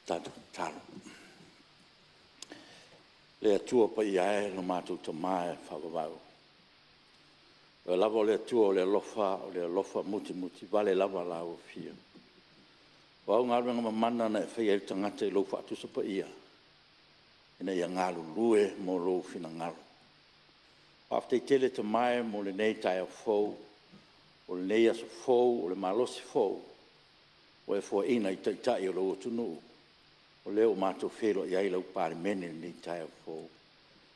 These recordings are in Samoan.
Tatou tatalo. Le Atua Paia e lo matou Tama e faavavau, o Oe lava o le Atua o le alofa, o le alofa mutimutivale lava Lau Afio. O au galuega mamana na e faia ai le tagata i lou faatusa paia ina ia galulue mo lou finagalo. Faafetai tele Tama e mo lenei taeao fou, o lenei aso fou, o le malosi fou ua e foaiina i Taitai o lou atunuu, o lea ua matou feiloai ai lau Palemene i lenei taeao fou.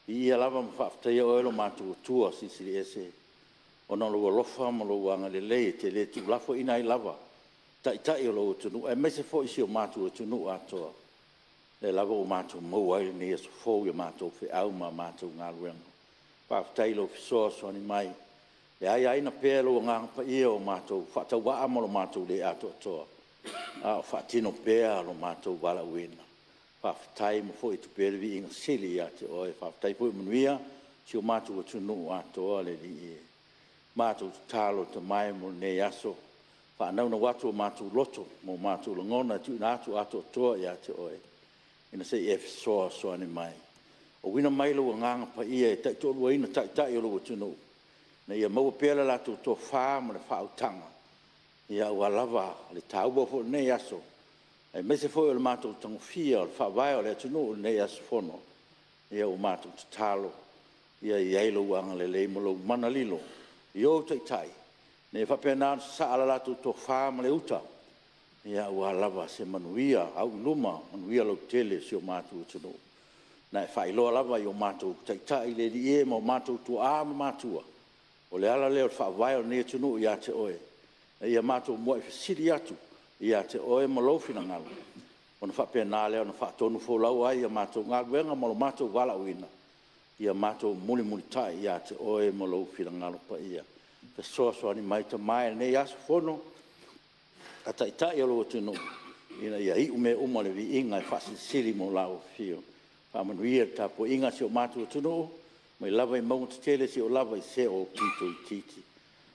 Viia lava ma faafetaia oe lo matou Atua Silisili Ese ona o lou alofa ma lou agalelei e te le tuulafoaiina ai lava Taitai o lou atunuu aemaise foi si o matou atunuu atoa. O lea lava ua matou maua ai lenei aso fou i a matou feau ma a matou galuega. Faafetai i lou fesoasoani mai e aiaina pea e lou Agaga Paia o matou faatauvaa ma lo matou le atoatoa, a o faatino pea lo matou valaauina. Faafetai ma foi atu pea le viiga sili ia te Oe. Faafetai foi ua manuia si o matou atunuu atoa le Alii e. Matou tatalo Tama e mo lenei aso, faanaunau atu o matou loto ma o matou lagona e tuuina atu atoatoa ia te Oe, ina se i e fesoasoani mai. Auina mai lou Agaga Paia e taitoaluaina Taitai o lou atunuu ina ia maua pea le latou tofa ma le faautaga aua lava le taua foi o lenei aso, aemaise foi o le matou tagofia o le Faavae o le atunuu i lenei aso Fono. Ia ua matou tatalo, ia i ai lou agalelei ma lou mana lilo i ou Taitai ina ia faapena ona sasaa le latou tofa ma le uta aua lava se manuia auiluma, manuia lautele o si o matou atunuu. Na e faailoa lava i o matou Taitai le Alii e ma o matou tuaa ma matua, o le ala lea o le faavae o lenei atunuu ia te Oe, ina ia matou muai fesili atu ia te Oe ma lou finagalo, ona faapena lea ona faatonufolau ai i a matou galuega ma lo matou valaauina, ia matou mulimulitai ia te Oe ma lou finagalo paia. Fesoasoani mai Tama i lenei aso Fono a Taitai o lou atunuu, ina ia iu mea uma i le viiga e faasilisili mo lau Afio. Faamanuia i le tapuaiga a si o matou atunuu mai lava i mauga tetele seia oo lava i se aupito itiiti.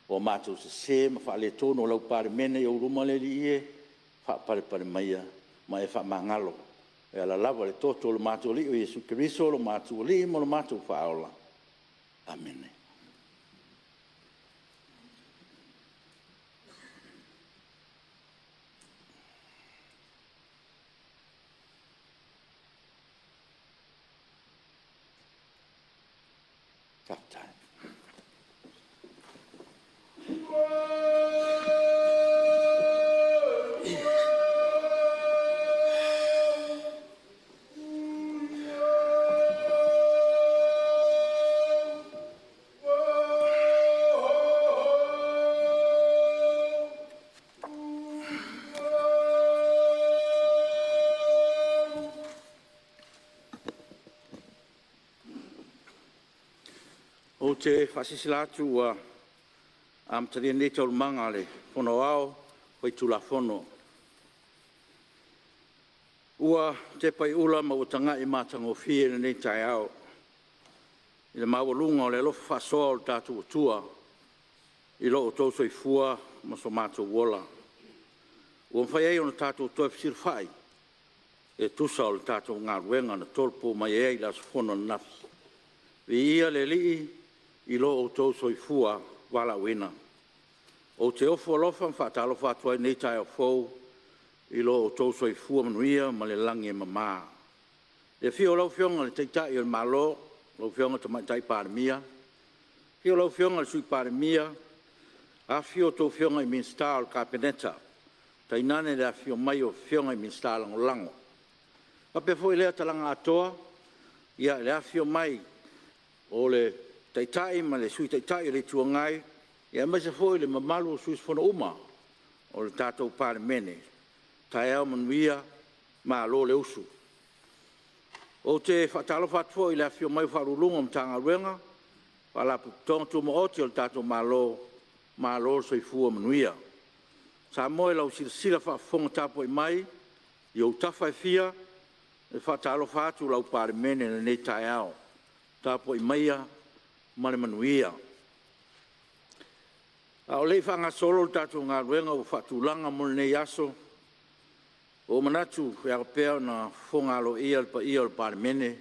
Ua matou sese ma faaletonu o lau Palemene i ou luma le Alii e, faapalepale maia ma e faamagalo e ala lava i le toto o lo matou Alii o Iesu Keriso o lo matou Alii ma lo matou Faaola. Amene. Faafetai. Ou te faasilasila atu ua amatalia nei Taualumaga a le Fono Aoao Faitulafono. Ua tepa i ula ma ua taga'i matagofie lenei taeao i le maualuga o le alofa faasoa o lo tatou Atua i lo outou soifua ma so matou ola, ua mafai ai ona tatou toe fesilafai e tusa o le tatou galuega na tolopo mai ai i le aso fono ananafi. Viia le Alii i lo outou soifua valaauina. Ou te ofo alofa ma faatalofa atu ai i lenei taeao fou i lo outou soifua manuia ma le lagi e mama. I le afio o lau Afioga i le Taitai o le Malo lau Afioga i le Tamaitai Palemia, afio lau Afioga i le Sui Palemia, afifio a outou Afioga i Minisita o le Kapeneta, tainane le afifio mai o Afioga i Minisita Lagolago. E faapea foi lea talaga atoa i le afifio mai o le Taitai ma le Sui Taitai o le Itu Agai, aemaise foi le mamalu o sui usufono uma o le tatou Palemene. Taeao manuia, malo le usu. Ou te faatalofa atu foi i le afifio mai o Ofisa Sili o Pulega o Matagaluega ma Faalapotopotoga Tumaoti a le tatou Malo, malo le soifua manuia. Samoa i lau silasila faafofoga tapuai mai i ou tafa e fia, e faatalofa atu lau Palemene i lenei taeao. Tapuai maia ma le manuia. A o le i faagasolo le tatou galuega ua faatulaga mo lenei aso, ua ou manatu e ao pea ona fofoga aloaia le paia o le Palemene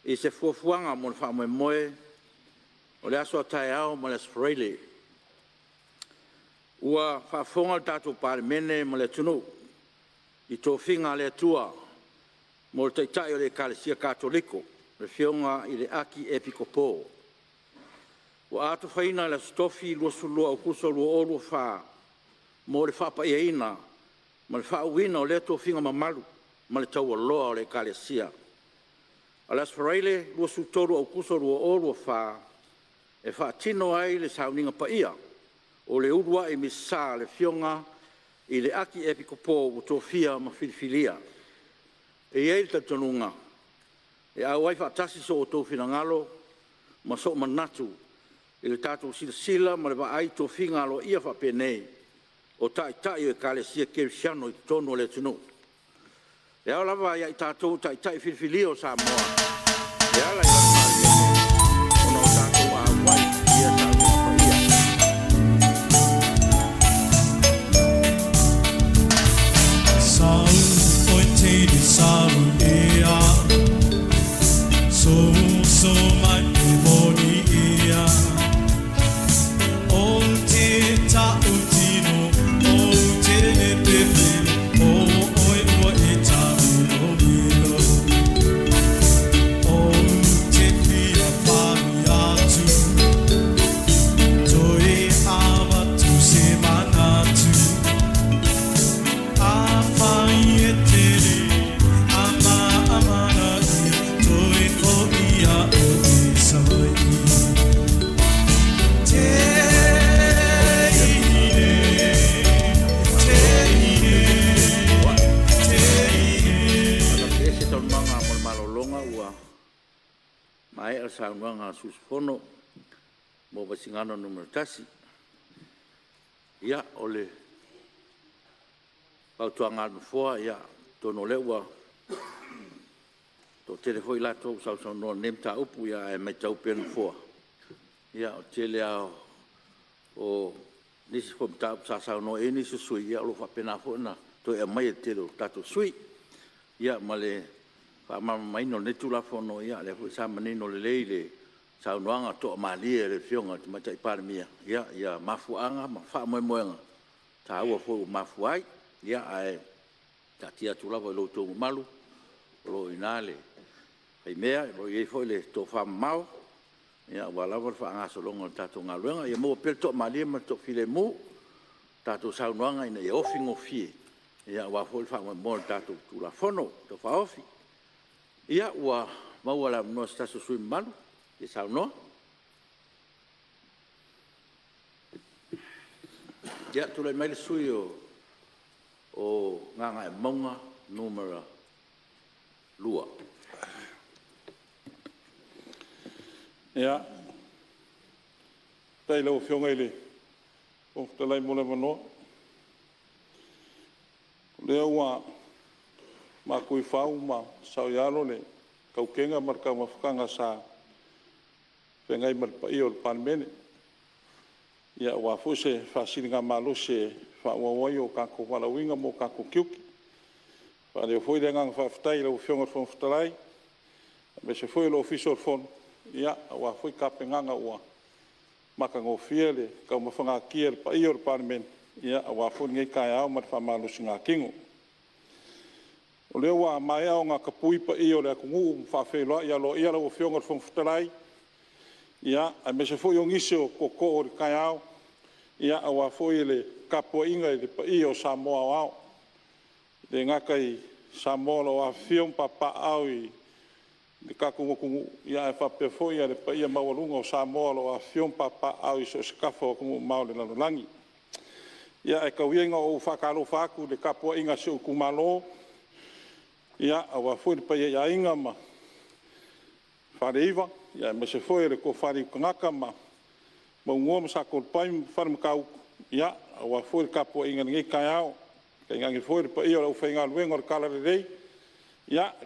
i se fuafuaga mo le faamoemoe o le aso a taeao ma le aso Faraile. Ua faafofoga le tatou Palemene ma le atunuu i tofiga a le Atua mo le Taitai o le Ekalesia Katoliko, le Afioga i le Akiepikopo. Ua atofaina le Aso Tofi 22 o Aokuso 2024 mo le faapaiaina ma le faauuina o lea tofiga mamalu ma le taualoa o le Ekalesia. A o le aso Faraile 23 o Aokuso 2024, e faatino ai le Sauniga Paia o le uluai Misa a le Afioga i le Akiepikopo ua tofia ma filifilia. E i ai le talitonuga, e auai faatasi so outou finagalo ma sou manatu i le tatou silasila ma le vaai i tofiga aloaia faapenei o Taitai o Ekalesia Kerisiano i totonu o le atunuu. E ao lava ia i tatou o Taitai filifilia o Samoa e ala i lana Palemene ona tatou auai i ia Sauniga Paia. Ou te fia atu Toe avatu se manatu Afai e te le amanaia Toe foi au i Savaii Faataatiaese Teine, teine, teine. Taualumaga mo le malologa ua maea le saunoaga a le sui usufono mo Vaisigano 1. Ia, o le fautuaga a le Nofoa, atonu o lea ua toatele foi i latou ua sausaunoa i lenei mataupu, ae matau pea e le Nofoa, o le tele lava o nisi foi mataupu sa saunoa i ai nisi o sui usufono, o lo o faapena foi ona toe aumai e le tele o tatou sui usufono. Ia ma le faamalamalamaina o lenei Tulafono, o lea foi sa manino lelei i le saunoaga toamalie a le Afioga i le Tamaitai Palemia mafuaaga ma faamoemoega taua foi ua mafua ai. Ae taatia atu lava i lo outou mamalu o lo o i ina le faimea, o lo o i ai foi le tofamamao aua lava le faagasologa o le tatou galuega. Ia maua pea le toamalie ma le toafilemu i tatou saunoaga ina ia ofi gofie aua foi le faamoemoe o le tatou Tulafono Tau Faaofi. Ia, ua maua le avanoa o se tasi o sui usufono mamalu e fia saunoa. Ia, tulai mai le sui usufono mo Gagaemauga 2. Ia, faafetai i lau Afioga i le Fofoga Fetalai mo le avanoa. O lea ua matu i fau ma saoialo le tautega ma le taumafataga sa feagai ma le paia o le Palemene, aua foi se faasiligamalosi e faaauau ai o tatou valaauina ma o tatou tiute. E faaalia foi le agaga faafetai i lau Afioga i le Fofoga Fetalai aemaise foi o le Ofisa o le Fono aua foi tapenaga ua matagofie le taumafagania o le paia o le Palemene aua foi lenei taeao ma le faamalosigatino. O lea ua maea ona tapui paia o le atunuu ma faafeiloai aloaia lau Afioga i le Fofoga Fetalai, aemaise foi o nisi o tootoo o le taeao aua foi le tapuaiga i le paia o Samoa aoao. E le gata i Samoa o lo o afifio ma papaaao i le tatou atunuu, ae faapea foi le paia maualuga o Samoa o lo o afifio ma papaaao i so o se tafa o atunuu mamao o le lalolagi. Ia, ae tau ia ina ou faatalofa atu i le tapuaiga a si ou itumalo, aua foi le paia i Aiga ma Faleiva, aemaise foi o le Tofa i Autagata ma Maugua ma Satoalepai ma Falematautu, aua foi le tapuaiga i lenei taeao. Tainane foi le paia o le aufaigaluega o le Talalelei,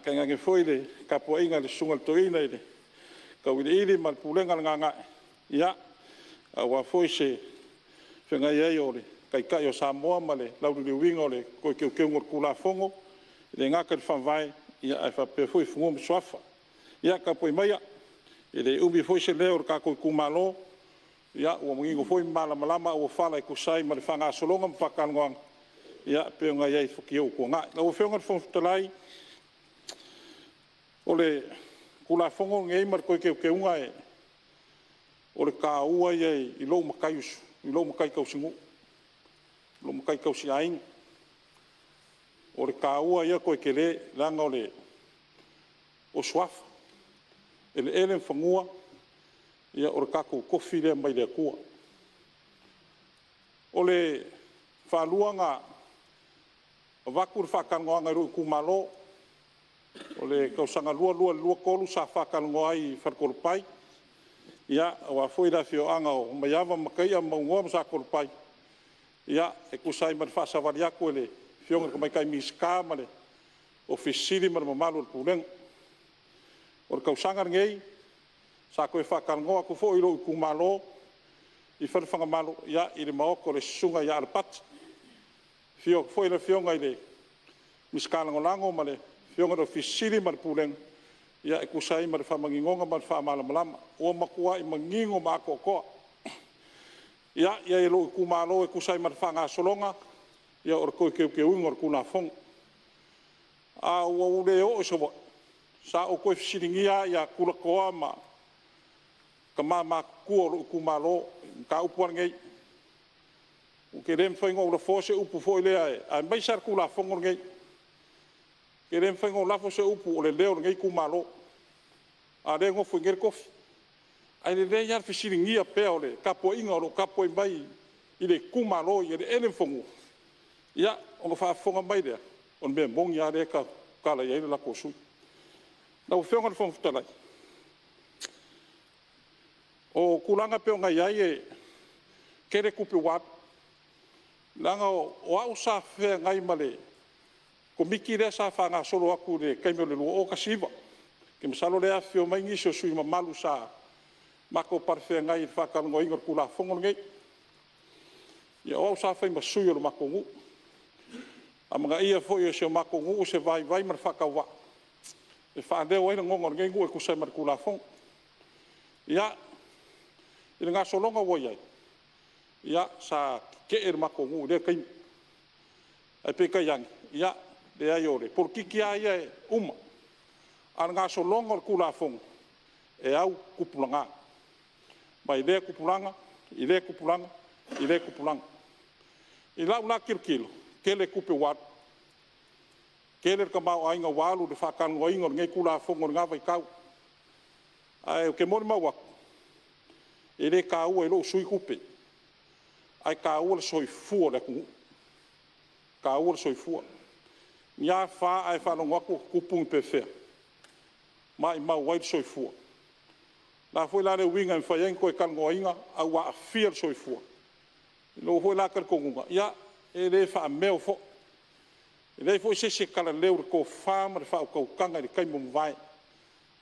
tainane foi le tapuaiga i le Susuga i le Toeaina i le Tauiliili ma le Pulega a le Gaga'e, aua foi se feagai ai o le Taitai o Samoa ma le lauliliuina o le toe Teuteuga o le Tulafono, e le gata i le Faavae, ae faapea foi Fanua ma Suafa. Ia tapuai maia, e le umi foi se leo o le tatou itumalo, ua manino foi ma malamalama auofala e tusa ai ma le faagasologa ma faatalanoaga e pei ona i ai i futia ua tuanai. Lau Afioga i le Fofoga Fetalai, o le Tulafono lenei ma le Toe Teuteuga o le taua ia i lou matai tausinuu, lou matai tausiaiga. O le taua ia toe tele leaga o suafa, eleele ma fanua, o le tatou tofi lea mai le Atua. O le faalua ona avatu le faatalanoaga i lou itumalo, o le tausaga 2022/2023 sa faatalanoa ai i Faletoalepai aua foi le afioaga o Maiava ma Mataia ma Maunoa ma Satoalepai, e tusa ai ma le faasavali atu e le Afioga i le Tamaitai Minisita ma le Ofisa Sili o Pulega ma le mamalu o le Pulega. O le tausaga lenei, sa toe faatalanoa atu foi i lou itumalo i Falefagamalo i le maota o le Susuga ia Alapati, afio atu foi le Afioga i le Minisita Lagolago ma le Afioga i le Ofisa Sili o Pulega ma le Pulega e tusa ai ma le faamaninoga ma le faamalamalamaga. Ua matuai manino ma atoatoa. Ia i ai i lou itumalo e tusa ai ma le faagasologa o le toe teuteuina o le Tulafono. Ae ua ou le oo i Savaii, sa ou toe fesiligia lava tulatoa ma tama matutua o lou itumalo i le mataupu lava lenei. Ou te le mafai ona ou lafoa se upu foi lea aemaise lava le Tulafono lenei. E le mafai ona ou lafo se upu o le leo o lenei itumalo, a o lea e nofo i inei le tofi. Ae lelei lava le fesiligia pea o le tapuaiga o lo o tapuai mai i le itumalo i eleele ma fanua, ia ona faafofoga mai lea, o le mea moni lava lea e tautala i ai le latou sui usufono. Lau Afioga i le Fofoga Fetalai, o tulaga e pei ona i ai e tele tupe ua alu, leaga o au sa feagai ma le Komiti lea sa faagasolo atu i le taimi o le 2019. Ou te masalo o lea e afifio mai nisi o sui usufono mamalu sa matou palefeagai i le faatalanoaina o le Tulafono lenei. Ia o au sa fai ma sui o le matou nuu. Amanaia foi e si o matou nuu se vaivai ma le faatauvaa e faaleo ai lagona o lenei nuu e tusa ai ma le Tulafono. Ia, i le gasologa ua i ai, ia sa tetee le matou nuu i lea taimi, ae peitai ane, ia leai o le polokiki lava ia e uma, a o le gasologa o le Tulafono, e au tupulaga, mai lea tupulaga i lea tupulaga i lea tupulaga. I lau la tilotilo, tele tupe ua alu, tele le tamaoaiga ua alu i le faatalanoaina o lenei Tulafono i lena vaitau. Ae ou te molimau atu, e le taua i lou sui usufono tupe, ae taua le soifua o le atunuu, e taua le soifua. Ni a fa ae faalogo atu ua tutupu ni pefea, maumau ai le soifua. O le a foi la le uiga e mafai ai ona toe talanoaina ae ua aafia le soifua? I lou foi la talitonuga, e le faameo foi. E leai foi se isi e talaleu i le tofa ma le faautautaga i le taimi ua mavae.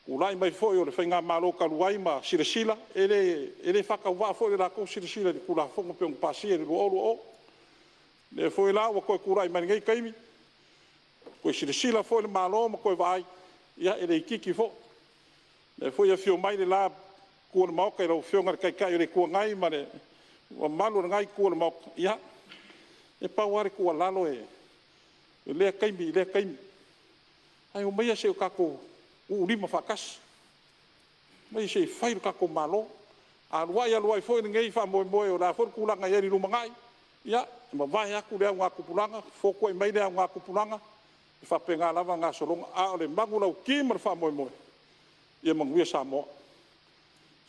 Tulai mai foi o le faigamalo talu ai ma silasila, e le faatauvaa foi le latou silasila i le Tulafono pei ona pasia i le 2020. O lea foi la ua toe tulai mai lenei taimi, toe silasila foi le Malo ma toe vaai, ia e le itiiti foi. O lea foi e afio mai le la Itu o le Maota i lau Afioga i le Taitai o le Itu Agai ma le mamalu o lena Itu o le Maota, ia, e pau lava le tuualalo i lea taimi i lea taimi, ae omaia se i o tatou tuulima faatasi, omaia se i fai le tatou Malo. A alu ai alu ai foi lenei faamoemoe o le a foi le tulaga e i ai i le lumanai, ia, e mavae atu lea augatupulaga, fotuai mai lea augatupulaga, e faapena lava gasologa. A o le manulauti ma le faamoemoe, ia manuia Samoa,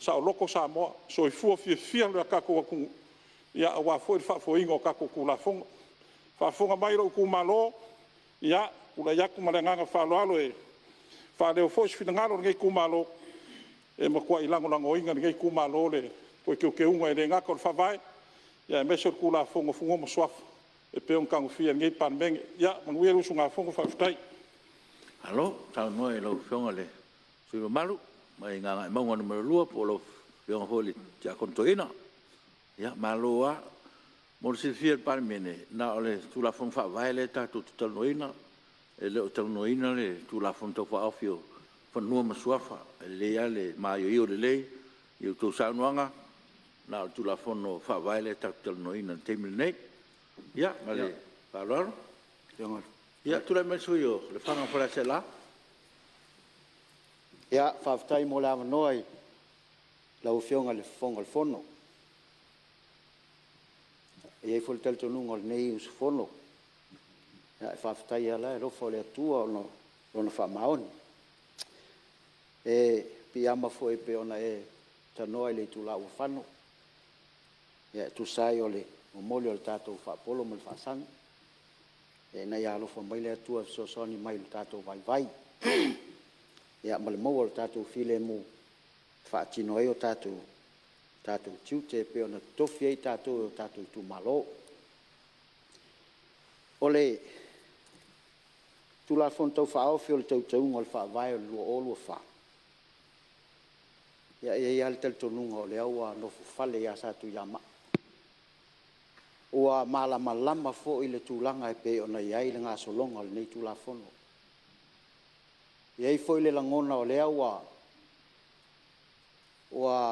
saoloto Samoa, soifua fiafia lo tatou atunuu aua foi le faafoeina o tatou Tulafono. Faafofoga mai lou itumalo, ia, tulai atu ma le agaga faaaloalo e faaleo foi se finagalo o lenei itumalo, e matuai lagolagoina e lenei itumalo le toe teuteuga e le gata o le Faavae, aemaise o le Tulafono o Fanua ma Suafa e pei ona tagofia e lenei Palemene. Ia manuia le usugafono. Faafetai. Malo saunoa i lau Afioga i le sui usufono mamalu mai Gagaemauga 2 po o lau Afioga foi i le Tiakono Toeaina. Ia malo lava. Mo le silafia e le Palemene, na o le Tulafono Faavae lea tatou te talanoaina, e le o talanoaina le Tulafono Tau Faaofi o Fanua ma Suafa. E lelei lava le maioio lelei i a outou saunoaga, na o le Tulafono Faavae lea tatou te talanoaina i le taimi lenei. Ia ma le faaaloalo. Ia, tulai mai le sui usufono mo Lefaga ma Faleaseela. Ia, faafetai mo le avanoa i lau Afioga i le Fofoga o le Fono. E i ai foi le talitonuga o lenei usufono, e faafetai lava i le alofa o le Atua ona o Lona faamaoni. E piiama foi pei ona e tanoa i le itula ua fano e tusa ai o le momoli o le tatou faapolo ma le faasagi, ina ia alofa mai le Atua e fesoasoani mai i lo tatou vaivai ma le maua o le tatou filemu e faatino ai o tatou tiute pei ona totofi ai tatou e o tatou itumalo. O le Tulafono Tau Faaofi o Teuteuga o le Faavae 2024, ia e i ai lava le talitonuga o lea ua nofofale ia Satuiamaa, ua malamalama foi i le tulaga e pei ona i ai le gasologa o lenei Tulafono. E i ai foi le lagona o lea ua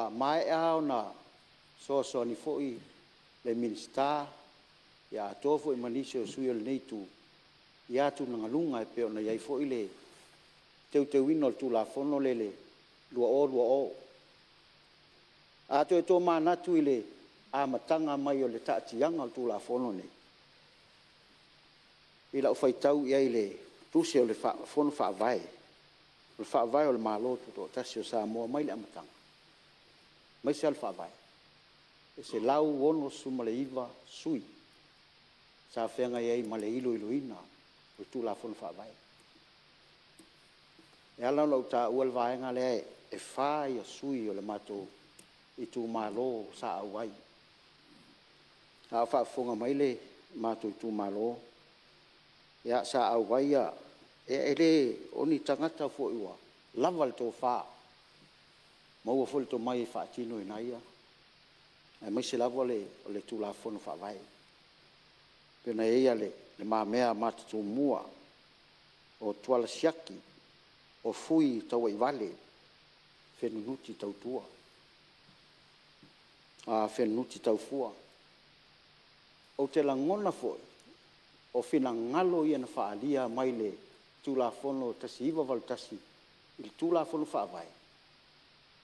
maea ona fesoasoani foi le Minisita, atoa foi ma nisi o sui usufono o lenei itu i atugaluga e pei ona i ai foi le teuteuina o le Tulafono lea i le 2020. A toe tomanatu i le amataga mai o le taatiaga o le Tulafono lenei, i lau faitau i ai i le Tusi o le Fono Faavae, o le Faavae o le Malo Tutoatasi o Samoa mai le amataga, aemaise lava le Faavae, e 169 sui usufono sa feagai ai ma le iloiloina o le Tulafono Faavae. E ala ona ou taua le vaega lea, e 4 sui usufono o le matou itumalo sa auai, a o faafofoga mai le matou itumalo, ia sa auai, e le o ni tagata foi ua lava le tofa, maua foi le tomai e faatinoina ai aemaise lava o le Tulafono Faavae. E pei ona i ai Le Mamea Tumua, o Tuala Siaki, o Fui Tauaivale, Fenunuti Taufua. Ou te lagona foi, o finagalo ia na faaalia mai le Tulafono 1981 i le Tulafono Faavae,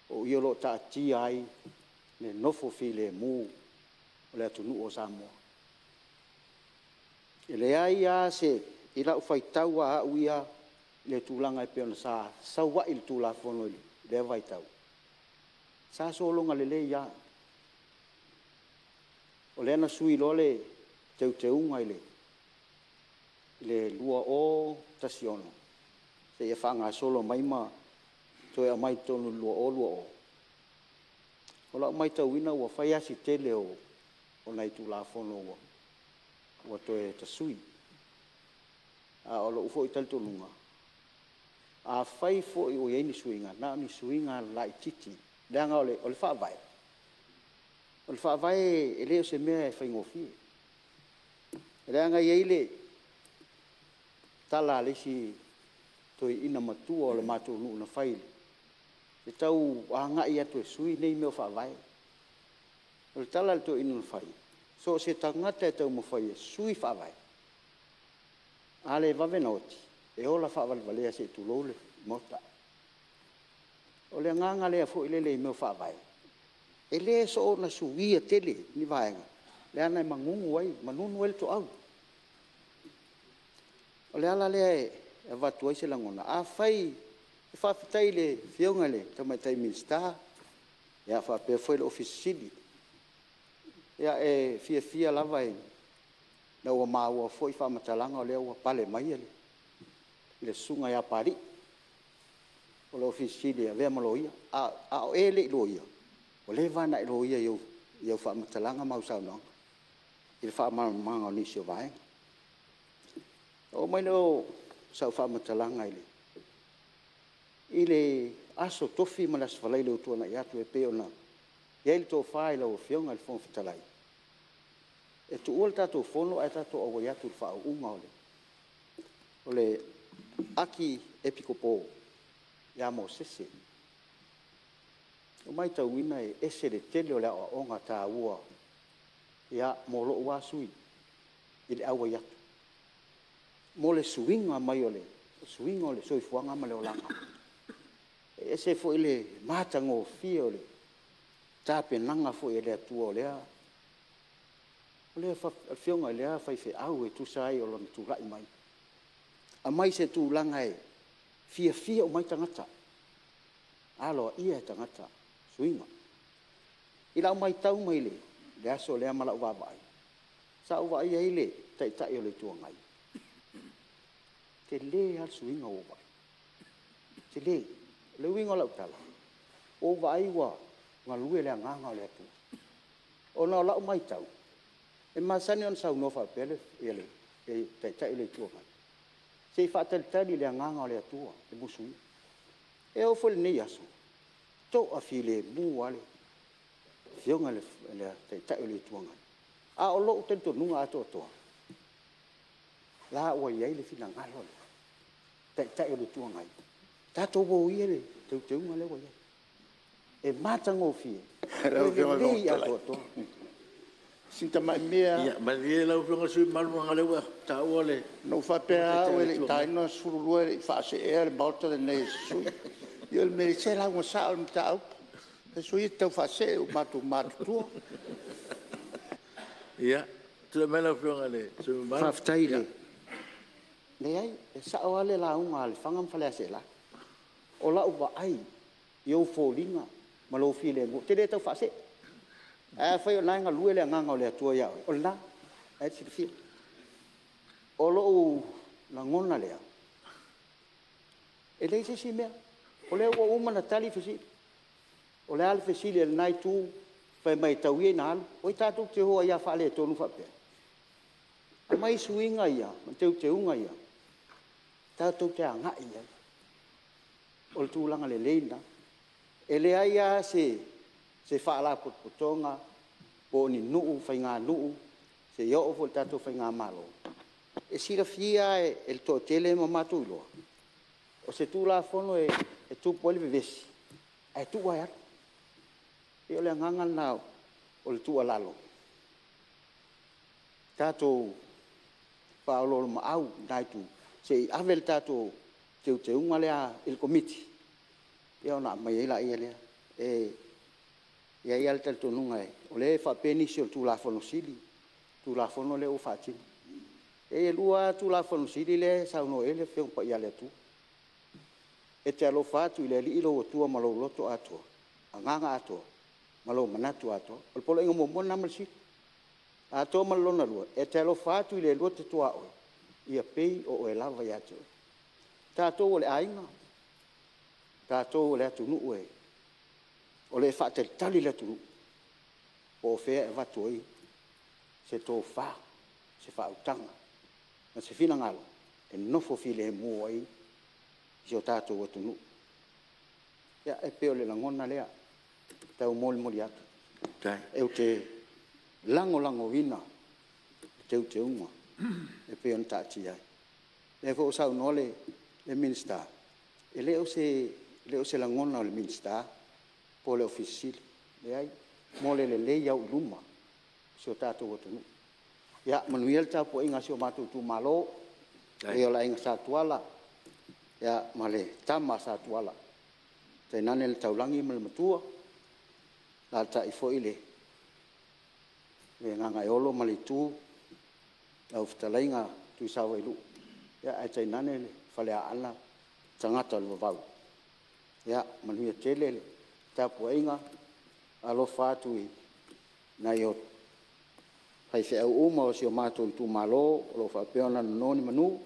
o i o lo o taatia ai le nofo filemu o le atunuu o Samoa. E leai lava se… i lau faitau lava au ia i le tulaga e pei ona sa sau ai le Tulafono i lea vaitau, sa sologa lelei lava. O lea na sui loa le teuteuga i le 2016 seia faagasolo mai ma toe aumai i totonu i le 2020. O lau matauina ua fai lava si tele o nai Tulafono ua toe tasui. A o lou foi talitonuga, afai foi ua i ai ni suiga, na o ni suiga laitiiti, leaga o le Faavae, o le Faavae e le o se mea e faigofie. Leaga e i ai le tala a le isi toeaina matua o le matou nuu na fai e tau agai atu e sui nei mea o Faavae. O le tala a le toeaina na fai, so o se tagata e taumafai e sui le Faavae, a le vave ona oti, e ola faavalevalea se i tulou le Maota. O le agaga lea foi lele i mea o Faavae, e le soona suia tele ni vaega, leaga e manunu ai le toau. O le ala lea e avatu ai se lagona, afai… Faafetai i le Afioga i le Tamaitai Minisita faapea foi le Ofisa Sili o Pulega. E fiafia lava ina ua maua foi faamatalaga o lea ua pale mai le Susuga ia Papalii o le Ofisa Sili o Pulega e avea ma Loia. A o e le i loia, ua leva ona e loia i au faamatalaga ma au saunoaga i le faamalamalamaga o nisi o vaega. Ona oo mai lea o sau faamatalaga i le Aso Tofi ma le Aso Faraile ua tuanai atu e pei ona i ai le tofa i lau Afioga i le Fofoga Fetalai, e tuua le tatou Fono ae tatou auai atu i le faauuga o le Aki Epikopo ia Mosese. Ua matauina e ese le tele o le aoaoga taua mo lou lava sui usufono i le auai atu, mo le suiga mai o le suiga o le soifuaga ma le olaga. E ese foi le matagofie o le tapenaga foi a le Atua o lea afioga i lea faifeau e tusa ai o lona tulai mai, aumai i se tulaga e fiafia uma ai tagata, aloaia tagata suiga. I lau matau mai le aso lea ma lau vaavaai, sa ou vaaia ai le Taitai o le Itu Agai, e tele lava le suiga ua ou vaai i ai, tele. O le uiga o lau tala, ua ou vaai ua galue le Agaga o le Atua. Ona o lau matau, e masani ona saunoa faapea le Taitai o le Itu Agai, se i faatalitali i le Agaga o le Atua e musuia. E oo foi i lenei aso, e toafilemu lava le Afioga i le Taitai o le Itu Agai. A o lou talitonuga atoatoa, o la ua i ai le finagalo o le Taitai o le Itu Agai, tatou o ia i le teuteuga lea ua i ai. E matagofie ma lelei atoatoa. Lau Afioga i le Fofoga Fetalai, si tamai mea lava. Ia malie lau Afioga i le sui usufono mamalu leaga o lea ua taua le… Na ou faapea lava au e le i taina le 12 e le i faaseea le Maota lenei e se sui usufono. Ia o le mea, se lauga sao i le mataupu. E soia e te taufaasee ua matou matutua. Ia, tulai mai lau Afioga i le sui usufono mamalu. Faafetai i le… Leai, e sao lava le lauga a Lefaga ma Faleaseela. O lau vaai i ou foliga ma lou filemu, ou te le tau faasee. Ae afai o lena e galue le Agaga o le Atua ia oe, o lena, o lena e te silafia. O lou lagona lea, e leai se isi mea, o lea ua uma ona tali fesili. O le a le fesili a lena Itu, fai mai tau ia ina alu. Oi tatou te o ai lava faaletonu faapea? Aumai suiga ia ma teuteuga ia tatou te agai i ai. O le tulaga lelei lena. E leai lava se Faalapotopotoga po o ni nuu, faiganuu seia oo foi i le tatou faigamalo, e silafia lava e le toatele ma matou iloa, o se Tulafono e tupu ai le vevesi, ae tuu lava e alu. E pei o le agaga lena o le tuualalo, tatou faaoloolomaau i lena Itu, se i ave le tatou teuteuga lea i le Komiti ona aumai ai lea. E i ai lava le talitonuga, o lea e faapea nisi o le Tulafono Sili le Tulafono lea ua faatino. E 2 lava Tulafono Sili lea e saunoa i ai le Afioga Paia a le Atua, e te alofa atu i le Alii lou Atua ma lou loto atoa, agaga atoa ma lou manatu atoa. O le poloaiga muamua lena ma le sili. Atoa ma le lona lua, e te alofa atu i le lua te tuaoi, ia pei o oe lava ia te oe. O tatou o le aiga, o tatou o le atunuu o lo o faatalitali le atunuu po o fea e avatu ai se tofa, se faautaga ma se finagalo e nofo filemu ai si o tatou atunuu. Ia, e pei o le lagona lea e taumolimoli atu, ou te lagolagoina le teuteuga e pei ona taatia ai. O lea foi ua saunoa le Minisita, e le o se lagona o le Minisita po o le Ofisa Sili o Pulega, e leai, mo le lelei auiluma o si o tatou atunuu. Ia manuia le tapuaiga a si o matou itumalo, le paia o le Aiga Sa Tuala ma le Tama a Sa Tuala, tainane le Taulagi ma le Matua, alaalatai foi le Gagaeolo ma le Itu, lau Fetalaiga Tuisavailuu, ae tainane le Faleaana, tagata o le vavau. Ia manuia tele le tapuaiga. Alofa atu i nai faifeau uma o si o matou itumalo o lo o faapea ona nono ni manu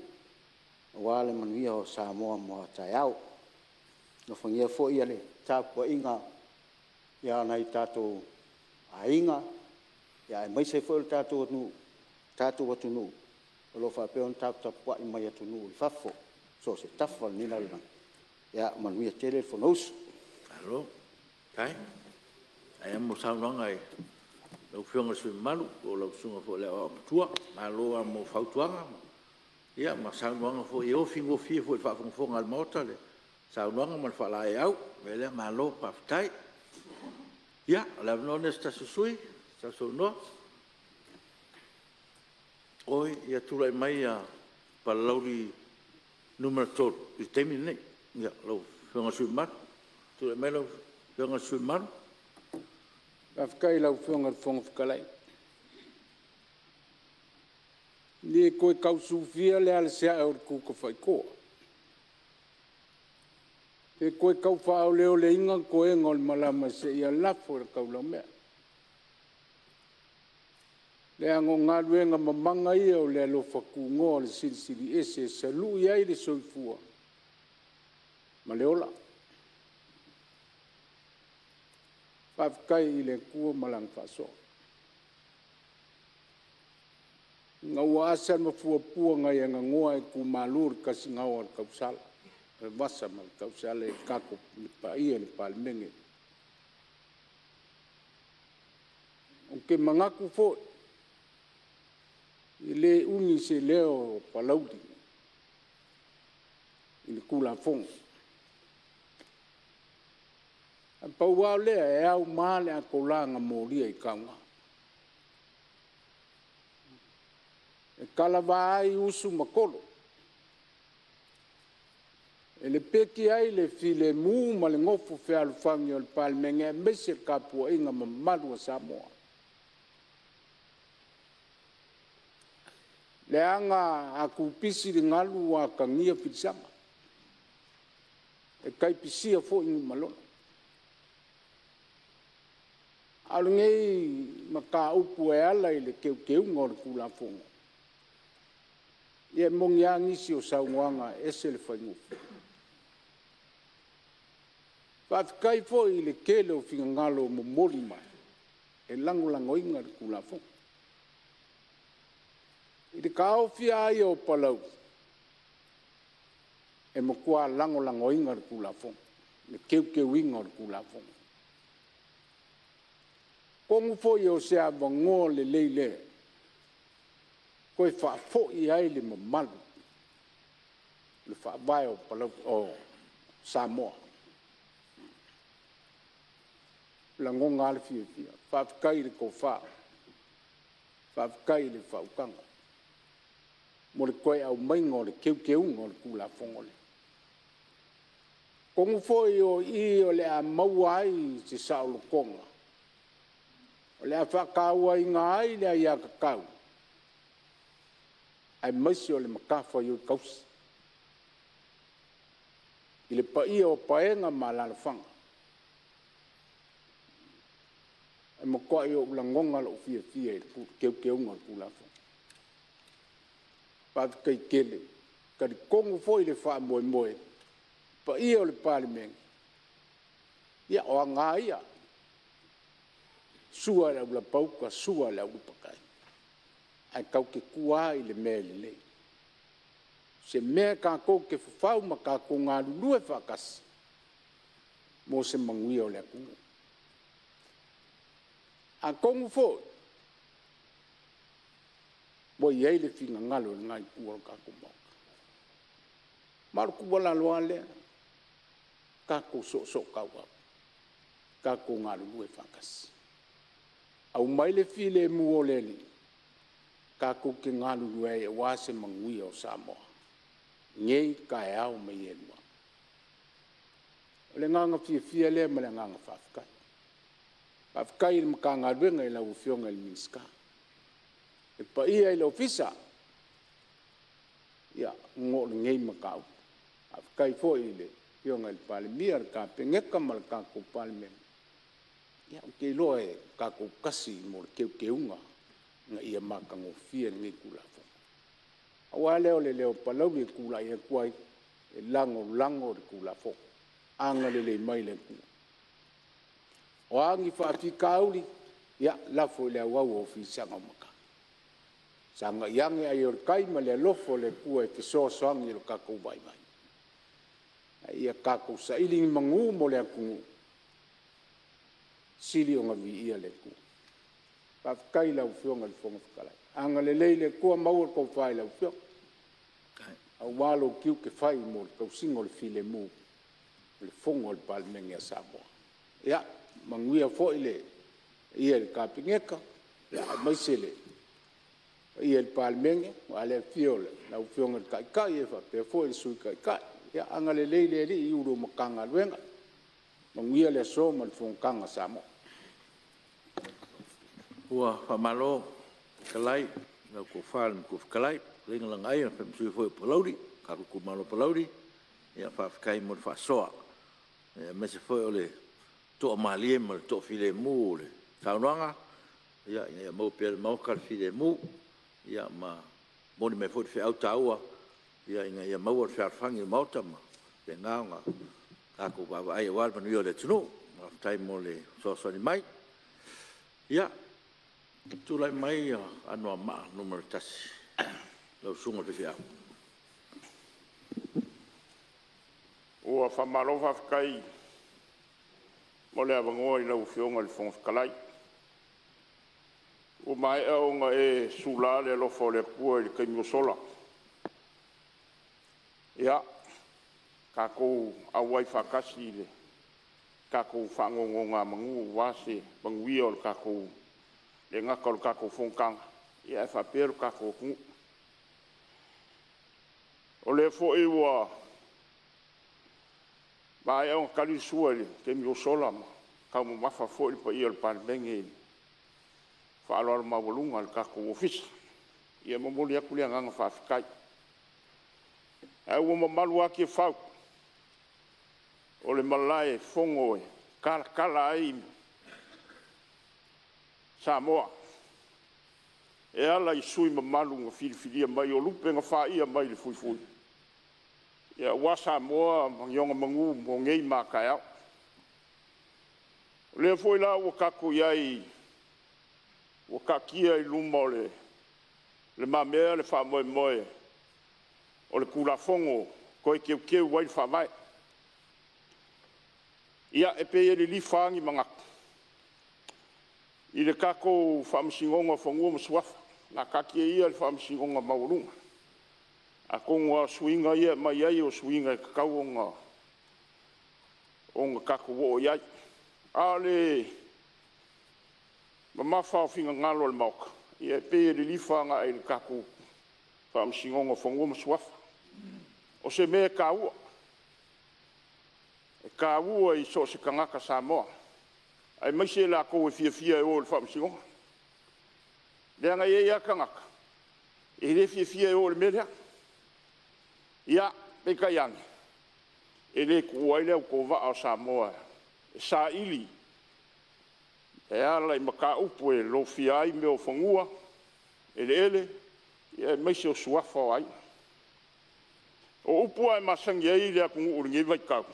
aua le manuia o Samoa mo a taeao. Alofagia foi le tapuaiga a nai o tatou aiga, aemaise foi o le tatou atunuu o lo o faapea ona taputapuai mai atunuu i fafo i so o se tafa o lenei lalolagi. Ia manuia tele le Fonousu. Malo faafetai. Faafetai lava mo saunoaga i lau Afioga i le sui usufono mamalu po o lau Susuga foi i le Aoao Matua. Malo lava mo fautuaga ma saunoaga foi e ofi gofie foi i le faafogafoga a le Maota le saunoaga ma le faalaeiau. O le mea lea malo faafetai. Ia o le avanoa lenei o se tasi o sui usufono e sausaunoa. Oi ia tulai mai Palauli 3 i le taimi lenei. Lau Afioga i le sui usufono mamalu. Tulai mai lau Afioga i le sui usufono mamalu. Faafetai i lau Afioga i le Fofoga Fetalai. E le toe tau sufia le alasiae o le tutafaitoa, pe toe tau faaoleoleina toega o le malama seia lafo i le taulaumea. Leaga o galuega mamana ia o le alofa tunoa o le Silisili Ese e salui ai le soifua ma le ola. Faafetai i le Atua ma Lana faasoa ina ua asa le mafuapua nai aganoa ae tumalu le tasigaoa o le vasa ma le tausala i le paia o le Palemene. Ou te manatu foi, e le umi se leo o Palauli i le Tulafono. Ae pau lava lea, e auma le atola na molia i tauga, e talava ai usu ma tolo, e lepeti ai le filemu ma le nofo fealofani a le Palemene aemaise le tapuaiga mamalu a Samoa. Leaga a tupisi le galu ua atagia filisaga, e tai pisia foi niumalolo. A o lenei mataupu e ala i le Teuteuga o le Tulafono, ia e moni lava nisi o saunoaga e ese le faigofie. Faafetai foi i le tele o finagalo momoli mai e lagolagoina le Tulafono. I le taofi lava ia o Palauli, e matua lagolagoina le Tulafono, le Teuteuina o le Tulafono. Atonu foi o se avanoa lelei lea e toe faafoi ai le mamalu i le Faavae o Samoa. E lagona lava le fiafia, faafetai i le tofa, faafetai i le faautaga mo le toe aumaiga o le Teuteuga o le Tulafono lea. Atonu foi o i o le a maua ai se saolotoga, o le a faatauaina ai le aiatatau aemaise o le matafaioi tausi i le paia o paega ma alaalafaga. E matuai ou lagona lou fiafia i le Teuteuga o le Tulafono. Faafetai tele. E talitonu foi le faamoemoe, le paia o le Palemene, ia o aga lava ia, sua e le aulapauta sua e le aulupatai, ae tatou te tua lava i le mea e lelei. O se mea tatou te fafau ma tatou galulue faatasi mo se manuia o le atunuu. Atonu foi ua i ai le finagalo o lena Itu o le tatou Maota, ma o le tuualalo lava lea, tatou soosootauau, tatou galulue faatasi, aumai le filemu o le Alii tatou te galulue ai aua se manuia o Samoa nei, taeao ma e lua. O le agaga fiafia lea ma le agaga faafetai. Faafetai i le Matagaluega i lau Afioga i le Minisita, le paia i le Ofisa ona o lenei mataupu. Faafetai foi i le Afioga i le Palemia, le Kapeneta ma le tatou Palemene, ia ou te iloa e tatou te tasi mo le teuteuga ina ia matagofie lenei Tulafono. Pau lava lea o le leo o Palauli e tulai atu ai e lagolago le Tulafono. Agalelei mai le Atua. O a ni faafitauli, ia lafo i le auau o fisaga o matagi, sagai ane ai o le tai ma le alofa o le Atua e fesoasoani i lo tatou vaivai. A ia tatou saili ni manu mo le atunuu, sili ona viia le Atua. Faafetai i lau Afioga i le Fofoga Fetalai, agalelei le Atua maua le tofa i lau Afioga aua lou tiute fai mo le tausiga o le filemu o le Fono a le Palemene a Samoa. Ia manuia foi le paia i le Kapeneta aemaise le paia i le Palemene aua le afio o lau Afioga i le Taitai faapea foi le Sui Taitai. Ia agalelei le Alii i Ofisa Sili o Pulega o Matagaluega. Manuia le aso ma le fonotaga a Samoa. Ua faamalo fetalai i lau Tofa i le Matua Fetalai lau Fetalaiga Lagaaia le sui usufono foi o Palauli le tatou Itumalo Palauli, faafetai mo le faasoa aemaise foi o le toamalie ma le toafilemu o le saunoaga ina ia maua pea e le Maota le filemu ma momoli mai foi le feau taua ina ia maua le fealofani o le Maota ma faapena ona tatou vaavaai aua le manuia o le atunuu. Faafetai mo le fesoasoani mai. Ia, tulai mai Anoamaa 1 lau Susuga i le Faifeau. Ua faamalo faafetai mo le avanoa i lau Afioga i le Fofoga Fetalai. Ua maea ona e sula le alofa o le Atua i le taimi ua sola. Ia, tatou auai faatasi i le tatou faanonogamanu aua se manuia e le gata o le tatou fonotaga, ae faapea le tatou atunuu. O lea foi ua maea ona tali le sua i le taimi ua sola ma taumamafa foi le paia o le Palemene i le faaaloalo maualuga a le tatou Ofisa. E momoli atu le agaga faafetai. Ae ua mamalu lava Tiafau o le malaefono e talatala ai Samoa e ala i sui usufono mamalu na filifilia mai, o lupe na faia mai le fuifui aua Samoa ma ni ona manu mo nei ma a taeao. O lea foi la ua tatou i ai ua taatia i lumamea le faamoemoe o le Tulafono Toe Teuteu ai le Faavae. Ia, e pei e lilifa lava ni manatu i le tatou Faamasinoga o Fanua ma Suafa. O le a taatia ia le Faamasinoga Maualuga. Atonu lava o suiga ia e aumai ai o suiga e tatau ona tatou oo i ai. A o le mamafa o finagalo o le Maota, ia e pei e lilifa agai i le tatou Faamasinoga o Fanua ma Suafa. O se mea e taua, e taua i so o se tagata Samoa aemaise i latou e fiafia e o i le Faamasinoga. Leaga e i ai lava tagata e le fiafia e o i le mea lea. Ia, peitai ane, e le tuua ai le autovaa o Samoa e saili e ala i mataupu e lofia ai mea o fanua, eleele, aemaise o suafa o aiga. O upu lava e masani ai le atunuu i lenei vaitau,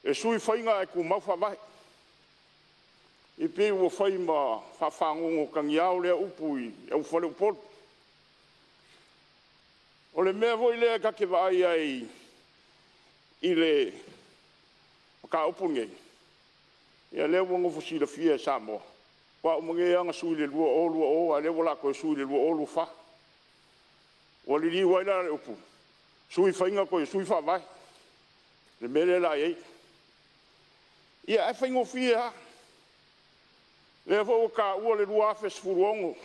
e sui faiga ae tumau faavae. E pei ua fai ma faafagogotagiao lea upu i le aufale Upolu. O le mea foi lea ta te vaai ai i le mataupu lenei, ia lea ua nofo silafia e Samoa, faatoa uma nei lava ona sui i le 2020 a o lea o le a toe sui i le 2024. Ua liliu ai la le upu, sui faiga toe sui faavae le mea lea o le a i ai. Ia ae faigofie lava, o lea foi ua taua le 2016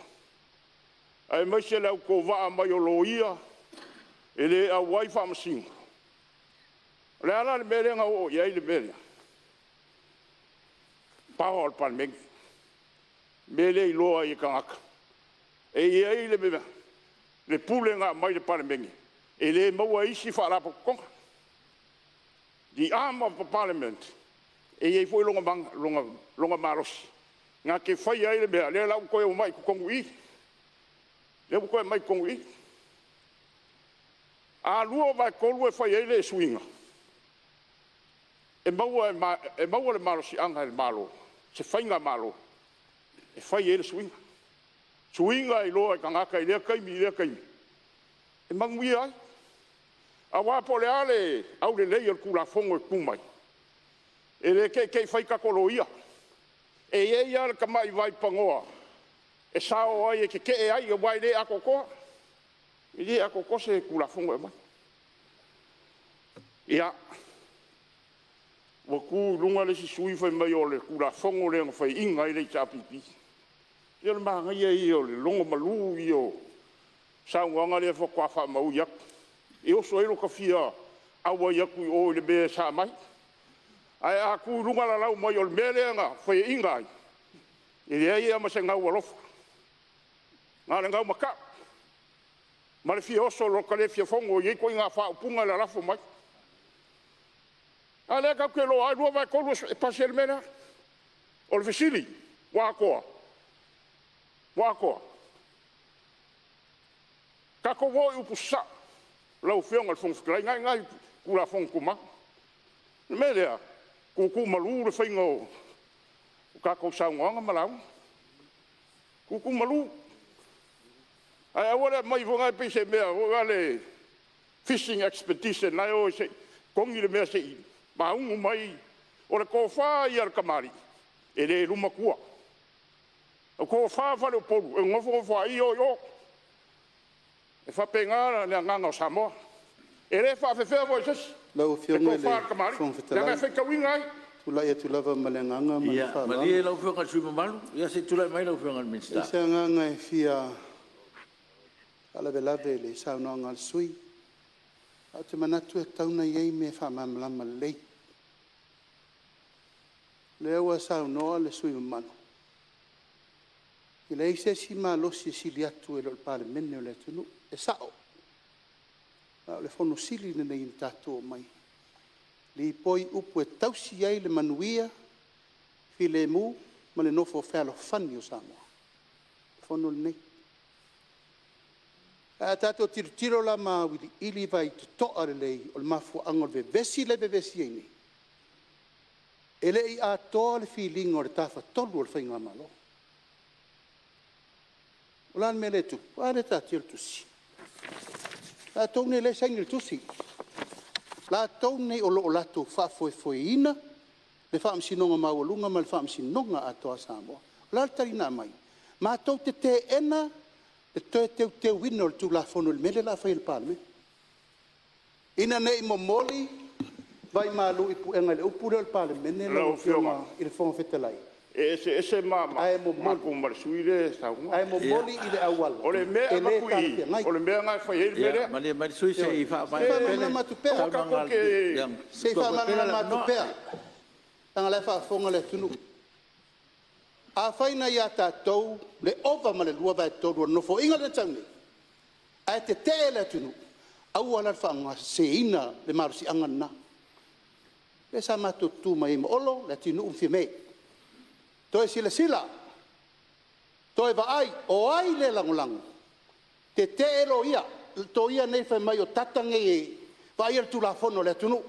aemaise le autovaa mai o Loia e le auai Faamasino. O le a la le mea lea na oo i ai le mea lea? Power o le Palemene, le mea lea e iloa ai e tagata e i ai le pule na aumai i le Palemene e le maua e isi Faalapotopotoga. The arm of the Parliament e i ai foi lona malosi na te faia ai le mea lea la ua toe omai i totonu i i, lea ua toe aumai i totonu i i. A 2/3 e fai ai le suiga, e maua le malosiaga e le Malo, se faigamalo e fai ai le suiga, suiga e iloa e tagata i lea taimi i lea taimi e manuia ai. Aua po o le a le aulelei o le Tulafono e tu mai, e le te i te i fai tatou loia. E i ai lava le tamai vaipanoa e sao ai e tetee ai aua e le atoatoa. E le atoatoa se Tulafono e aumai. Ia, ua tu i luga le isi sui usufono fai mai o le Tulafono lea na faiaina ai le HRPP. Ia o le manaia ia o le logomalu ia o saunoaga lea faatoa faamaui atu, e oso ai lota fia auai atu i o i le mea sa aumai. Ae a tu i luga lalau mai o le mea lea na faiaina ai, e leai lava ma se gaualofa, na o le gaumatau ma le fia oso i lota le fia fono e i ai ituaiga faaupuga e lalafo mai. A lea tatou te iloa lava e 2/3 e pasi ai le mea lea. O le fesili, ua atoa? Ua atoa? Tatou o i upu sasao lau Afioga i le Fofoga Fetalai, o lena e i ina i Tulafono Tumau. O le mea lea, tuutuumalu le faiga o tatou saunoaga ma lauga, tuutuumalu. Ae aua le aumaia foi lea pei se mea foi lea fishing expedition la e o e togi le mea se i maunu mai. O le tofa ia a le tamalii, e le luma tua. O le tofa a faleupolu, e nonofo nofoai o i o. E faapena le agaga o Samoa. E le faafefea foi e se isi Lau le Afioga i le tofa a le tamalii, Fofoga leaga Fetalai, e faitauina ai. e tulai atu lava ma le agaga ma le Ia faaaloalo. malie lau Afioga i le sui usufono mamalu, se i tulai mai lau Afioga i le E Minisita. leai se agaga e fia faalavelave i le saunoaga a le sui usufono, ae ou te manatu e tatau ona i ai mea e faamalamalama lelei. O lea ua saunoa le sui usufono mamalu, e leai se isi malosi e sili atu i lo le Palemene o le atunuu. E sao, ma o le Fono Sili lenei na tatou omai e lipoi upu e tausi ai le manuia, filemu ma le nofo fealofani o Samoa, o le Fono lenei. Ae a tatou tilotilo la ma auiliili vaitotoa lelei o le mafuaaga o le vevesi lea e vevesi ai nei, e le i atoa le filiga o le Tafatolu o le Faigamalo. O le a le mea lea e tupu? A lea e taatia le tusi? O latou nei o lea e saini i le tusi, latou nei o lo o latou faafoefoeina le Faamasinoga Maualuga ma le Faamasinoga atoa a Samoa. O le a le tali na aumai? Matou te teena le toe teuteuina o le Tulafono i le mea lea o le a fai e le Palemene, ina ne i momoli vaimalu i puega i le upu lea o le Palemene lau Lau Afioga Afioga, i le Fofoga Fetalai, e eseese ae momoli matou ma le sui usufono lea e saunoa. ae momoli i le auala O le mea e e le avatu i i, talafeagai. o le mea lena e fai ai le mea Ia lea. malie mai le sui usufono se i Se i faamaea mai le faamalamalama atu pea. Aua saunoaga tatou te… Se i faamalamalama atu pea, leaga o la e faafofoga le atunuu. Afai na ia tatou le ova ma le 2/3 o le Nofoaiga lea na sau nei, ae tetee le atunuu, aua la le faaaogaseseina le malosiaga lena. Lea sa matou tutu mai ai ma Olo, Leatinuu ma Fiame, toe silasila, toe vaai, o ai lea e lagolago? Tetee loia, loia nei fai mai o data nei e vaaia le Tulafono a le atunuu.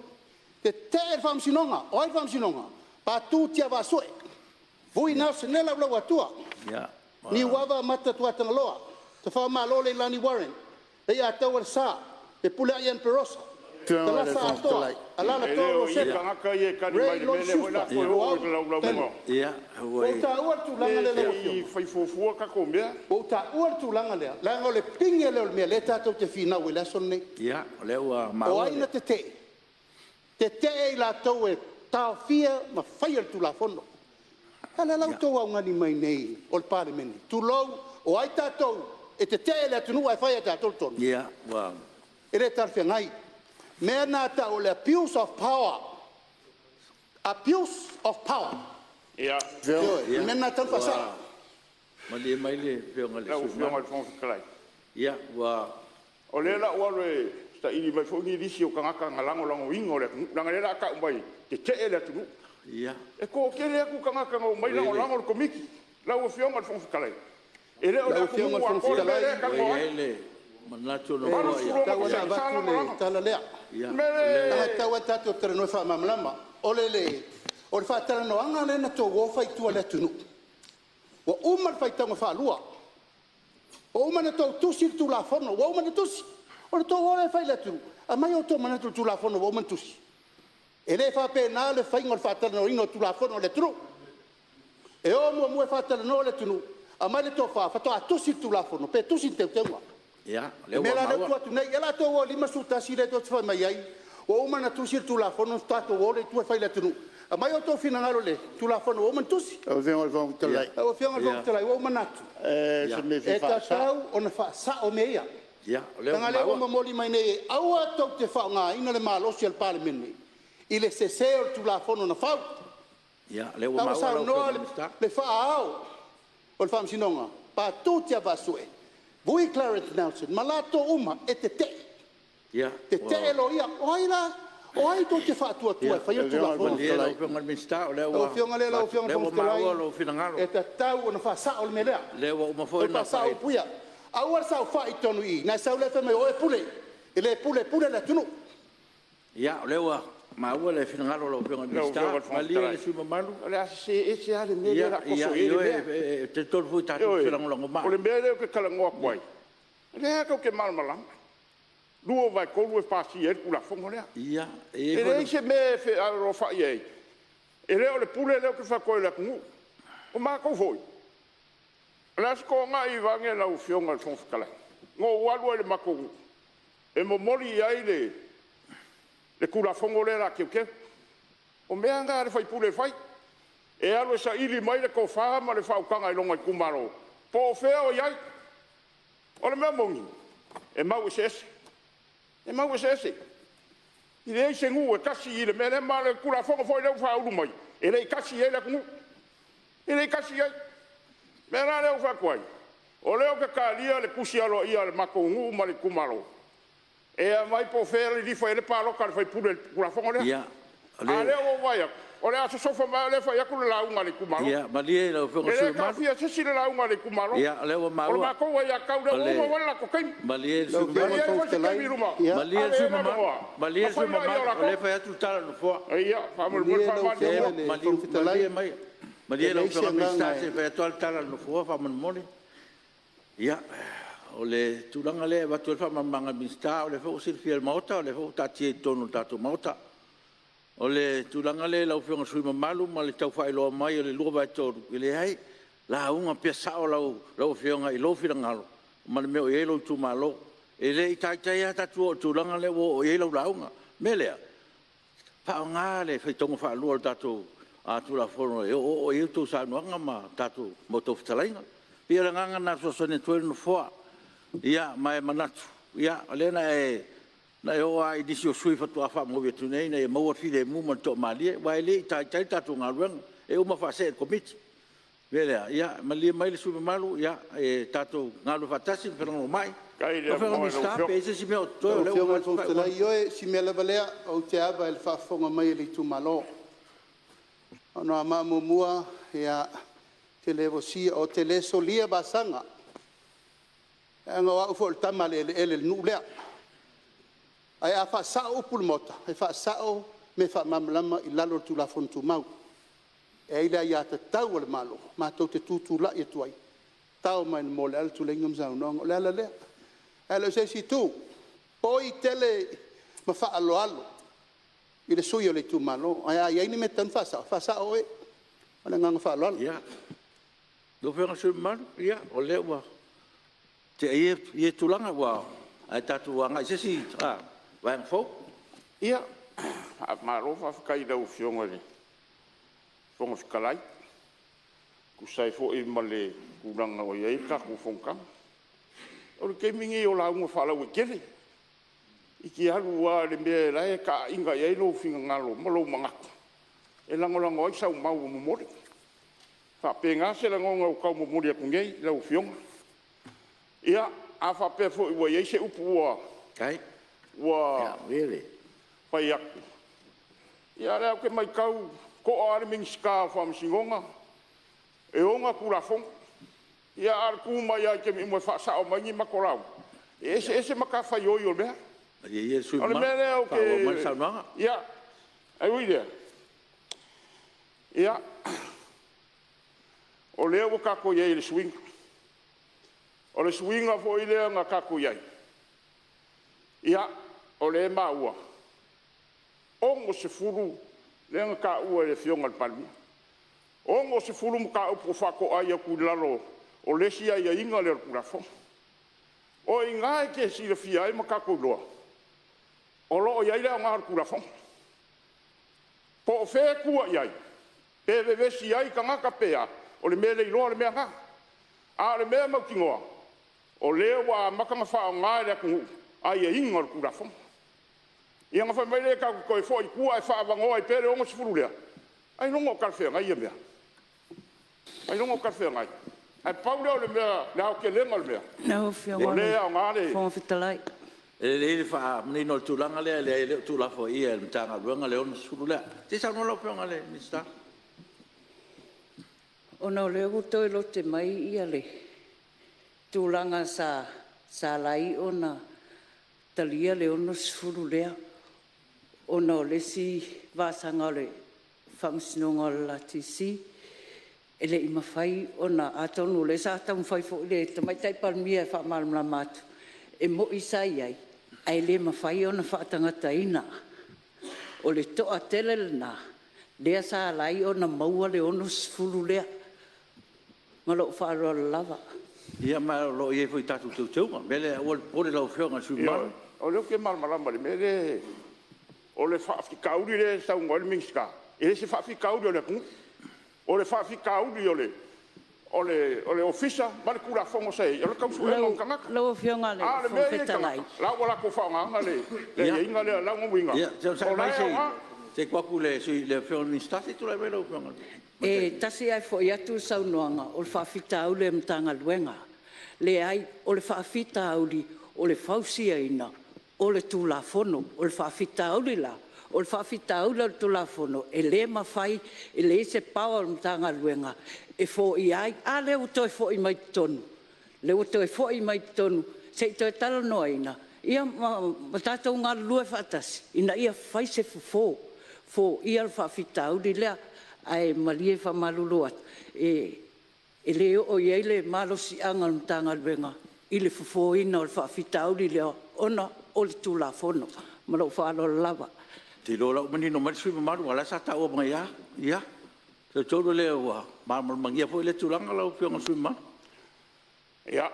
Tetee le Faamasinoga. O ai le Faamasinoga? Patu Tiavaasue Vui Nelson Laulauatua, Niuava Amata Tuatagaloa Tafamalo Leilani Warren, Leiataua Lesa, Fepuleai Ian Perosa, Afioga i le E Fofoga Fetalai. Talasa Atoa, Alaalatoa le o i Rosena, tagata ia e tali mai Ray i le mea Loni lea foi o le Schuster, a toe oo Loau i le Temi. laulauina o... Ua ou taua le tulaga lea lau Se i Afioga, fai fuafua tatou mea. ua ou taua le tulaga lea, leaga o le pine lea o le mea o lea tatou te finau ai i le aso lenei. O lea ua O maua ai le na tetee? Tetee i latou e taofia ma faia le Tulafono. A lea la ua outou augani mai nei o le Palemene, tulou, o ai tatou e tetee le atunuu ae fai lava e tatou le tonu? E le talafeagai. O le mea lena e tau o le abuse of power, abuse of power. Ia, Ioe, o le mea lena e tatau ona faasao. Malie mai le Afioga i le lau sui usufono Afioga i mamalu. le Fofoga Fetalai, Ua... o lea o le a ou alu e saili mai foi ni lisi o tagata na lagolagoina o le atunuu, leaga o lea o le a tau mai e tetee le atunuu. E toatele atu tagata na omai lagolago le Komiti. Lau Afioga i le Fofoga Fetalai, e le o le Lau Afioga atunuu i le Fofoga atoa le mea Fetalai, lea e Ua talanoa i ai. ai le manatu o le e Nofoa, tatau lava ona 86% sa avatu le lagolago. tala lea. O le mea Leaga e lea tatau lava ona tatou talanoa e faamalamalama. O le faatalanoaga lea na outou o fai i tua i le atunuu, ua uma le faitauga faalua, ua uma ona outou tusi le Tulafono, ua uma ona tusi, ona outou o lea e fai i le atunuu. Aumai outou manatu i le Tulafono ua uma ona tusi. E le faapena le faiga o le faatalanoaina o Tulafono a le atunuu. E o muamua e faatalanoa le atunuu, aumai le tofa faatoa tusi le Tulafono pe tusi ni teuteuga. O le mea la lea ua tuu atu nei, ia o la outou o i le 51 lea tou te fai mai ai ua uma ona tusi le Tulafono ona faatoa outou o lea i tua e fai i le atunuu. Aumai outou finagalo i le Tulafono ua uma ona tusi. Lau Afioga i le Fofoga Fetalai… Lau Afioga i le Fofoga Fetalai ua ou manatu e tatau ona faasao mea ia. Leaga o lea ua momoli mai nei e aua tou te faaaogaina le malosi o le Palemene i le sese o le Tulafono na fau. La ua saunoa le faa-ao o le Faamasinoga, Patu Tiavaasue Vui Clarence Nelson ma latou uma e tetee, tetee loia. O ai la, o ai tou te faatuatua e faia le Tulafono? O le Afioga lea lau Afioga i le Fofoga Fetalai, e tatau ona faasao le mea lea. Faasao upu ia. Aua le saofai i totonu i i ona e sau lea fai mai o oe e pule. E le pule, e pule le atunuu. Ia, o lea ua maua le finagalo o lau Afioga i le Lau Minisita. Afioga i le Fofoga Malie le Fetalai, sui usufono mamalu. O le a sese ese lava le mea lea o le a toso i ai le Ioe, mea. e talitonu foi tatou te Ioe, felagolagomai. o le mea lea ou te talanoa atu ai, o lea tou te malamalama, 2/3 e pasia ai le Tulafono lea. Ia, e i ai E foi le… leai se mea e fealofai ai, e le o le pule lea ou te fai atu ai a le atunuu. O matou foi, o le Aso Toonai vaeane lau Afioga i le Fofoga Fetalai, na ou alu ai i le matou nuu e momoli i ai le Tulafono lea o le a teuteu. O mea na a le sui usufono e fai, e alu e saili mai le tofa ma le faautaga i lona itumalo po o fea o i ai. O le mea moni, e mau eseese, e mau eseese. E leai se nuu e tasi i le mea lea, ma o le Tulafono foi lea ua faaulu mai, e le i tasi i ai le atunuu, e le i tasi i ai. O le mea la lea ou te fai atu ai, o lea ou te talia le tusi aloaia a le matou nuu ma le itumalo e aumai po o fea e lilifa i ai le palota a le sui usufono i le Tulafono lea. A o lea ua ou vaai atu, o le a sosofa mai lava o lea e fai atu le lauga a le itumalo. Ia malie lau Afioga i E le sui le usufono mamalu. taofia e se isi le lauga a le itumalo. Ia, o lea ua O le maua. matou aiatatau lea, ua uma foi le latou taimi. Malie le Lau sui usufono Afioga E i i le mamalu. ai Fofoga foi se Fetalai, taimi i luma, Malie ave le i sui ai le usufono mamalu, avanoa malie ona le sui fai usufono lea o mamalu, o lea latou. e fai atu le tala a le Nofoa. Ia, faamolemole Malie lau faamalilie Afioga atu. i le Malie Fofoga Fetalai, malie e lau leai se Afioga i le agaga Minisita se i e… fai atu lava le tala a le Nofoa faamolemole. Ia, o le tulaga lea e avatu ai le faamalamalamaga a le Minisita, o lea foi ua silafia e le Maota, o lea foi ua taatia i totonu o le tatou Maota. O le tulaga lea i lau Afioga i le sui usufono mamalu ma le tau faailoa mai o le 2/3, e leai, lauga pea sao lau Afioga i lou finagalo ma le mea o i ai lou itumalo. E le i taitai lava tatou oo i le tulaga lea ua oo i ai lau lauga. O le mea lea, faaaoga le faitauga faalua o le tatou Tulafono e oooo i ai a outou saunoaga ma a outou fetalaiga. E pei o le agaga lena e fesoasoani atu ai le Nofoa. Ia ma e manatu, o lea na e oo lava i nisi o sui usufono faatoa faamaui atu nei ina ia maua le filemu ma le toamalie, aua e le i taitai le tatou galuega, e uma faasee i le Komiti. O le mea lea, ia malie mai le sui usufono mamalu, tatou galulue faatasi ma felagolagomai. Faafetai Lau le Afioga i le avanoa i lau Minisita pe i Afioga. ai se isi mea o totoe Lau o lea ua Afioga i le oo atu le Fofoga faaiuga. Fetalai, ioe, o si mea lava lea, ou te ava i le faafofoga mai a le itumalo. O Anoamaa 1, ou te le solia vasaga, leaga o au foi o le tama a le eleele i le nuu lea. Ae a faasao upu i le Maota, e faasao mea faamalamalama i lalo o le Tulafono Tumau. E i ai le aiatatau a le Malo matou te tutulai atu ai, tao mai le moa o le ala tuleiga ma saunoaga. O le ala lea, ae le o se isi itu. E boi tele ma faaaloalo i le sui usufono o le itumalo, ae a i ai ni mea e tatau ona faasao, faasao oe. Ma le agaga faaaloalo. Ia, lau Afioga i le sui usufono mamalu, o lea ua tea ia tulaga, ae tatou agai i se isi vaega fou. Ia, faamalo faafetai i lau Afioga i le Fofoga Fetalai e tusa ai foi ma le tulaga ua i ai le tatou fonotaga. O le taimi lenei o lauga faalauaitele, e te alu lava i le mea o la e taaiga i ai lou finagalo ma lou manatu e lagolago ai sau mau ua momoli. E faapena se lagona ua tau momoli atu nei i lau Afioga. Ia, a faapea foi ua i ai se upu ua fai atu, ia o lea ou te matau e to'a lava le Minisita o Faamasinoga e ona Tulafono, a o le tu mai lava i taimi uma e faasao mai ni matou lauga, e eseese matafaioi o mea. Malie ia le sui O le usufono mea mamalu lea ou e faaauau mai le te… saunoaga. Ia, ae ui i lea, ia, o lea ua tatou i ai i le suiga. O le suiga foi lea na tatou i ai, ia, O lea e maua, 60 lea na taua e le Afioga i le Palemia, 60 mataupu ua faatoai atu i lalo o le isi aiaiga lea o le Tulafono. O i ina e te silafia ai ma tatou iloa o lo o i ai le aoga o le Tulafono. Po o fea e tua i ai, pe vevesi ai tagata pe a, o le mea leiloa le mea lena. A o le mea mautinoa, o lea ua amata ona faaaoga e le atunuu aiaiga o le Tulafono. Ia ona fai mai lea tatou te toe foi i tua ae faaavanoa ai pea le 60 lea? Ailoga o talafeagai ia mea? Ailoga o talafeagai? Ae pau lea o le mea, le aotelega o le mea, Lau Afioga o i lea e le aoga le… Fofoga Fetalai… E lelei le faamanino o le tulaga lea, e leai e le o tuulafoaia e le Matagaluega le 60 lea. Se i saunoa lau Afioga i le Minisita. Ona o lea ua toe lote mai le tulaga sa ala ai ona talia le 60 lea ona o le isi vasaga o le Faamasinoga o le LTC, e le i mafai ona… Atonu o lea sa taumafai foi le Tamaitai Palemia e faamalamalama atu, e moni sa i ai ae le mafai ona faatagataina. O le toatele lena lea sa ala ai ona maua le 60 lea. Ma lou faaaloalo lava. Ia ma o lo o i ai foi i tatou teuteuga. O le mea lea aua le popole lau Afioga i le sui usufono mamalu. Ioe, o lea ou te malamalama i le mea lea. O le faafitauli lea e saunoa ai le Minisita, e le o se faafitauli o le atunuu. O le faafitauli o le Ofisa ma le Tulafono sa i ai, o le tau suega o ni tagata. Lau Afioga i le A o le Fofoga mea ia i Fetalai… tagata, o la ua latou faaaogaina le aiaiga lea. O lona uiga Ia o la onosai mai e se aoga. i tuu atu i le Afioga i le Minisita. Se i tulai mai lau Afioga i le E tasi ae foi atu le saunoaga o le faafitauli o le Matagaluega. Leai, o le faafitauli o le fausiaina o le Tulafono. O le faafitauli la, o le faafitauli o le Tulafono e le mafai, e leai se power o le Matagaluega e foia ai. A lea ua toe foi mai totonu, lea ua toe foi mai totonu se i toe talanoaina ma tatou galulue faatasi ina ia fai se fofo, foia le faafitauli lea. Ae malie e faamalulu atu, e le oo i ai le malosiaga o le Matagaluega i le fofoina o le faafitauli lea ona o le Tulafono. Ma lou faaaloalo lava. Ou te iloa o la ua manino mai le sui usufono mamalu aua o la sa taua mai lava. Ia, ou te talitonu o lea ua malamalamagia foi lea tulaga lau Afioga i le sui usufono mamalu. Ia,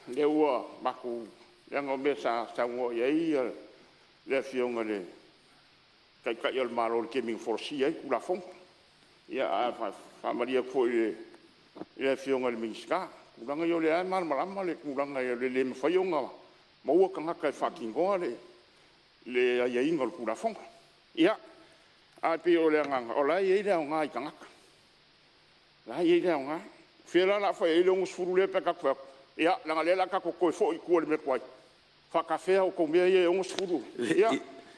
o lea ua matou… leaga o mea sa saunoa i ai le Afioga i le Taitai o le Malo i le taimi na folasia ai le Tulafono. Ia ae faamalie atu foi i le Afioga i le Minisita, o tulaga ia o lea lava e malamalama le tulaga o le le mafai ona maua tagata e faatinoa le aiaiga o le Tulafono. Ia, ae pei o le agaga o la e i ai le aoga i tagata, o la e i ai le aoga. O fea la o le a fai ai le 60 lea pe a tatou fai atu, ia leaga o lea o le a tatou toe foi i tua i le mea tuai, e faatafea outou mea ia e 60? Ia.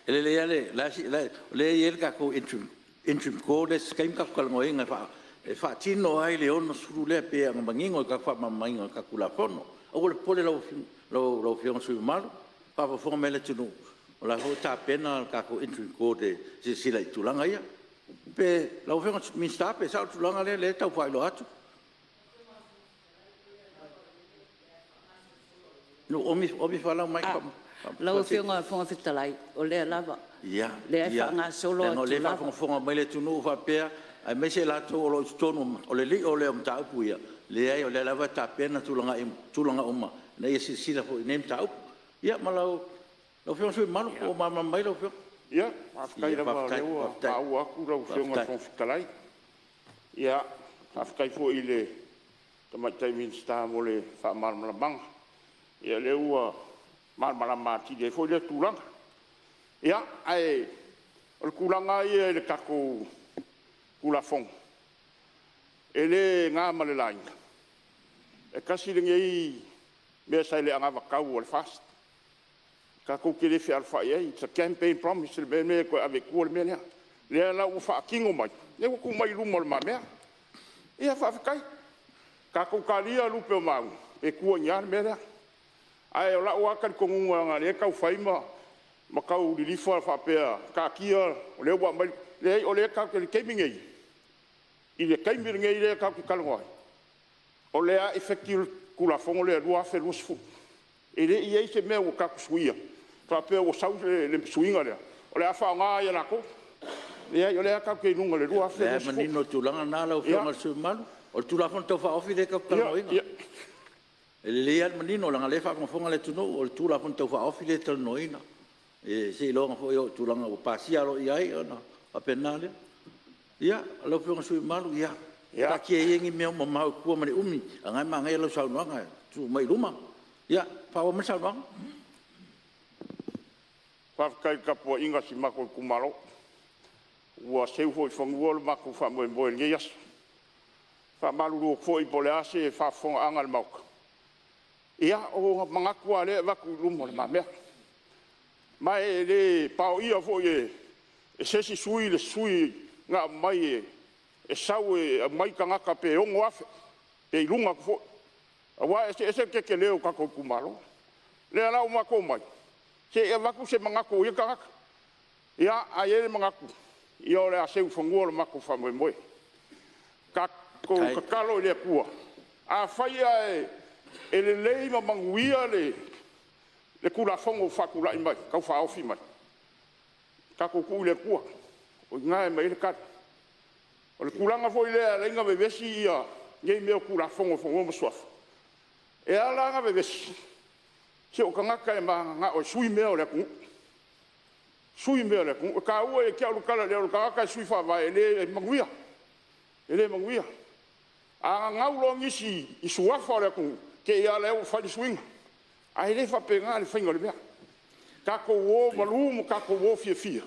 E lelei lava le… o lea e i ai le tatou Interim Court se taimi tatou talanoaina e faatino ai le 60 lea pei ona manino i le tatou faamalamalamaina o le tatou Tulafono. Aua le popole lau Afioga i le sui usufono mamalu, faafogafoga mai le atunuu o la foi ua tapena le tatou Interim Court e silasila i tulaga ia. Lau Afioga i le Minisita pe sao le tulaga lea e tau faailoa atu? Ua oomi ifo lava lau mic. Lau Afioga i le Fofoga Fetalai, o lea lava, o lea e faagasolo Ia, leaga o atu lea e lava. faafogafoga mai le atunuu faapea, aemaise i latou o lo o i totonu o le lio lea o mataupu ia. Leai o lea lava e tapena tulaga uma ina ia silasila foi i nei mataupu. Ia ma lau Afioga i le sui usufono mamalu po ua malamalama mai lau Afioga? Ia, faafetai lava o lea ua maua atu lau Afioga i le Fofoga Fetalai. Ia, faafetai foi i le Tamaitai Minisita mo le faamalamalamaga. Ia o lea ua malamalama atili ai foi lea tulaga. Ia, ae o le tulaga lava ia i le tatou Tulafono, e le na ma le laina, e tasi lenei mea sa i le anavatau a le FAST, tatou te le fealofai ai, it's a campaign promise le mea lenei e toe ave i tua le mea lea. O lea la ua faatino mai, lea ua tuu mai i lumamea. Ia faafetai. Tatou talia lupe o maunu, pe tua i ni a le mea lea. Ae o lou lava talitonuga leaga o lea e tau fai ma tau lilifa faapea, taatia o lea ua aumai le… Leai o lea tatou te i le taimi lenei, i le taimi lenei lea tatou te talanoa ai, o lea lava e effective le Tulafono lea 2020. E le i i ai se mea ua tatou suia faapea ua sau le suiga lea o le a faaaoga ai e latou. Leai o lea tatou te i luga o le 2020. O lea e manino le tulaga lena lau Afioga i le sui usufono mamalu. O le Tulafono Tau Faaofi lea tatou te talanoaina. E lelei lava le manino leaga o lea e faafogafoga le atunuu, o le Tulafono Tau Faaofi lea e talanoaina. Seiloga foi e oo i tulaga ua pasia aloaia ai ona faapena lea. Ia, lau Afioga i le sui usufono mamalu, taatia ia ni mea mamao i tua ma le umi, a o lena e manaia lau saunoaga e tuu mai i luma. Ia, faaauau mai le saunoaga. Faafetai i le tapuaiga a si matou itumalo, ua seu foi i fanua lo matou faamoemoe i lenei aso. E faamalulu atu foi po o le a se faafofogaaga a le Maota, ia o manatu lava o lea e avatu i lumamea. Ma e le paoia foi e se isi sui usufono le sui usufono na aumai e sau e aumai tagata pe 6,000 pe i luga atu foi, aua e eseese le tetele o tatou itumalo. O lea la ua matou omai, se i avatu se manatu o ia tagata. Ia, ae i ai le manatu, ia o le a seu i fanua le matou faamoemoe. Tatou tatalo i le Atua, afai ae e lelei ma manuia le Tulafono ua faatulai mai Tau Faaofi mai, tatou tuu i le Atua o i ina e aumai ai le tali. O le tulaga foi lea e ala ai ona vevesi nei mea o Tulafono o Fanua ma Suafa, e ala ona vevesi, se o tagata e mananao e sui mea o le atunuu, sui mea o le atunuu. E taua ia te au le tala lea o le tagata e sui faavae e le manuia, e le manuia. A gagau loa nisi i suafa o le atunuu, te i lava lea ua fai le suiga. Ae le faapena le faiga o le mea. Tatou o malu ma tatou o fiafia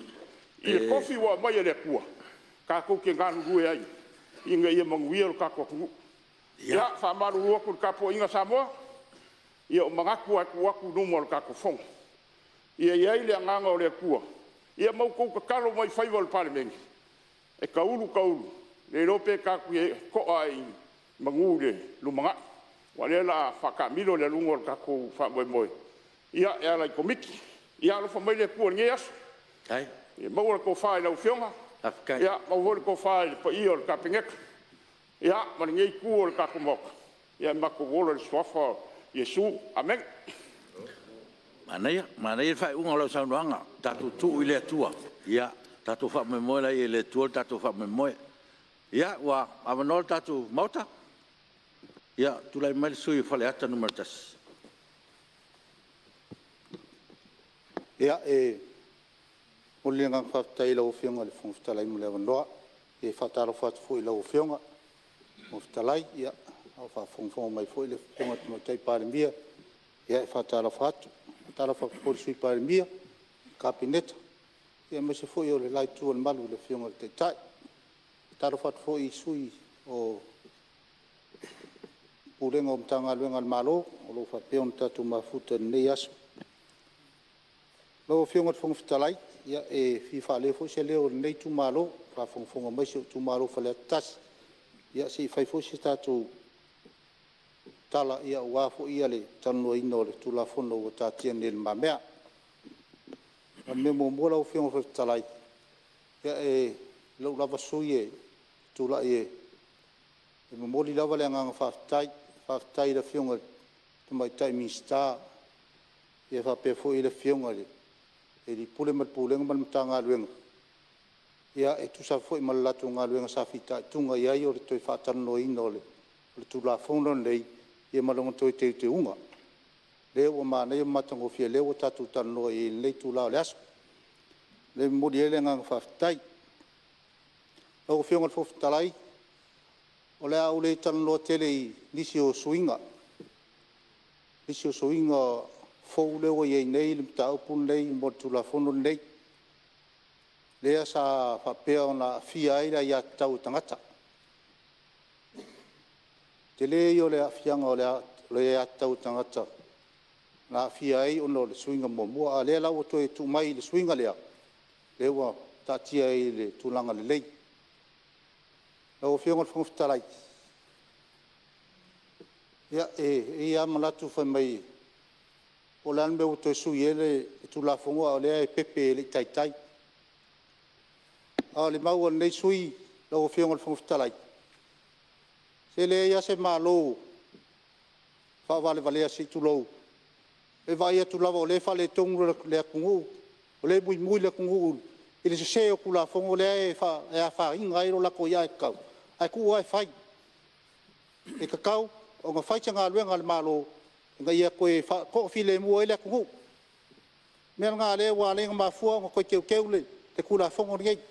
i le tofi ua aumai e le Atua tatou te galulue ai ina ia manuia lo tatou atunuu. Ia, faamalulu atu i le tapuaiga a Samoa, ia o manatu lava e tuu atu i luma o le tatou Fono, ia i ai le agaga o le Atua ma outou tatalo mai i faiva o le Palemene, e taulu taulu, le iloa pe tatou te to'a i manu i le lumanai, aua o lea o le a faataamilo le aluga o le tatou faamoemoe e ala i Komiti. Ia alofa mai le Atua i lenei aso, ia maua le tofa i lau Afioga, maua foi le tofa i le paia o le Kapeneta ma lenei Itu o le tatou Maota, ae matou ola i le suafa o Iesu. Amene. Manaia, manaia le faaiuga o lau saunoaga, tatou tuu i le Atua. Ia tatou faamoemoe laia i le Atua le tatou faamoemoe. Ia, ua avanoa le tatou Maota. Ia, tulai mai le sui usufono mo Faleata 1. Ia, e momoli le agaga faafetai i lau Afioga i le Fofoga Fetalai mo le avanoa. E faatalofa atu foi i lau Afioga i le Fofoga Fetalai, a o faafogafoga mai foi le Afioga i le Tamaitai Palemia, e faatalofa atu. E faatalofa atu foi i le Sui Palemia, le Kapeneta, aemaise foi o le la Itu o le Malu i le Afioga i le Taitai. E faatalofa atu foi i Sui o Pulega o Matagaluega a le Malo o lo o faapea ona tatou mafuta i lenei aso. Lau Afioga i le Fofoga Fetalai, e fia faaleo foi se leo o lenei itumalo, a o faafogafoga mai si ou itumalo o Faleata 1, se i fai foi se tatou tala aua foi le talanoaina o le Tulafono ua taatia nei i lumamea. O le mea muamua lau Afioga i le Fofoga Fetalai, o lou lava sui usufono e tulai e momoli lava le agaga faafetai, faafetai i le Afioga i le Tamaitai Minisita faapea foi le Afioga i le Ofisa Sili o Pulega ma le Pulega ma le Matagaluega e tusa foi ma le latou galuega sa fitaituga i ai o le toe faatalanoaina o le Tulafono lenei ma lona toe teuteuga. Lea ua manaia ma matagofie o lea ua tatou talanoa i lenei itula o le aso. O lea e momoli ai le agaga faafetai. Lau Afioga i le Fofoga Fetalai, o le a ou le talanoa tele i nisi o suiga fou lea ua i ai nei le mataupu lenei mo le Tulafono lenei, lea sa faapea ona aafia ai le aiatatau a tagata. O le tele ia o le aafiaga o le aiatatau a tagata na aafia ai ona o le suiga muamua, a o lea la ua toe tuu mai i le suiga lea, lea ua taatia ai i le tulaga lelei. Lau Afioga i le Fofoga Fetalai, e i ai lava manatu fai mai po o le a le mea ua toe sui ai le Tulafono a o lea e pepe e le i taitai. A o le mau a lenei sui usufono lau Afioga i le Fofoga Fetalai, se e leai lava se Malo faavalevalea se i tulou. E vaai atu lava o lea e faaletonu le atunuu, o lea e muimui le atunuu i le sese o Tulafono lea e afaina ai le latou aiatatau, ae tuu lava e fai. E tatau ona fai se galuega a le Malo ina ia toe faatoafilemu ai le atunuu. O le mea lena o lea ua ala ai ona mafua ona toe teuteu le Tulafono lenei. O le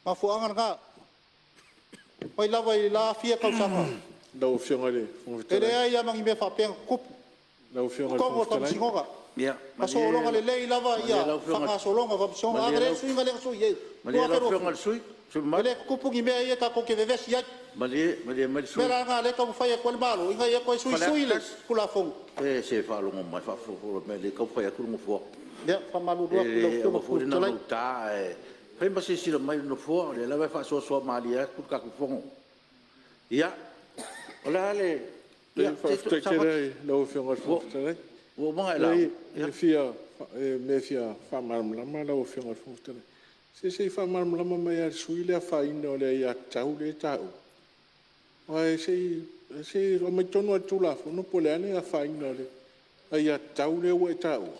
mafuaaga lena. Mai lava i la fia tausaga Lau Afioga i le Fofoga e Fetalai… leai lava ma ni mea faapea na tutupu Lau i Afioga i le totonu o Fofoga Fetalai… Faamasinoga. Na sologa lelei lava faagasologa o Faamasinoga. A lea le suiga lea na sui ai i le Malie lau Afioga i le 2020, sui usufono e mamalu. le tutupu ni mea ia tatou te vevesi ai. Malie mai le O sui le mea la lena o lea e taumafai atu ai le Malo ina ia toe suisui Faleata le 1. Tulafono. Se, se faalogo mai, faafogafoga mai o lea e taumafai atu le Nofoa. Ia, faamalulu E atu i lau le Afioga i aua le foi Fofoga le Fetalai. naunauta, ae fai ma silasila mai i le Nofoa, o lea lava e faasoasoa malie atu le tatou Fono. Ia, o le a le… Ia, Faafetai tele lava i lau Afioga i le Fofoga Fetalai. Ua uma ona e lauga. Leai, o le mea e fia faamalamalama lau Afioga i le Fofoga Fetalai. Se se i faamalamalama mai lava e le sui usufono le afaina o le aiatatau lea e taua. Aua se i aumai tonu lava i le Tulafono po o le a le afaina o le aiatatau lea ua e taua.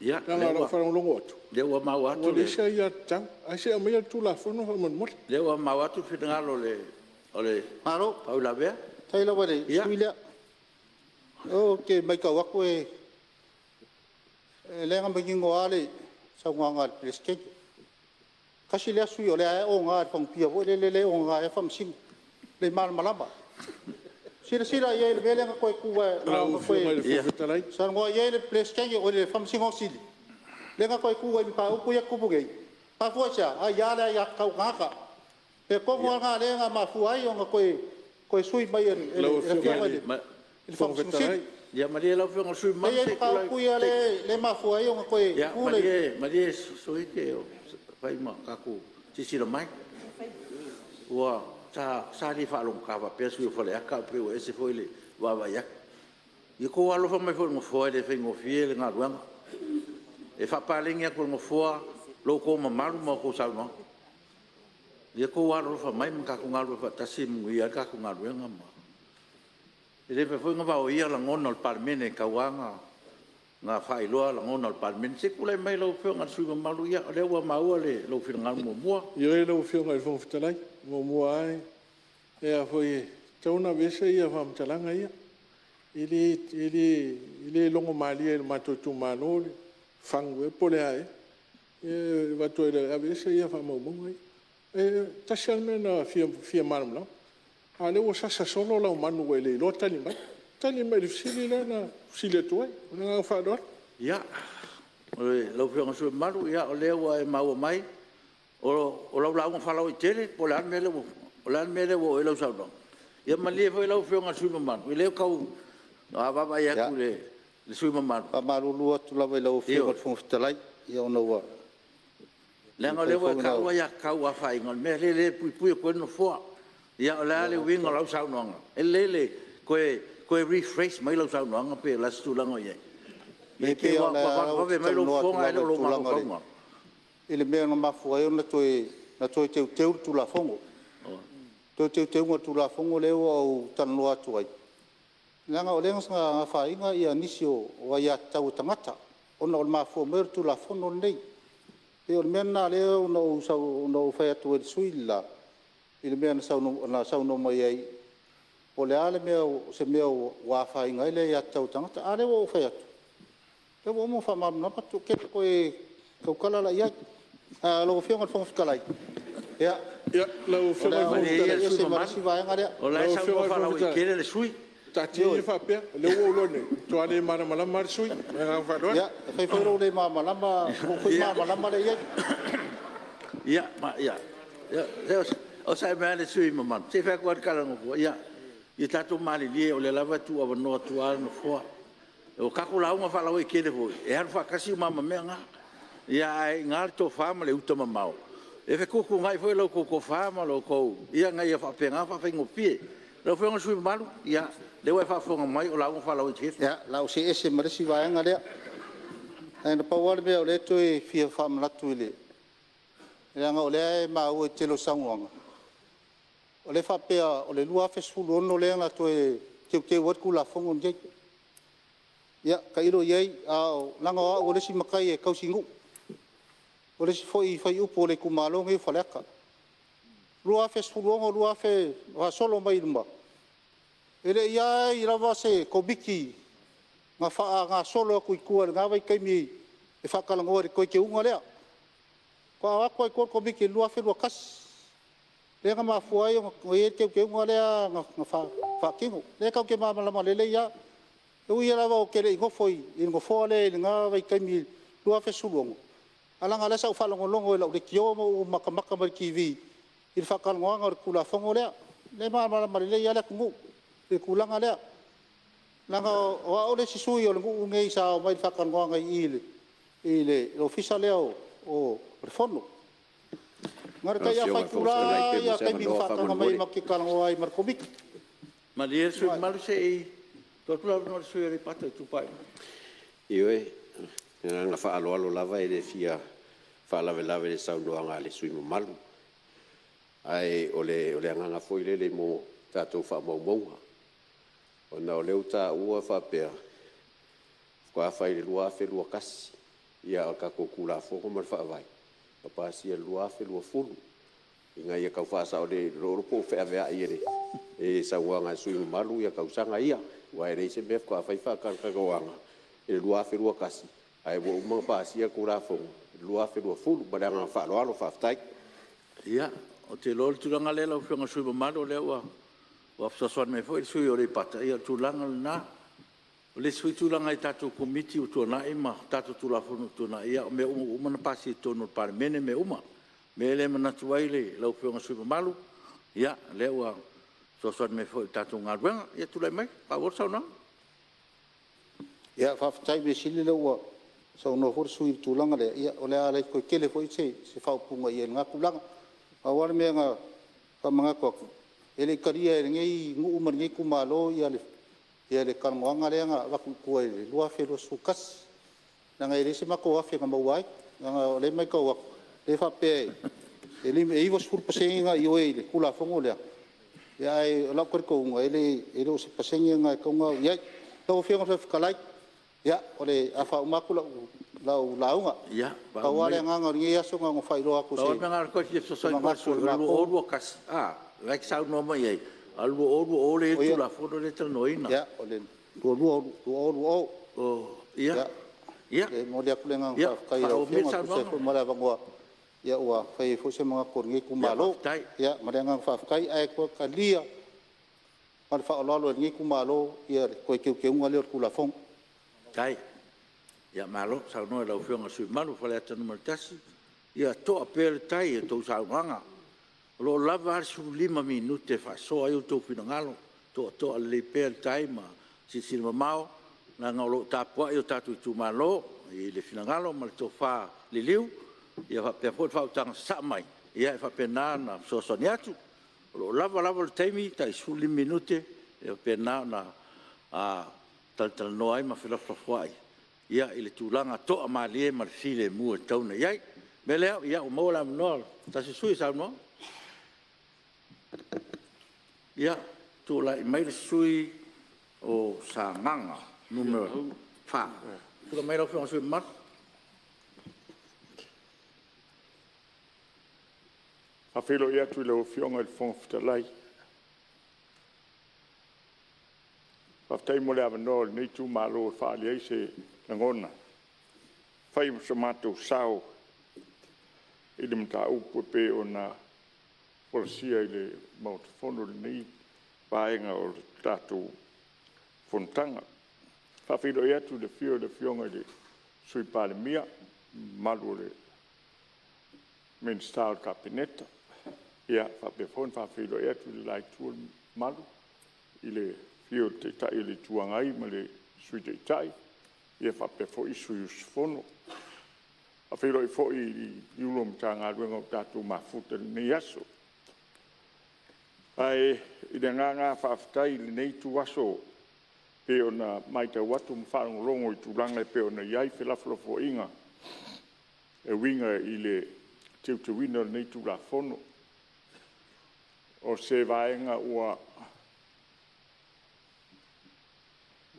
Leaga o lau faalogologo atu Ia, o lea ua maua atu ua leai se aiatatau. Ae se i aumaia le Tulafono faamolemole. O lea ua maua atu le finagalo o le Malo. faauilavea. Faafetai lava i le sui usufono lea. Ou te maitau atu o lea na manino lava le saunoaga a le Peresetene. Tasi lea sui usufono o lea e oga i le fagutia foi lele lea e oga ai lava Faamasino, e le malamalama. Silasila i ai i le mea lea na toe tu Lau Afioga i le Fofoga Fetalai… saunoa i ai le Faamasino Sili, lea na toe tu ai i mataupu ia e tutupu nei. Mafua i se a? Aia le aiatatau a tagata. O le mea tonu lava lena lea na mafua ai ona toe sui mai e le Lau Afioga Afioga i i le le Fofoga Faamasino Sili. Fetalai… Ia malie lau Afioga i le sui usufono E mamalu i ai se i tulai. mataupu ia lea e mafua ai ona toe tu le… Malie le sui usufono fai ma tatou silasila mai. Sa le faalogogata faapea le sui usufono mo Faleata ae pei ua ese foi le vaavaai atu. Ia outou alolofa mai foi i le Nofoa e le faigofie le galuega. E faapaleni atu e le Nofoa lo outou mamalu ma a outou saunoaga. Ia outou alolofa mai ma tatou galulue faatasi e manuia ai le tatou galuega. E le mafai foi ona vaoia lagona o le Palemene e tau lava ona faailoa lagona o le Palemene. Se i tulai mai lau Afioga i le sui usufono mamalu, o lea ua maua lou finagalo muamua. Ioe lau Afioga i le Fofoga Fetalai, muamua lava, e tatau ona aveese faamatalaga ia. E le logomalie i le matou itumalo le fagu ea po o le a ea. E avatu ai, aveese faamaumauga ia. E tasi lava le mea na fia malamalama, a o lea ua sasa solo lau manu ua e le iloa tali mai. Tali mai i le fesili lea na fesili atu ai. Ma le agaga faaaloalo. Ia, lau Afioga i le sui usufono mamalu, o lea ua e maua mai, o lau lauga faalauaitele po o le a le mea lea ua oo i ai lau saunoaga? Ia malie foi lau Afioga i le sui usufono mamalu, o lea e tau vaavaai atu i le sui usufono mamalu. Ia, faamalulu atu lava i lau Afioga i le Fofoga Fetalai, ona ua… Leaga o lea ua e taua aiatatau ua afaina, o le mea lea e puipui atu ai le Nofoa. Ia o le a le uiga o lau saunoaga? E lelei le toe rephrase mai lau saunoaga pe o le a se tulaga o i ai. Ne i te i ua vavevave mai lou fofoga ae le o lou mafaufauga. I le mea na mafua ai ona toe teuteu le Tulafono. Toe teuteuga o le Tulafono lea ua ou talanoa atu ai, leaga o lea na afaina nisi o aiatatau a tagata ona o le mafua mai o le Tulafono lenei. E pei o le mea lena lea na ou fai atu ai i le sui usufono le la i le mea na saunoa mai ai, po o le a se mea ua afaina ai le aiatatau a tagata. A lea ua ou fai atu, o lea ua uma ona faamalamalama atu, ou te le toe tautala la i ai. Lau Afioga i le Fofoga Fetalai, ia, Lau o Afioga le i a le ou Fofoga Malie ia see le sui ese usufono ma le isi vaega lea. mamalu, o la e saunoa faalauaitele le sui usufono. Taatia ia faapea, o lea ua ou iloa nei, ua matua le malamalama lava le sui usufono. Ma le agaga faaaloalo. Ia, e fai foi lou le malamalama, lou foi malamalama lea i ai. Ia, onosai mai le sui usufono mamalu, se i fai atu lava le tala a le Nofoa. Ia tatou malilie o lea lava e tuuavanoa atu lava le Nofoa. O tatou lauga faalauaitele foi, e alu faatasi uma lava ma mea na. Ae i ina le tofa ma le uta mamao e fetuutuunai foi la outou tofa ma la outou… ina ia faapena ona faafaigofie. Lau Afioga i le sui usufono mamalu, o lea ua e faafofoga mai o lauga faalauaitele. Ia, o le a ou see ese ma le isi vaega lea. Ae na pau lava le mea o lea e toe fia faamanatu i le… leaga o lea e maua i le tele o saunoaga, o lea e faapea o le 2016 lea na toe teuteu ai le Tulafono lenei. Ia tailo i ai, leaga o au le isi matai e tausinuu, o le isi foi faiupu a le itumalo lenei o Faleata. 2016 20 faasolo mai i luma, e le i i ai lava se Komiti na faagasolo atu i tua i lena vaitaimi e faatalanoa i le teuteuga lea. Faatoa o atu lava i tua le Komiti i le 2021, lea na mafua ai ona i ai le teuteuga lea na faatino. O lea tatou te malamalama lelei lava. E ui lava ou te le i nofo i le nofoa lea i lena vaitaimi i le 2016, ae leaga o lea sa ou faalogologo i lau leitio ma ou matamata mai i le TV i le faatalanoaga o le Tulafono lea. O lea e malamalama lelei lava le atunuu i le tulaga lea. Leaga o au le isi sui o le nuu lenei sa omai i le faatalanoaga i i i le Ofisa lea o le Fono. Na o le tai afa itula lava ia taimi na faataga mai ai matou te talanoa ai ma le Komiti. Malie le sui usufono mamalu se i tuu atu le avanoa i le sui usufono mo Aleipata Itupa i Luga. Ioe, o le agaga faaaloalo lava e le fia faalavelave i le saunoaga a le sui usufono mamalu. Ae o le agaga foi lele mo tatou faamaumauga, ona o lea ua taua faapea faatoa fai i le 2021, a o le tatou Tulafono ma le Faavae na pasia i le 2020, ina ia tau faasao ne i te i ua feaveai e le saunoaga a le sui usufono mamalu tausaga ia, aua e leai se mea faatoa fai faatalatalanoaga i le 2021 ae ua uma ona pasia le Tulafono i le 2020. Ma le agaga faaaloalo faafetai. Ia, ou te iloa o le tulaga lea lau Afioga i le sui usufono mamalu, o lea ua fesoasoani mai foi le sui usufono mo Aleipata, ia o le tulaga lena. O le isi foi tulaga i tatou Komiti ua tuanai ma tatou Tulafono ua tuanai, ia o mea uma ua uma ona pasia i totonu o le Palemene mea uma. O le mea lea e manatu ai lau Afioga i le sui usufono mamalu, ia o lea ua fesoasoani mai foi i le tatou galuega. Ia tulai mai e faaauau le saunoaga. Ia faafetai, mea sili o lea ua saunoa foi le sui usufono i le tulaga lea, ia o le a le toe tele foi se faaupuga i ai i lena tulaga. Pau lava le mea na faamanatu atu, e le i talia e lenei nuu ma lenei itumalo le talanoaga lea na avatu i tua i le 2021, leaga e leai se matou $1,000 na maua ai. Leaga o lea e matau atu, lea e faapea e 90% na ioe i le Tulafono lea, ae o lau talitonuga, e le o se pasene lena e tatau ona au i ai. Lau Afioga i le Fofoga Fetalai, ia o le a faauma atu lau lauga. Pau lava le agaga o lenei aso na ona faailoa atu o Pau lava le mea na ona toe fia fesoasoani atu ai o le 2021 a, o lena e te saunoa mai ai, a o le 2020 lea e i ai le Tulafono lea e talanoaina. Ia, o le 2020. E momoli atu le agaga faafetai i lau Afioga e tusa ai foi ma le avanoa ua fai ai foi se manatu o lenei itumalo. Ia ma le agaga faafetai, ae talia ma le faaaloalo e lenei itumalo le toe teuteuga lea o le Tulafono. Faafetai. Ia malo saunoa i lau Afioga i le sui usufono mamalu mo Faleata 1. Ia to'a pea le tai i a outou saunoaga. O lo o lava a le 15 minute e faasoa ai outou finagalo, toatoa lelei pea le tai ma silasila mamao, leaga o lo o tapuai o tatou itumalo i le finagalo ma le tofa liliu faapea foi le faautaga sasaa mai e faapena ona fesoasoani atu. O lo o lava lava le taimi, tai 15 minute e faapena ona talatalanoa ai ma felafolafoai i le tulaga toamalie ma le filemu e tatau ona i ai. O le mea lea, ua maua le avanoa o se tasi o sui usufono e saunoa. Ia, tulai mai le sui usufono mo Sagaga 4. Tulai mai lau Afioga i le sui usufono mamalu. E faafeiloai atu i lau Afioga i le Fofoga Fetalai. Faafetai mo le avanoa o lenei itumalo e faaali ai se lagona e fai ma so matou sao i le mataupu e pei ona folasia i le Maota Fono i lenei vaega o le tatou fonotaga. E faafeiloai atu i le afio o le Afioga i le Sui Palemia, le mamalu o Minisita o le Kapeneta. E faapea foi ona faafeiloai atu i le la itu o le malu i le afio o le Taitai o le Itu Agai ma le Sui Taitai faapea foi sui usufono. E faafeiloai foi i Ofisa Sili o Pulega o Matagaluega ua tatou mafuta i lenei aso. Ae i le agaga lava faafetai i lenei ituaso e pei ona matau atu ma faalogologo i tulaga e pei ona i ai felafolafoaiga e uiga i le teuteuina o lenei Tulafono. O se vaega ua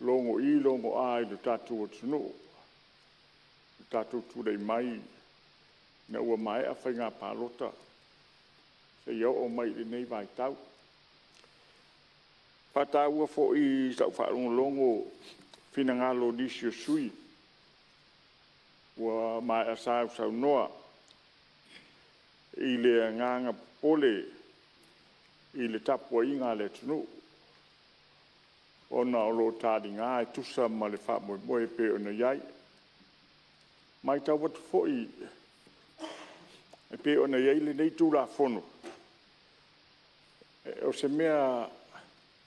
logo i, logo a i le tatou atunuu i le tatou tulai mai ina ua maea Faiga Palota seia oo mai i lenei vaitau. E faataua foi i sau faalogologo finagalo o nisi o sui usufono ua maea sausaunoa i le agaga popole i le tapuaiga a le atunuu ona o lo o taliga e tusa ma le faamoemoe e pei ona i ai. E matau atu foi e pei ona i ai lenei Tulafono, o se mea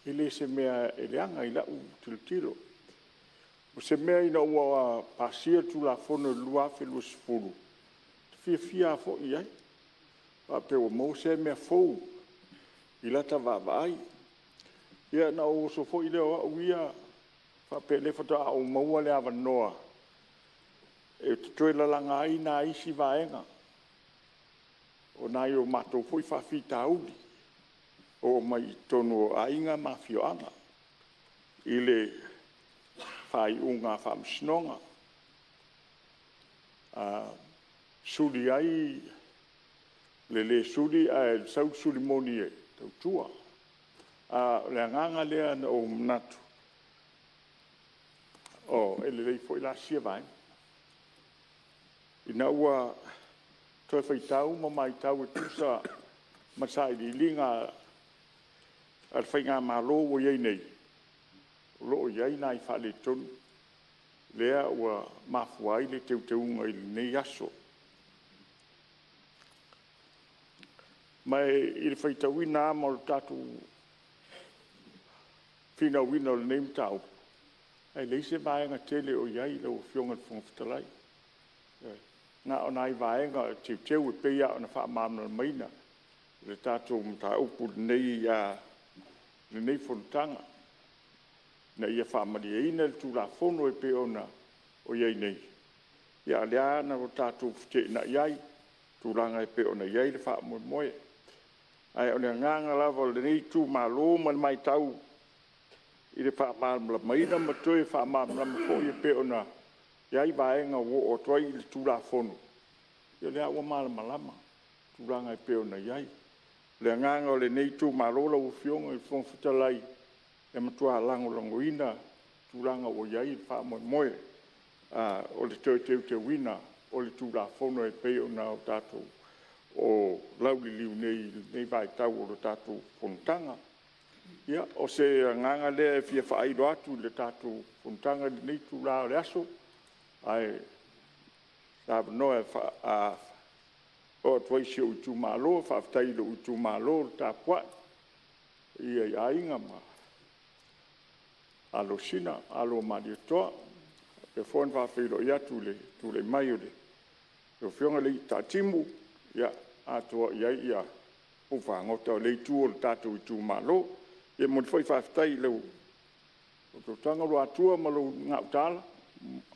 e le o se mea e leaga i lau tilotilo. O se mea ina ua pasia le Tulafono i le 2020, ou te fiafia lava foi i ai, faapea ua maua sea mea fou i lata vaavaai. Ia ona ou oso foi lea o au ia faapea o lea faatoa ou maua le avanoa ou te toe lalaga ai nai isi vaega o nai o matou foi faafitauli e oo mai i totonu o aiga ma afioaga i le faaiuga a Faamasinoga. Suli ai le le suli ae sau le suli moni e tautua. A o le agaga lea na ou manatu, e lelei foi la sia vaega. Ina ua toe faitau ma matau e tusa ma sailiiliga a le faigamalo ua i ai nei, o lo o i ai nai faaletonu lea ua mafua ai le teuteuga i lenei aso. Ma i le faitauina lava ma le tatou finauina o lenei mataupu, e leai se vaega tele o i ai lau Afioga i le Fofoga Fetalai. Ioe. Na o nai vaega e teuteu e pei lava ona faamalamalamaina le tatou mataupu i lenei fonotaga, ina ia faamalieina le Tulafono e pei ona i ai nei, a o lea lava na tatou feteenai ai i tulaga e pei ona i ai le faamoemoe. Ae o le agaga lava o lenei itumalo ma le matau i le faamalamalamaina ma toe faamalamalama foi e pei ona i ai vaega ua oo atu ai le Tulafono, ia o lea lava ua malamalama tulaga e pei ona i ai. O le agaga o lenei itumalo lau Afioga i le Fofoga Fetalai, e matua lagolagoina tulaga ua i ai le faamoemoe o le toe teuteuina o le Tulafono e pei ona tatou lauliliu nei i lenei vaitau o le tatou fonotaga. Ia, o se agaga lea e fia faailo atu i le tatou fonotaga i lenei itula o le aso, ae o se avanoa e oo atu ai i si ou itumalo. Faafetai i lou itumalo le tapuai, le paia i Aiga ma Alo o Sina, Alo o Malietoa. E faapea foi ona faafeiloai atu i le tulai mai o lau Afioga i le alii Taatimu, atoa i ai puafagota o lea itu o le tatou itumalo. E momoli foi le faafetai i lau faautautaga Luatua ma lou Gautaala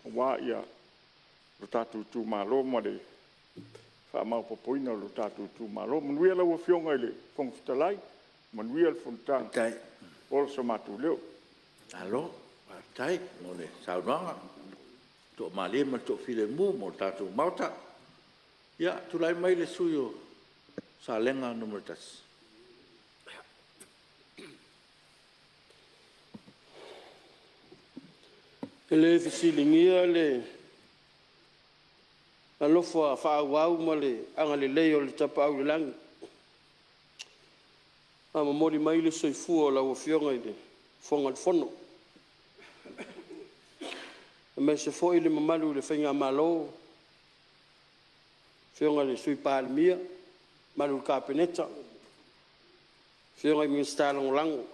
aua lo tatou itumalo ma le faamaopoopoina o le tatou itumalo. Manuia lau Afioga i le Fofoga Fetalai, manuia le fonotaga. Ola so matou leo. Malo faafetai mo le saunoaga toamalie ma le toafilemu mo le tatou Maota. Ia tulai mai le sui usufono mo Salega 1. E le fesiligia le alofa faaauau ma le agalelei o le Tapaau i le Lagi na momoli mai le soifua o lau Afioga i le Fofoga o le Fono, aemaise foi le mamalu i le Faigamalo, afioga i le Sui Palemia, mamalu i le Kapeneta, afioga i Minisita Lagolago.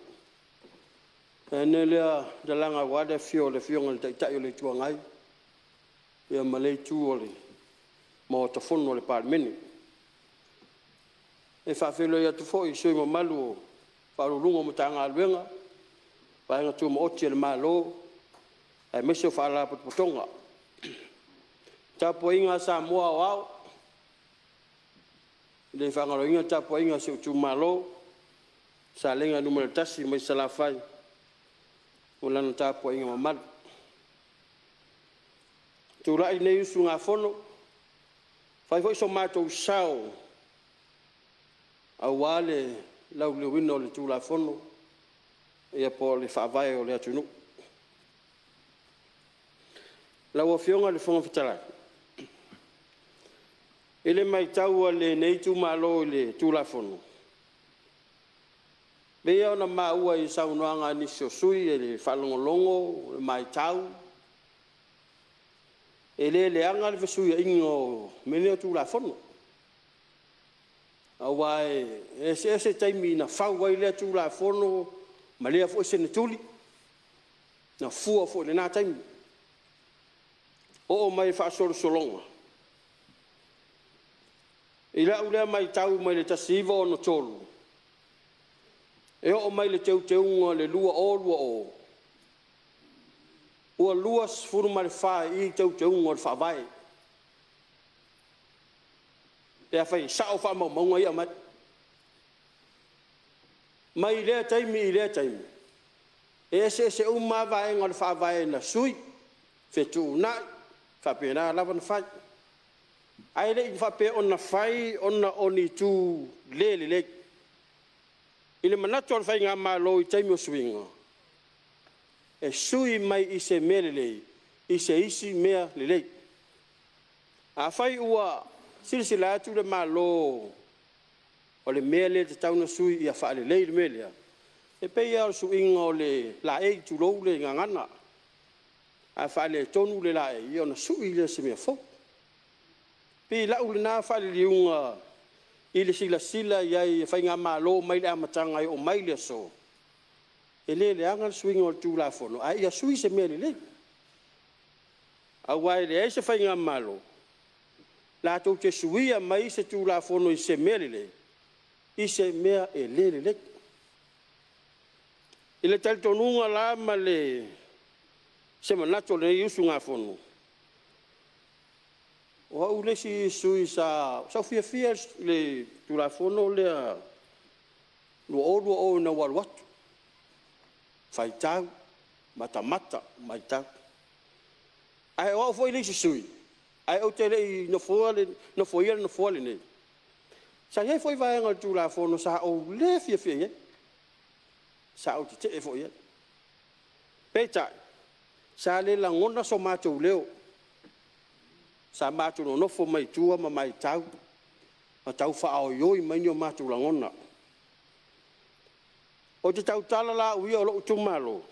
Tainane lea lalaga aua le afio o le Afioga i le Taitai o le Itu Agai ma lea itu o le Maota Fono o le Palemene. E faafeiloai atu foi i sui usufono mamalu o Ofisa Sili o Pulega o Matagaluega, Vaega Tumaoti a le Malo aemaise o Faalapotopotoga. Le tapuaiga a Samoa aoao, e le faagaloina le tapuaiga a si ou Itumalo Salega 1 mai Salafai. ma lana tapuaiga mamalu. E tulai lenei usugafono e fai foi so matou sao aua le lauliliuina o le Tulafono po o le Faavae o le atunuu. Lau Afioga i le Fofoga Fetalai, i le maitau a lenei Itumalo i le Tulafono, e pei lava ona maua i saunoaga a nisi o sui usufono i le faalogologo, maitau, e le leaga le fesuiaiga o mea nei o Tulafono, aua e eseese taimi na fau ai lea Tulafono ma lea foi seneturi na fua foi i lena taimi. Oo mai i le faasolosologa i lau lea maitau mai le 1963 e oo mai i le Teuteuga o le 2020, ua 24 i i Teuteuga o le Faavae, pe afai e sao faamaumauga ia e aumai. Mai lea taimi i lea taimi, e eseese uma lava vaega o le Faavae na sui, fetuunai, faapena lava ona fai. Ae le i faapea na fai ona o ni itu le lelei. I le manatu o le Faigamalo i taimi o suiga, e sui mai i se mea lelei i se isi mea lelei. Afai ua silasila atu le Malo o le mea lea e tatau ona sui ia faalelei le mea lea, e pei lava o le suiga o le laei tulou le gagana. A faaletonu le laei, ona sui lea i se mea fou. E pei o lau lena faaliliuga i le silasila i ai a Faigamalo mai le amataga e oo mai le aso, e le leaga le suiga o le Tulafono ae ia sui i se mea lelei. Aua e leai se Faigamalo latou te suia mai se Tulafono i se mea lelei i se mea e le lelei. I le talitonuga la ma se manatu o lenei usugafono, o au le isi sui usufono sa ou fiafia i le Tulafono lea 2020 ina ua alu atu, faitau, matamata, maitau. Ae o au foi le isi sui usufono ae ou te le i nofoia le nofoa lenei, sa i ai foi vaega o le Tulafono sa ou le fiafia i ai, sa ou tetee foi i ai. Peitai, sa le lagona so matou leo, sa matou nonofo mai tua ma maitau ma tau faaoioi mai ni o matou lagona. Ou te tautala la au ia o lou itumalo,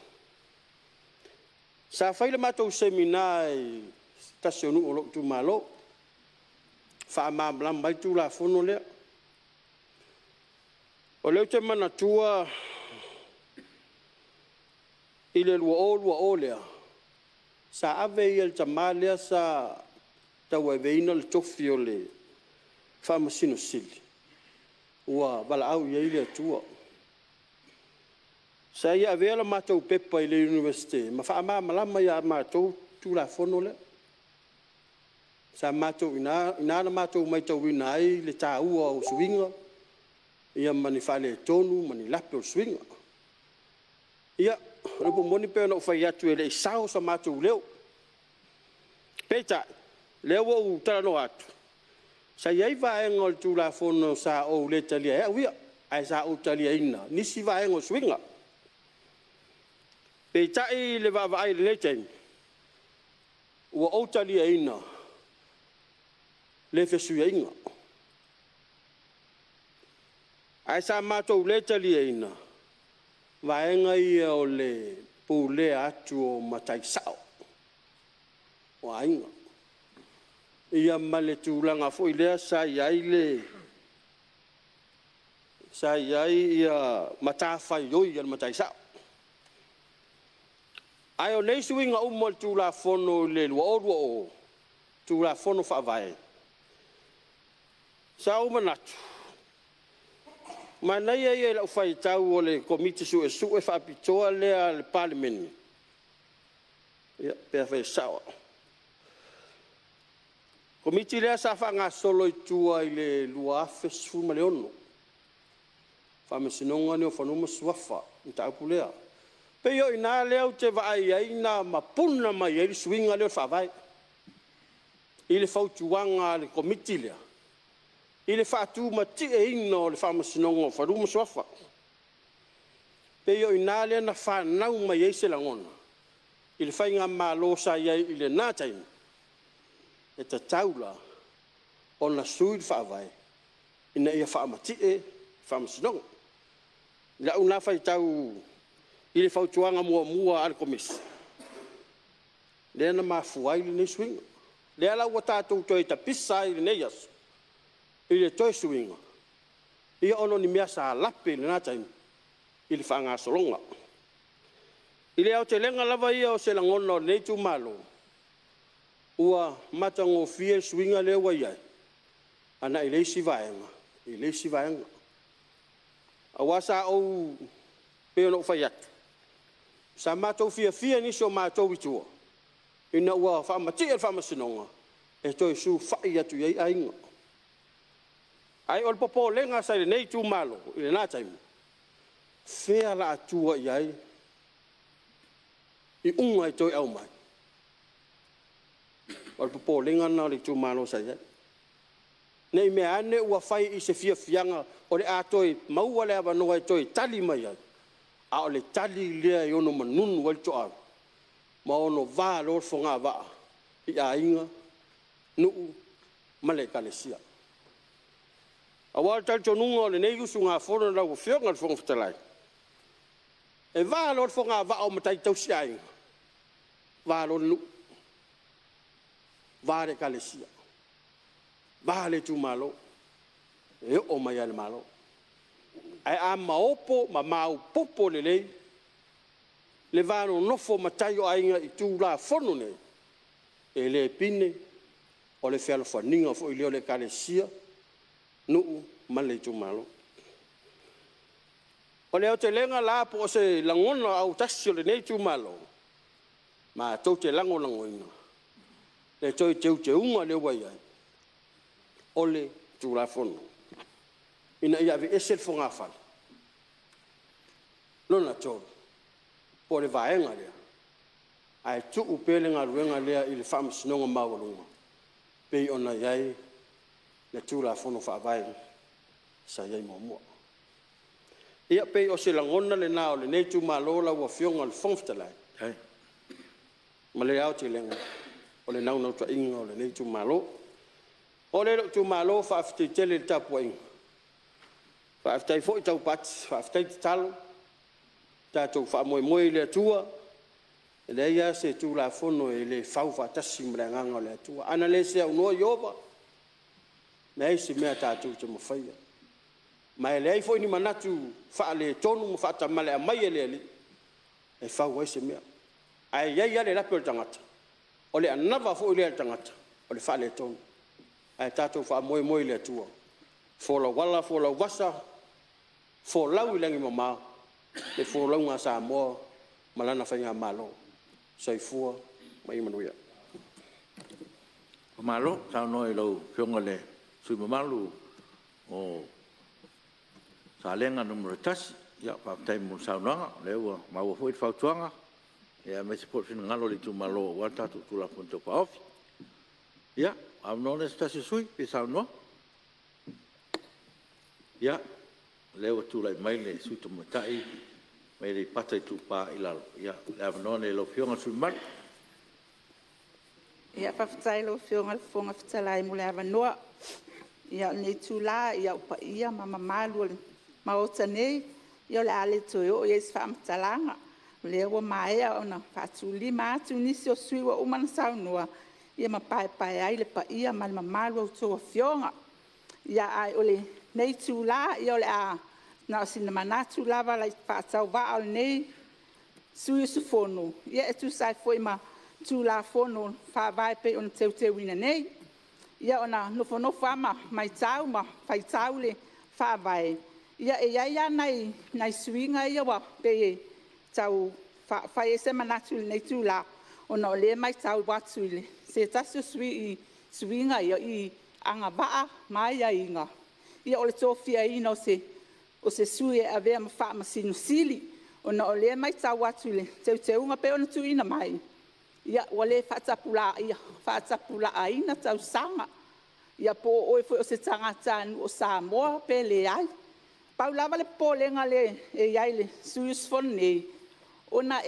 sa fai le matou Semina i se tasi o nuu o lou itumalo e faamalamalama ai le Tulafono lea. O lea ou te manatua i le 2020 lea, sa ave ia i le tama lea sa tauaveina le tofi o le Faamasino Sili ua valaau i ai le Atua. Sa ia avea le matou pepa i le Iunivesite ma faamalamalama ia matou le Tulafono lea. Sa matou i ina na matou maitauina ai le taua o suiga ma ni faaletonu ma ni lape o le suiga. Ia, o le upu moni pei ona ou fai atu e le i sao so matou leo. Peitai, o lea ua ou talanoa atu, sa i ai vaega o le Tulafono sa ou le talia e au ia, ae sa ou taliaina nisi vaega o suiga. Peitai i le vaavaai i lenei taimi, ua ou taliaina le fesuiaiga. Ae sa matou le taliaina vaega ia o le pulea atu o matai sao o aiga, ia ma le tulaga foi lea sa i ai matafaioi a le matai sao. Ae o nei suiga uma o le Tulafono i le 2020, Tulafono Faavae, sa ou manatu, manaia ia i lau faitau o le Komiti Suesue Faapitoa lea a le Palemene, ia pe afai e sao au, Komiti lea sa faagasolo i tua i le 2016, Faamasinoga lenei o Fanua ma Suafa le mataupu lea. Pei o i ina lea ou te vaai ai na mapuna mai ai le suiga lea o le Faavae i le fautuaga a le Komiti lea i le faatumatieina o le Faamasinoga o Fanua ma Suafa. E pei o i ina lea na fanau mai ai se lagona i le Faigamalo sa i ai i lena taimi, e tatau la ona sui le Faavae ina ia faamatie Faamasinoga. I lau la faitau i le fautuaga muamua a le Komisi, lea na mafua ai lenei suiga. Lea la ua tatou toe tapisa ai i lenei aso i le toe suiga, ona o ni mea sa lape i lena taimi i le faagasologa. I le aotelega lava ia o se lagona o lenei itumalo, ua matagofie le suiga lea ua i ai agai le isi vaega i le isi vaega. Aua sa ou pei ona ou fai atu, sa matou fiafia nisi o matou i tua ina ua faamatie le Faamasinoga e toe sulufai atu i ai aiga. Ae o le popolega sa i lenei itumalo i lena taimi, o fea o le a tua i ai iuga e toe aumai? O le popolega lena o le itumalo sa i ai, ne i meaane ua fai i se fiafiaga o le a toe maua le avanoa e toe tali mai ai, a o le tali lea e ono manunu ai le toau ma ono va loa le fogavaa i aiga, nuu ma le Ekalesia. Aua o le talitonuga o lenei usugafono lau Afioga i le Fofoga Fetalai, e va loa le fogavaa o matai tausiaiga, va loa le nuu, va le Ekalesia, va le itumalo, e oo mai lava i le Malo. Ae a maopo ma maopoopo lelei le va nonofo o matai o aiga i Tulafono nei, e le pine o le fealofaniga foi lea o le Ekalesia, nuu ma le itumalo. O le aotelega la po o se lagona autasi o lenei itumalo, matou te lagolagoina le toe teuteuga lea ua i ai o le Tulafono ina ia aveese le fogafale. Lona tolu, po o le vaega lea, ae tuu pea le galuega lea i le Faamasinoga Maualuga e pei ona i ai le Tulafono Faavae sa i ai muamua. Ia pei o se lagona lena o lenei itumalo lau Afioga i le Fofoga Fetalai ma le aotelega o le naunautaiga o lenei itumalo. O'o lea i lou itumalo, faafetai tele i le tapuaiga, faafetai foi taupati, faafetai tatalo, tatou faamoemoe i le Atua, e leai lava se Tulafono e le fau faatasi ma le agaga o le Atua. Ana le seaunoa Ieova, e leai se mea tatou te mafaia, ma e leai foi ni manatu faaletonu ma faatamala e aumai e le Alii e fau ai se mea. Ae i ai lava le lape o le tagata, o le anava foi lea a le tagata o le faaletonu. Ae tatou faamoemoe i le Atua, folau ala folau vasa, folau i lagi e mama le folauga a Samoa ma lana Faigamalo. Soifua ma ia manuia. Faamalo saunoa i lau Afioga i le sui usufono mamalu mo Salega 1. Faafetai mo le saunoaga o lea ua maua foi le fautuaga aemaise foi le finagalo o le itumalo aua le tatou Tulafono Tau Faaofi. Ia, o le avanoa lenei o se tasi o sui usufono e fia saunoa. Ia, o lea ua tulai mai le sui usufono tamaitai mo Aleipata Itupa i Lalo. Ia, o le avanoa lenei i lau Afioga i le sui usufono mamalu. Ia, faafetai i lau Afioga i le Fofoga Fetalai mo le avanoa. Ia, o lenei itula, o paia ma mamalu o le Maota nei, ia o le a le toe oo i ai se faamatalaga, o lea ua maea ona faatulima atu nisi o sui usufono ua uma ona saunoa ma paepae ai le paia ma le mamalu o a outou Afioga. Ae o lenei itula, ia na o sina manatu lava faatauvaa o lenei sui usufono e tusa ai foi ma Tulafono Faavae pei ona teuteuina nei. Ia ona nofonofo lava ma matau ma faitau le Faavae, ia e i ai lava nai suiga ia e pei e tau fai ai se manatu i lenei itula, ona o lea e matau atu i se tasi o sui usufono i suiga ia i agavaa ma aiaiga o le tofiaina o se sui e avea ma Faamasino Sili. Ona o lea e matau atu i le Teuteuga e pei ona tuuina mai, ua le faatapulaaina tausaga, ia po o oe foi o se tagatanuu o Samoa pe leai. Pau lava le popolega lea e i ai i le sui usufono nei, ona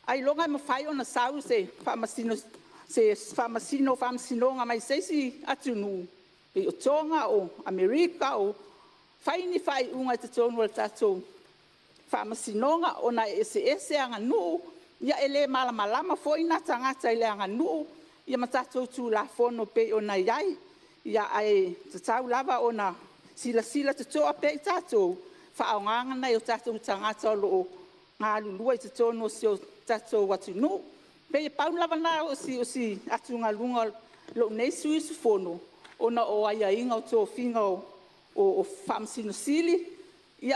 ailoga e mafai ona sau se Faamasino o Faamasinoga mai se isi atunuu pei o Toga, o Amerika fai ni faaiuga i totonu o le tatou Faamasinoga ona e eseese aganuu, e le malamalama foi na tagata i le aganuu ma tatou Tulafono e pei ona i ai. Ae tatau lava ona silasila totoa pea i tatou i le faaaogaina o nai o tatou tagata o lo o galulue i totonu o si o tatou atunuu. E pei e pau lava lena o si atugaluga o lou nei sui usufono ona o aiaiga o tofiga o Faamasino Sili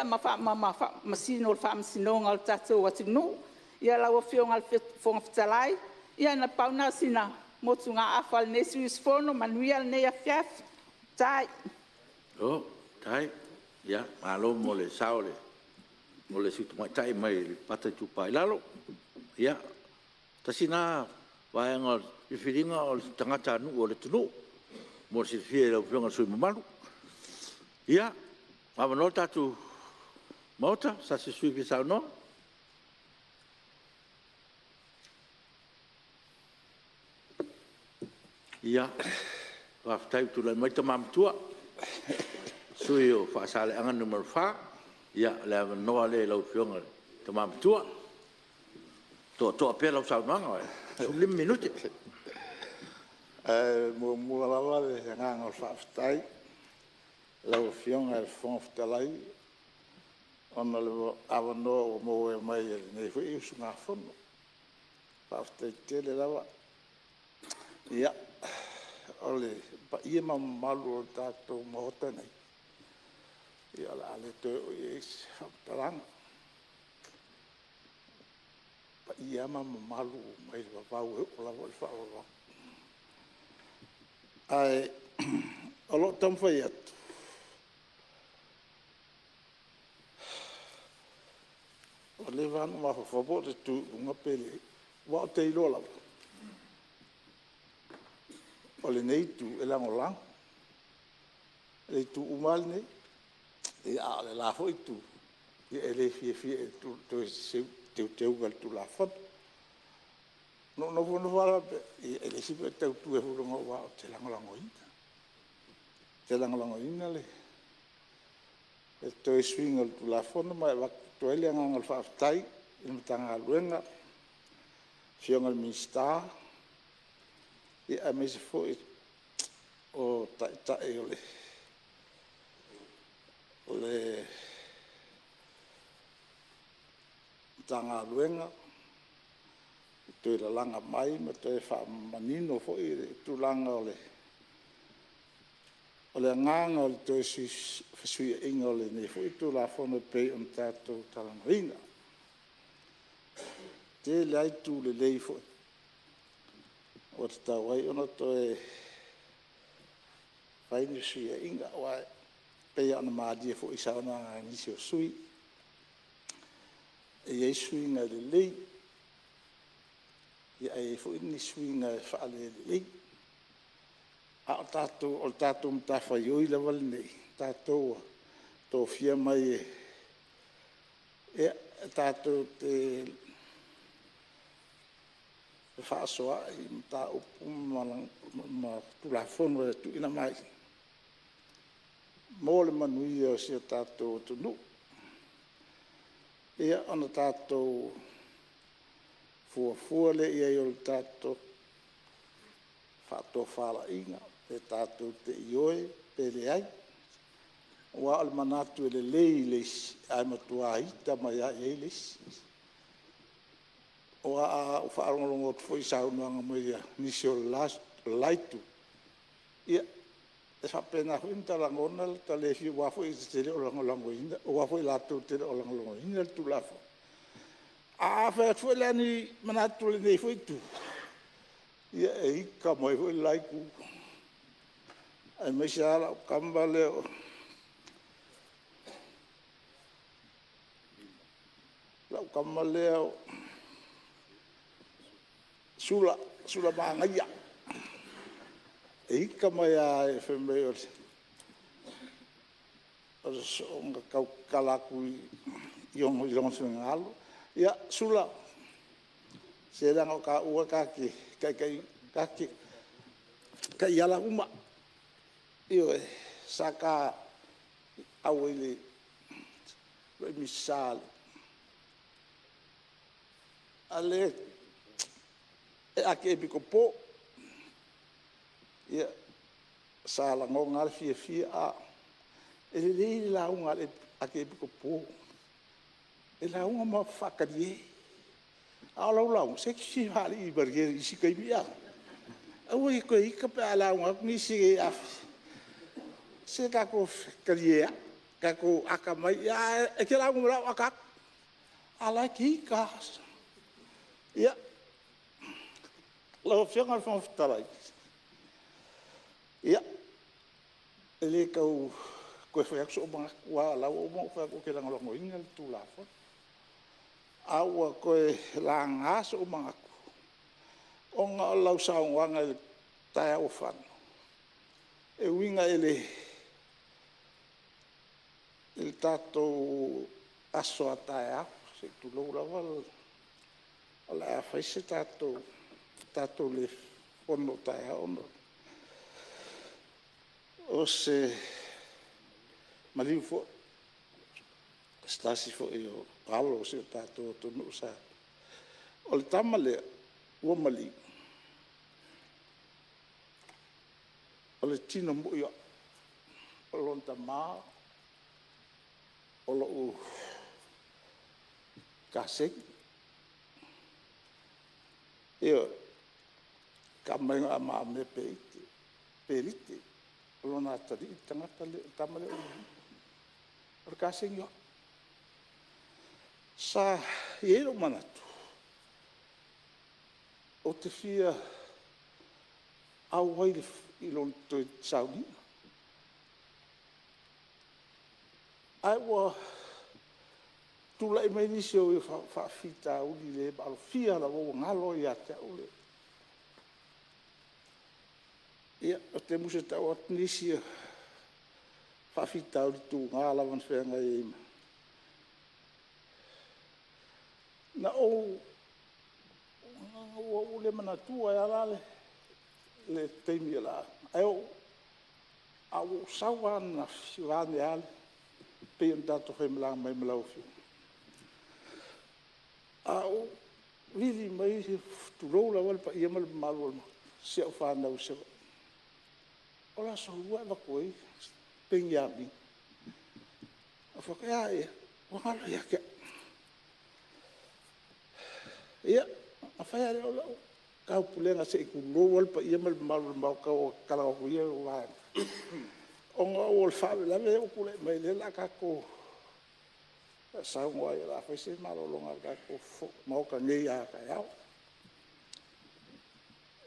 ma Faamasino o le Faamasinoga o le tatou atunuu. Ia lau Afioga i le Fofoga Fetalai, ia na pau lena o sina motugaafa a lenei sui usufono. Manuia lenei afiafi. Faafetai. Malo faafetai. Malo mo le sao o le sui usufono tamaitai mai Aleipata Itupa i Lalo. Ia, tasi lena vaega o le filifiliga o le tagatanuu o le atunuu mo le silafia e lau Afioga i le sui usufono mamalu. Ia, ua avanoa le tatou Maota mo se tasi o sui usufono e fia saunoa. Ia, faafetai ua tulai mai le Tama Matua, le sui usufono mo Faasaleleaga 4. Ia, o le avanoa lenei i lau Afioga i le Tama Matua. Toatoa pea lau saunoaga 15 minute. Ae muamua lava le agaga o le faafetai i lau Afioga i le Fofoga Fetalai ona o le avanoa ua maua mai e lenei foi usugafono. Faafetai tele lava. Ia, o le paia ma mamalu o le tatou Maota nei, ia o le a le toe oo i ai se faamatalaga. O paia lava ma mamalu mai le vavau e oo lava i le faavavau. Ae o lou taumafai atu, ua leva lava ona ou mafaufau pe ou te tu i luga pe leai, aua ou te iloa lava, o lenei Itu e lagolago i itu uma lava nei. A o le la foi Itu, e le fiafia i toe teuteuga o le Tulafono. Ona ou nofonofo lava lea faapea, ia e leai se mea e tau tu ai fua aua ou te lagolagoina. Ou te lagolagoina le toe suiga o le Tulafono ma e avatu ai le agaga o le faafetai i le Matagaluega, le Afioga i le Minisita, aemaise foi o Taitai o le Matagaluega i le toe lalaga mai ma toe faamanino foi le tulaga o le agaga o le toe fesuiaiga o lenei foi Tulafono e pei ona tatou talanoaina. E tele lava itu lelei foi ua tatau ai ona toe fai ni fesuiaiga. Aua e pei lava ona malie foi i saunoaga a nisi o sui usufono, e i ai suiga lelei, ae i ai foi ni suiga e faalelelei. A o tatou o le tatou matafaioi lava lenei, o tatou ua tofia mai tatou te fefaasoaai i mataupu ma Tulafono e tuuina mai mo le manuia o si o tatou atunuu. Ia, ona tatou fuafua lea i ai o le tatou faatofalaiga, pe tatou te ioe pe leai. Aua o le manatu e lelei i le isi, ae matua ita mai lava i ai le isi. Aua a ou faalogologo atu foi i saunoaga mai a nisi o le la Itu, ia, e faapena foi ona ta lagona lo ta le fiafia aua foi e te le o lagolagoina, aua foi latou te le o lagolagoina le Tulafono. Ae a fai atu foi la ni manatu o lenei foi Itu, ia e ita mai foi le la Itu, aemaise lava lau tama lea o lau tama lea o Sula, Sulamanaia. E ita mai lava fai mai o le soona tautala atu i lona finagalo. Ia, Sula, se leaga o taua ta te taiala uma. Ioe. Sa ta auai i le uluai Misa a le Epikopo. Ia, sa lagona lava le fiafia, e lelei le lauga a le Epikopo, e lauga ma faatalie. A o lau lauga, se e te fia faalii malie i isi taimi a? Aua e te toe ita pe a lauga atu nisi. Se tatou talie lava, tatou atamai, ae e te lauga mai loa ae ou ata atu. A o la e te ita lava. Ia, lau Afioga i le Fofoga Fetalai, ia, e le tau toe fai atu sou manatu, aua o la ua uma ona ou fai atu ou te lagolagoina le Tulafono. A ua toe laga sou manatu, ona o lau saunoaga i le taeao ua fano e uiga i le tatou aso a taeao, se i tulou lava, o le a fai se tatou le fono taeao ona o se maliu foi o se tasi foi o alo o si o tatou atunuu sa... O le tama lea ua maliu, o le tino moi o au. O lona tama o lou kasegi. Ioe. Le Tama a Pelite, o lona atalii le tama lea ua maliu. O le kasegi o au. Sa i ai lou manatu, ou te fia auai i lona toe sauniga. Ae ua tulai mai nisi o faafitauli le maalofia lava ua galo ai ia te au le... Ia, ou te musu e tau atu nisi o faafitauli tuga lava na feagai ai ma... Na ou... ua ou le manatua ai lava la le taimi o le a... Ae ua ou sau lava ananafi, vaeane lava e pei ona tatou faimalaga mai ma lau Afioga. A ou vili mai, tulou lava le paia ma le mamalu o si au fanau i Savaii, o le aso Lua e avatu ai Peniamina. Ou fai atu, e a ea? Ua galo ia te au. Ia, ona fai lava lea o lau taupulega se i tulou lava le paia ma le mamalu o le Maota ua tatala atu ia vaega, ona o le faalavelave lea ua tulai mai o lea o le a tatou saunoa ai o le a fai se malologa a le tatou Maota nei a taeao.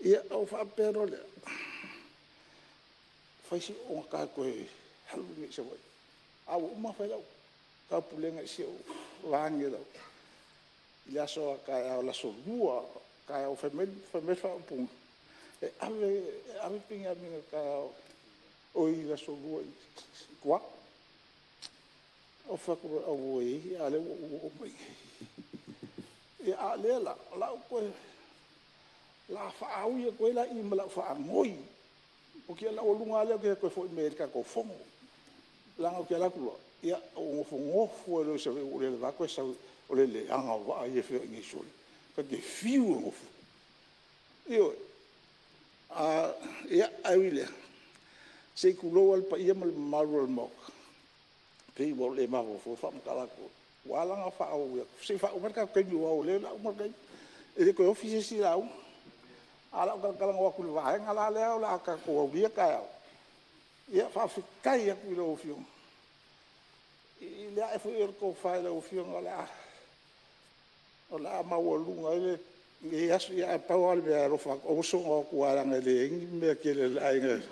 Ia, ona ou faapea loa lea, fai si augata e toe alu nei i Savaii, ae ua uma ona fai lau taupulega i si ou vaega i le aso a taeao o le aso Lua taeao. Fai mai le faaupuga, e ave Peniamina i le aso Lua i tua. Ou fai atu loa, auē, a o lea ua ou oo mai i inei. A o lea la, o le a ou toe faaui atu ai la i i ma lau faanoi, ou te laualuga lava lea ou te toe foi mai ai i le tatou Fono. Leaga ou te alu atu loa, ou nofonofo ai loa i Savaii ua ou le lavea toe sau, o le leaga o vaa ia e feoai nei sole, ta te fiu e nofo. Ioe. Ae ui i lea, se i tulou lava le paia ma le mamalu o le Maota, e pei ua ou le mafaufau e faamatala atu, ua ala ona faaui atu, se i faauma mai le tatou taimi aua o lea o le a uma le taimi, e le toe ofi se isi lauga. Ae o le a ou talatalanoa atu i le vaega la lea o le a tatou aulia taeao. Ia faafetai atu i lau Afioga i le ae foi o le tofa i lau Afioga o le a maualuga ai lenei aso. Ae pau lava le mea e alofa atu, aua le soona o atu aua leaga e leai ni mea tele a le aiga.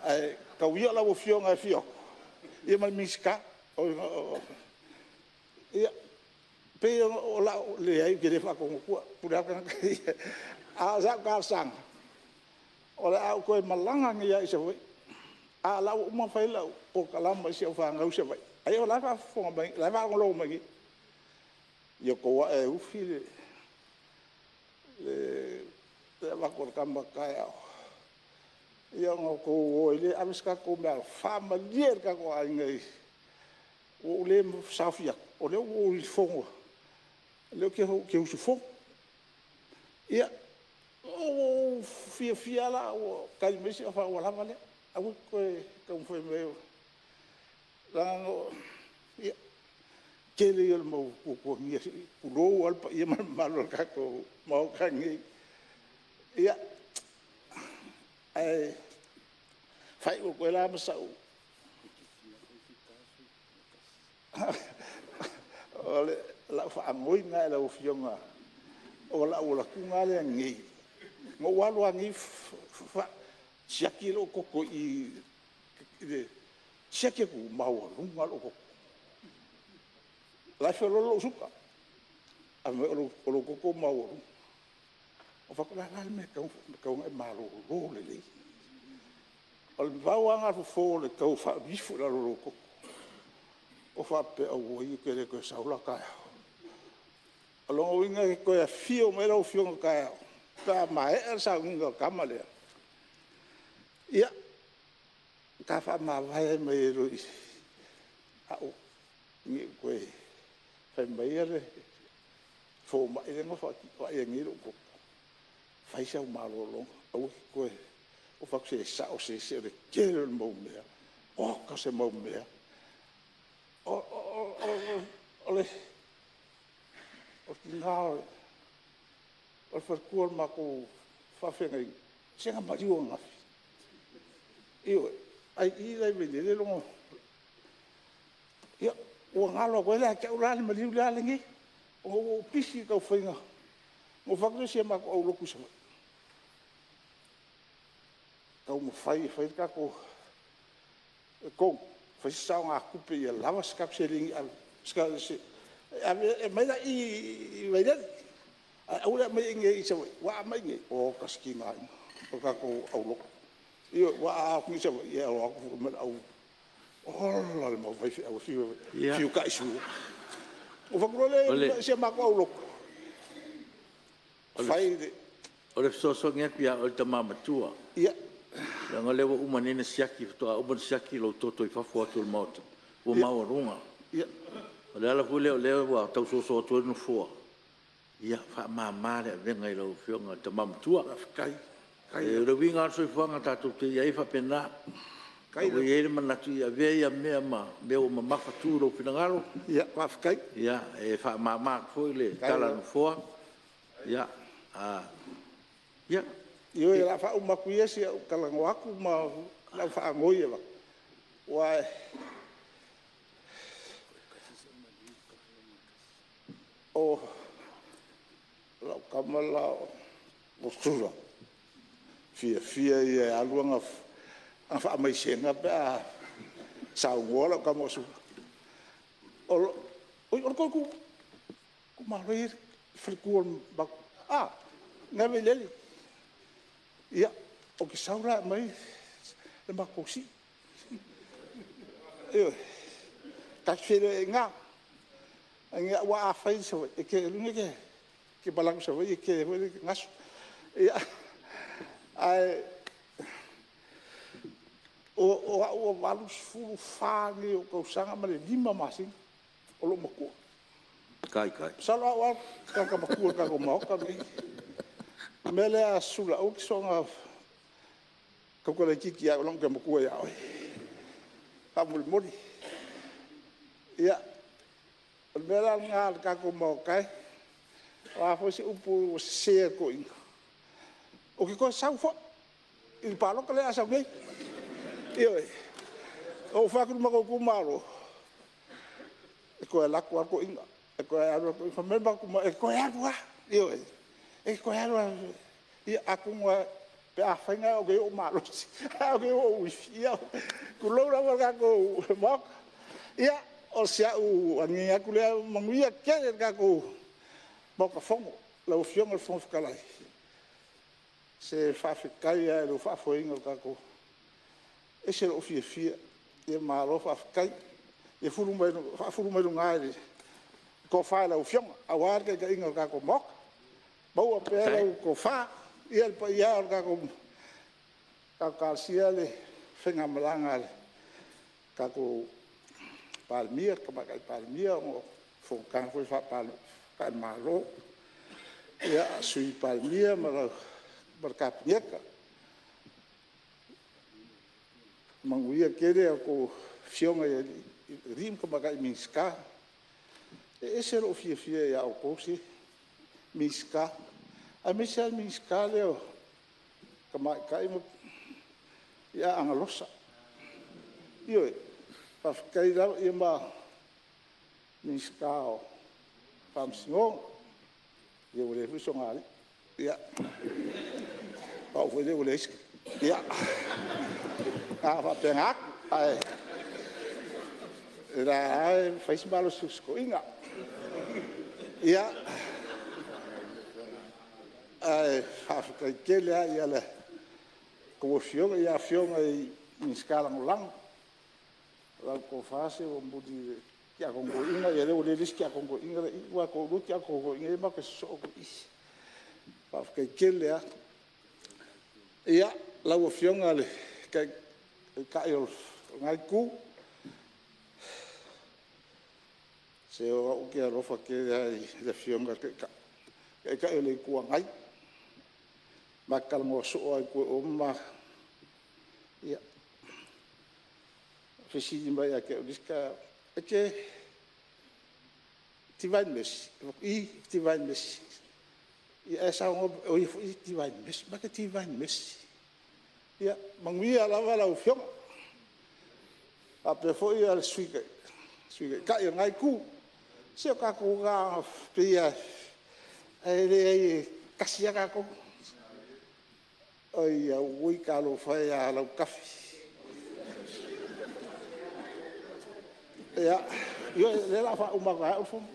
Ae tau ia o lau Afioga e afio atu ma le Minisita. Ia, Pei o lau... leai ou te le faatonu atua, e pule lava le tagata ia. A o sau talosaga, o le a ou toe malaga nei lava i Savaii, a o la ua uma ona fai lau polokalame ma isi au fanau i Savaii, o la e faafofoga mai, o la e faalogologo mai nei. Ia outou ae e ufi le avatu a le tama taeao, ia ona outou o ai lea e ave se tatou meaalofa. Faamalie i le tatou aiga ua ou le saofia atu, o lea ua ou i le fono, o lea ou te usufono. Ia, ua ou fiafia lava la, ua tali mai si au fanau ua lava lea, aua e te toe taumafai mai, leaga na ou... ia, tele ia o le mau tuatuagia se i tulou lava le paia ma le mamalu o le tatou Maota nei. Ia, ae faaiu atu ai la ma sau... O lau faanoi lena i lau Afioga, o lau alu atu lea nei, na ou alu lava nei siaki lou toto i i le... siaki atu, ua maualuga lava lou toto. O la e feoloolo lou suka, ae fai mai o lou toto ua maualuga. Ou fai atu, o le a la le mea e tatau ona fai? E tatau ona e malolo lelei. Na pau lava lena o le fofo o le tau aveifo i lalo o lou toto. Ou faapea, auoi ou te le toe sau la taeao. O lona uiga e toe afio mai lau Afioga taeao pe a maea le sauniga o le tama lea, ia, ta faamavae mai ai loa i i, ne i toe... Fai mai le fomai lea na vaaia nei lou toto, fai sau malologa, aua e te toe... Ou fai atu, se sao se o le tele o le mau mea, oka se mau mea. O le tina o le faletua o le matou faafeagaiga, se na maliu ananafi. Ioe, ae i i la i Vailele lona... Ia, ua galo atu ai la ia te au le maliu lenei, ona ua ou pisi i le taumafaiga... Ona ou fai atu lea i si a matou aulotu i Savaii, taumafai e fai le tatou tonu, fai se saogatupe ia lava se tatou seleni e aumai la i i Vailele, ae aua le aumaia i inei i Savaii, aua a aumai i inei, oka se tigaina o tatou aulotu. Ioe, aua a o atu nei i Savaii, e o atu foi ma le au... ola le mau faifeau e fiu e taisua. Ona ou fai atu loa lea i si a matou aulotu, fai le... O le fesoasoani atu ia oe le tama matua, leaga o lea ua uma nei ona siaki, faatoa uma ona siaki lou toto i fafo atu o le Maota, ua maualuga. O le ala foi lea o lea ua tau soso atu ai le Nofoa, ia faamama le avega i lau Afioga i le tama matua. O le uiga lava o le soifuaga tatou te i ai e faapena. Ua i ai le manatu, ia avea ia mea ma mea ua mamafatu i lou finagalo. E faamama atu foi le tala a le Nofoa. Ia... Ioe, o le a faauma atu ia si au talanoa atu ma lau faanoi e avatu, aua o lau tama le la o Sula, o le fiafia ia e alu ana faamaisega pe a saunoa lau tama o Sula. Oi, o le tou itumalo e i ai le faletua o le matou... i ina i Vailele. Ia, ou te sau la e aumai le matou sii. Ioe. Ta te feiloai ai i ina. Aua a fai i Savaii, lona uiga e te malaga i Savaii e tele foi le gasu. Ae o au ua 84 nei ou tausaga ma le 5 masina o lou matua. Masalo o au lava le tagata matua o le tatou Maota lenei. O le mea lea Sula, aua e te soona tautala itiiti ia au leaga ou te matua ia oe, faamolemole. Ia, o le mea la lena le tatou Maota e, o a foi se upu ua sese a le toeaina, ou te toe sau foi i le palota lea o le a sau nei. Ioe. Na ou fai atu i le matou itumalo, e toe alu atu lava le toeaina, e toe alu lava. Fai mai le matou itumalo, e toe alu lava, ioe, e toe alu lava. Ia atonu lava pe afai ou te oo malosi ae ou te oo ou ifi, ia tulou lava le tatou Maota. Ia, O si au agiagi atu lea, ia manuia tele le tatou Maota Fono. Lau Afioga i le Fofoga Fetalai, se faafetai lava i lou faafoeina o le tatou... E ese lou fiafia, malo faafetai. Ia faafulu mai luga i le tofa i lau Afioga aua le taitaiga o le tatou Maota. Maua pea lau tofa. Le paia e o le tatou talosia le faigamalaga a le tatou Palemia, le Tamaitai Palemia ona o fonotaga foi faale-Malo, Sui Palemia ma le Kapeneta. Manuia tele a outou afioga i alii ma tamaitai Minisita. E ese lou fiafia ia outou Minisita, aemaise lava le Minisita lea o Tamaitai ia Aana Alosa. Ioe, faafetai lava, ma le Minisita o Faamasinoga, ia ua leai foi so na alii, o au foi lea ua leai se... Ia, na ona faapena atu, ae o la e lava e fai si malosi o si toeaina. Ia, ae faafetai tele lava i a outou Afioga, i Afioga i Minisita Lagolago, lau tofa se ua muli i le tiakono toeaina, ia o lea ua leai le isi tiakono toeaina la e i i, aua e toalua tiakono toeaiina ia matou te sosoo atu i i. Faafetai tele lava. Ia, lau Afioga i le Taitai o lena Itu, se o au ou te alofa tele lava i le Afioga i le Taitai, le Taitai o le Itu Agai. Ma te talanoa soo lava i tua i o ma ma... Ia, fesili mai ia te au i le isi taeao, e te Divine Mercy? Ou fai atu, i, Divine Mercy. Ia ae saunoa mai, o ia foi e Divine Mercy. Ma te Divine Mercy. Ia manuia lava lau Afioga, faapea foi le Sui Taitai o lena Itu. Se o tatou e pei lava... ae leai e tasi lava tatou. Auoi talofa e ia Lautafi. Ioe, o lea o le a faauma atu lava e au le fono.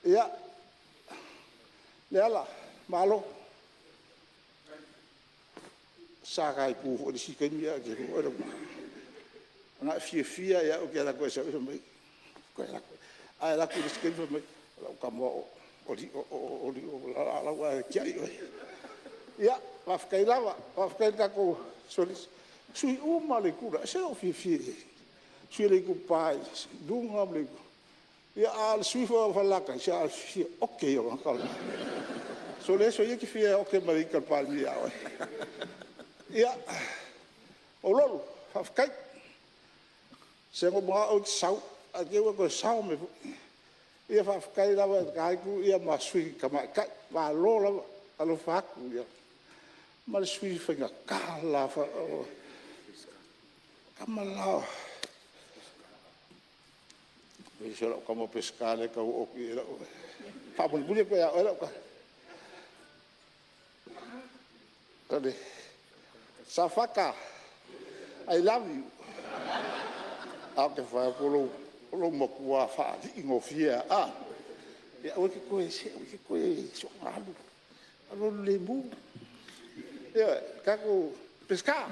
Ia, Leala, malo. Sa ta itu foi i le isi taimi ae e te iloa lena. Na e fiafia lava ia au ou te alu atu e sau, ae fai mai, toe alu atu. Ae alu atu i le isi taimi fai mai, o lau tama o Lala ae tiai oe. Ia, faafetai lava. Faafetai i le tatou sui usufono uma lava o le itu le la, e ese lou fiafia i ai. Le sui usufono o le Itupa i Luga ma le... a o le sui usufono foi o Falelatai, se o le fia ote ia o lana talanoa. Sole, soia e te fia ote ma ita i le Palemia ia oe. Ia, Maulolo, faafetai. Se na ou manao oe e te sau, ae te i ua e toe sao mai foi. Ia faafetai lava i lena itu ma sui tamaitai. Malo lava. Alofa atu ma le sui faigata le la o le tama le la, se o lau tama o Peseta lea e tau oo atu i ai lau... E faamulimuli atu ia oe lau tala. Safata, I love you. Ae ou te fai atu o lou matua faalii gofie lava. Ia aua e te toe, se aua e te toe soona alu, alualu lemu. Ioe. Peseta,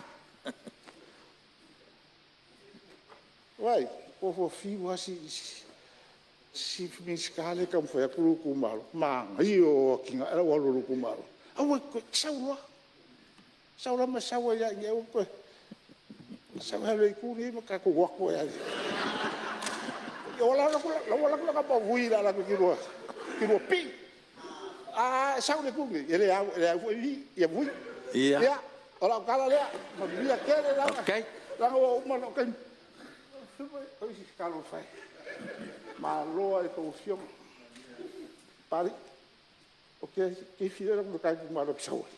vaai, ua fiu lava si Minisita lea e taumafai atu lou itumalo, manaia ia o atinae la ua alu a lou itumalo. Aua e te toe, sau loa, sau loa ma e sau ai lava i inei, aua e te toe... Sau e alu i le itu lenei ma tatou o atu ai lava. La ua alu atu lana maua vui o le a alu atu e te lua pii. A e sau i le itu lenei, e le au foi Vui. Ia, o lau tala lea, manuia tele lava, leaga ua uma lou taimi. Talofa e, malo lava i a outou afioga. Papalii, ou te fiafia e alu atu i le ta itumalo e te sau ai.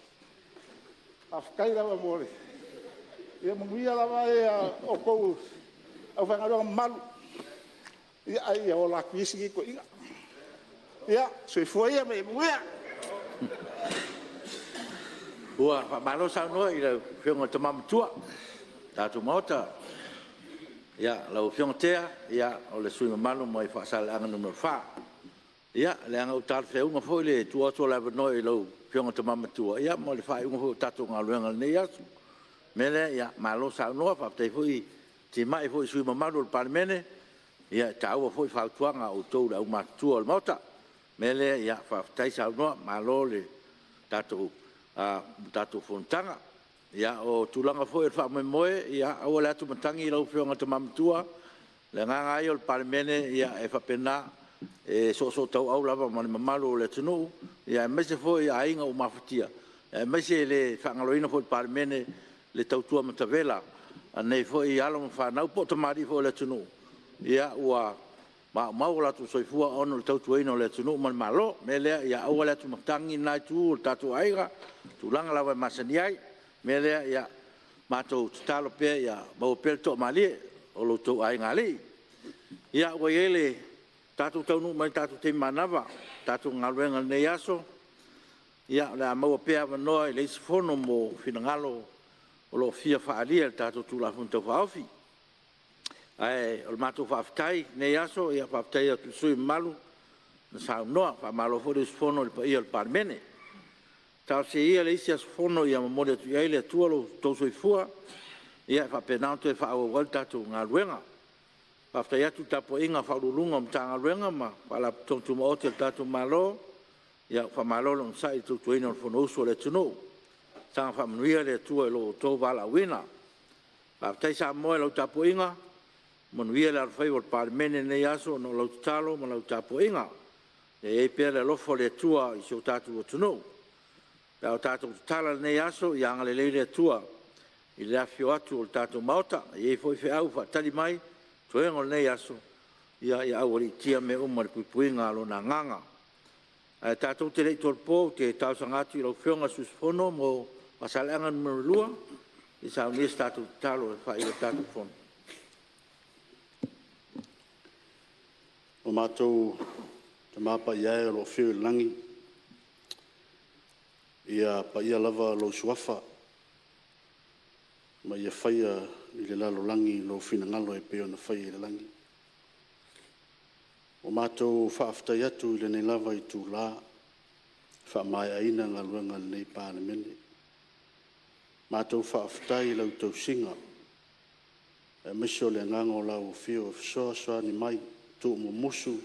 Faafetai lava mo le... Ia manuia lava outou le aufaigaluega mamalu, ae ia ola atu ia si nei toeaina. Ia, soifua ia ma ia manuia. Ua faamalo saunoa i lau Afioga i le Tama Matua o le tatou Maota. Lau Afioga Tea, o le sui usufono mamalu mai Faasaleleaga 4. Ia, leaga ua talafeauga foi le tuu atu o le avanoa i lau Afioga i le Tama Matua mo le faaiuga foi o le tatou galuega i lenei aso. O le mea lea, malo saunoa, faafetai foi timai i sui usufono mamalu o le Palemene, e taua foi fautuaga a outou le aumatutua o le Maota. O le mea lea, faafetai saunoa, malo i le tatou fonotaga. Ia, o tulaga foi o le faamoemoe, ia aua le atumatagi lau Afioga i le Tama Matua, o le agaga lava ia o le Palemene, e faapena, e soosootauau lava ma le mamalu o le atunuu, aemaise foi aiga ua mafatia, aemaise e le faagaloina foi e le Palemene le tautua matavela a nei foi alo ma fanau po o tamalii foi o le atunuu ua maumau o latou soifua ona o le tautuaina o le atunuu ma le Malo. O le mea lea, ia aua le atumatagi lena Itu o le tatou aiga i tulaga lava e masani ai. O le mea lea, ia matou tatalo pea ia maua pea le toamalie o lo outou aigaalii. Ia, ua tatou taunuu mai i le tatou taimi manava o le tatou galuega i lenei aso, ia, o le a maua pea avanoa i le isi Fono mo finagalo o lo o fia faaalia i le tatou Tulafono Tau Faaofi. Ae o le matou faafetai i lenei aso, e faafetai atu i sui usufono mamalu na saunoa. Faamalo foi le usufono i le paia o le Palemene. Talosia ia le isi aso Fono ia momoli atu i ai le Atua lo outou soifua e faapena ona toe faaauau ai le tatou galuega. Faafetai atu i le tapuaiga a Ofisa Sili o Pulega o Matagaluega ma Faalapotopotoga Tumaoti a le tatou Malo, ua faamalo le onosai i le tautuaina o le Fonousu a le atunuu. Saga faamanuia le Atua i lo outou valaauina. Faafetai Samoa i lau tapuaiga, ua manuia le alofaiva o le Palemene i lenei aso ona o lau tatalo ma lau tapuaiga. Ia i ai pea le alofa o le Atua i si o tatou atunuu. Pe a o tatou tatala i lenei aso, ia agalelei le Atua i le afifio atu o le tatou Maota. E i ai foi feau ua faatali mai i toega o lenei aso, ia aualiitia mea uma i le puipuiga a Lona Agaga. Ae tatou te le i tolopo, ou te talosaga atu i lau Afioga i le sui usufono mo Faasaleleaga 2 se i saunia se tatou tatalo e faaiu ai le tatou Fono. O matou Tama Paia e o lo o afio i le lagi, ia paia lava lou Suafa ma ia faia i le lalolagi lou finagalo e pei ona faia i le lagi. Ua matou faafetai atu i lenei lava itula ua faamaeaina galuega a lenei Palemene. Matou faafetai i lau tausiga aemaise o le Agaga o lau Afio e fesoasoani mai, tuumumusu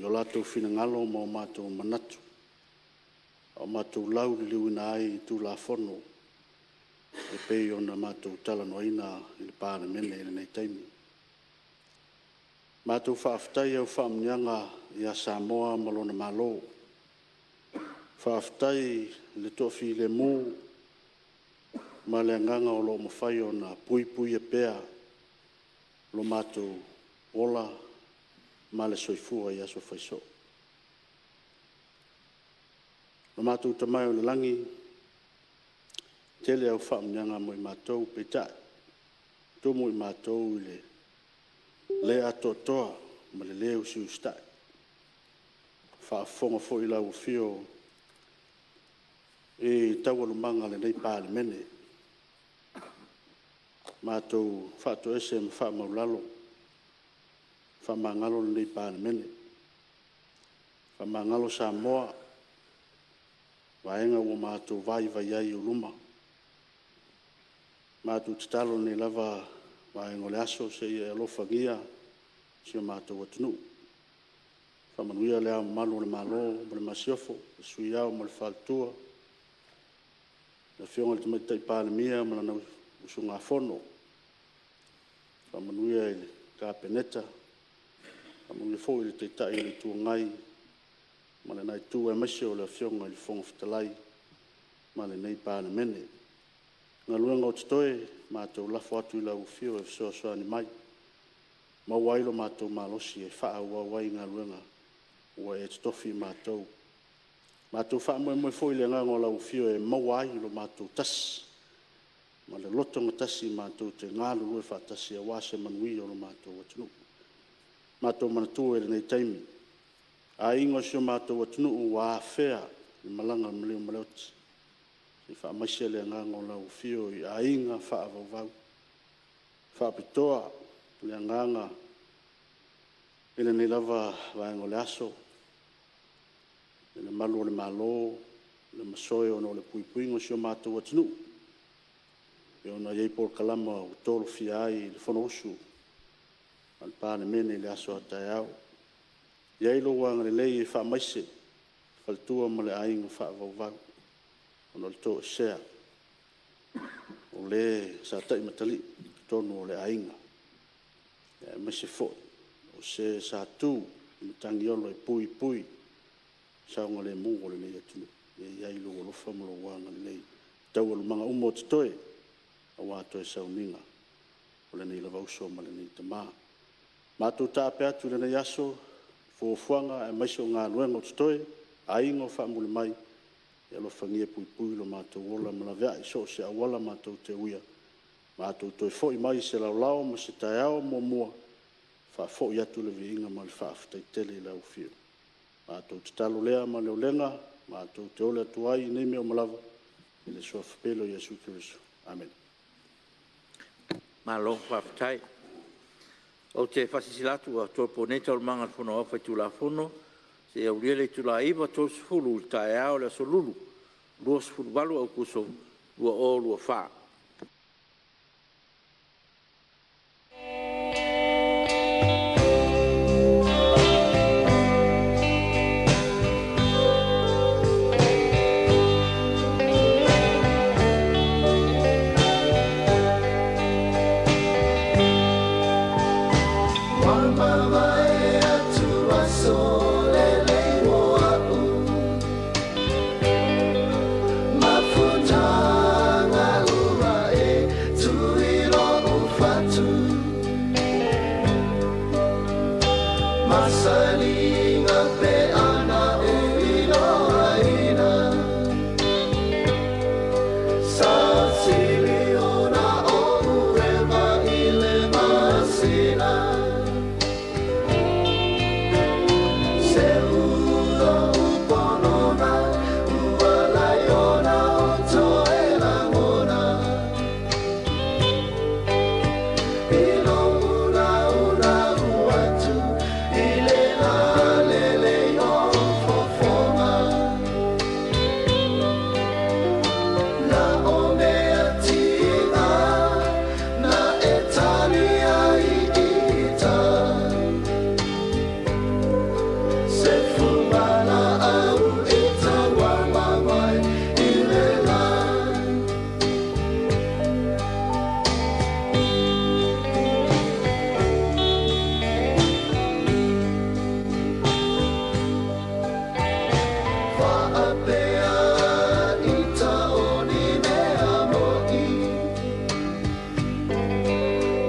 o latou finagalo ma o matou manatu a o matou lauliliuina ai Tulafono e pei ona matou talanoaina i le Palemene i lenei taimi. Matou faafetai i au faamanuiaga ia Samoa ma lona Malo, faafetai i le toafilemu ma le agaga o lo o mafai ona puipuia pea lo matou ola ma le soifua i aso fai soo. Lo matou Tama e i le lagi, e tele au faamanuiaga mo i matou, peitai, e tumu i matou i le le atoatoa ma le le usiusitai. Ua faafofoga foi lau Afio i taualumaga o lenei Palemene, matou faatoese ma faamaualalo, faamagalo lenei Palemene, faamagalo Samoa i vaega ua matou vaivai ai i ou luma. Matou tatalo i lenei lava vaega o le aso, se i e alofagia si o matou atunuu. Faamanuia Le Ao Mamalu o le Malo ma le Masiofo, le Sui Ao ma le Faletua, le Afioga i le Tamaitai Palemia ma lana usugafono, faamanuia i le Kapeneta, faamanuia foi i le Taitai o le Itu Agai ma lena Itu aemaise o le Afioga i le Fofoga Fetalai ma lenei Palemene. O galuega o totoe, matou lafo atu i lau Afio e fesoasoani mai, maua ai lo matou malosi e faaauau ai galuega ua e totofi i matou. Matou faamoemoe foi i le agaga o lau Afio e maua ai lo matou tasi ma le lotogatasi matou te galulue faatasi aua se manuia o lo matou atunuu. Matou manatua i lenei taimi aiga o si o matou atunuu ua afea e le malaga a maliu ma le oti, se i faamaise le agaga o lau Afio i aiga faavauvau. E faapitoa Le agaga i lenei lava vaega o le aso i le malu o le Malo ma masoe ona o le puipuiga o si o matou atunuu e pei ona i ai polokalama ua tolofia ai le Fonousu a le Palemene i le aso a taeao. Ia i ai lou agalelei e faamaise i le faletua ma le aiga faavauvau ona o le toesea o le sa taimatalii i totonu o le aiga, aemaise foi o se sa tu i matagiola e puipui le saogalemu o lenei atunuu. Ia i ai lou alofa ma lou agalelei i taualumaga uma o totoe aua toe sauniga o lenei lava uso ma lenei tama. Matou taape atu i lenei aso fuafuaga aemaise o galuega o totoe, aiga o faamuli mai, ia alofagia e puipui lo matou ola ma laveai i so o se auala matou te uia, matou toe foi mai i se laolao ma se taeao muamua e faafoi atu le viiga ma le faafetai tele i lau Afioga. O le matou tatalo lea ma le olega matou te ole atu ai i nei mea uma lava, i le Suafa pele o Iesu Keriso. Amene. Malo faafetai. Ou te faasilasila atu ua tolopo nei Taualumaga a le Fono Aoao Faitulafono seia aulia le itula e 9:30 i le taeao o le Aso Lulu, 28 o Aokuso 2024. Ua mavae atu aso lelei mo a'u, mafutaga ua e tuu i lo'u fatu, masaliga pe ana ou iloaina, sa sili ona o'u eva i le masina. Seu lo'u ponona ua 'alai ona ou toe lagona, i lou naunau atu i le lalelei o ou fofoga. Na o mea tiga na e tali ai i ita, se fugalaau e tauama mai i le la. Faapea ita o ni mea mo'i,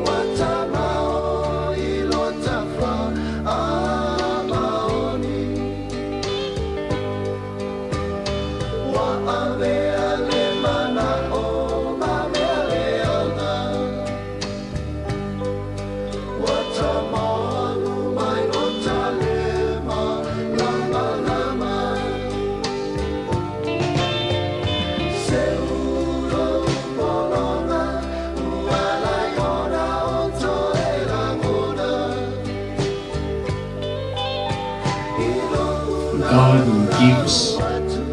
ua tamao i lo tafa maoni. Ua avea le mana'o ma mea leaga, ua tamalu mai lo talema lamalama. Seu lou ponona ua 'alai ona ou toe lagona, i lou God who gives naunau atu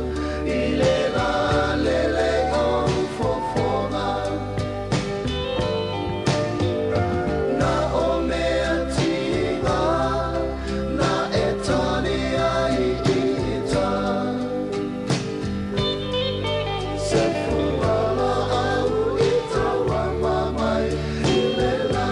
i le lalelei o ou fofoga. Na o mea tiga na e tali ai i ita, se fugalaau e tauama mai i le la.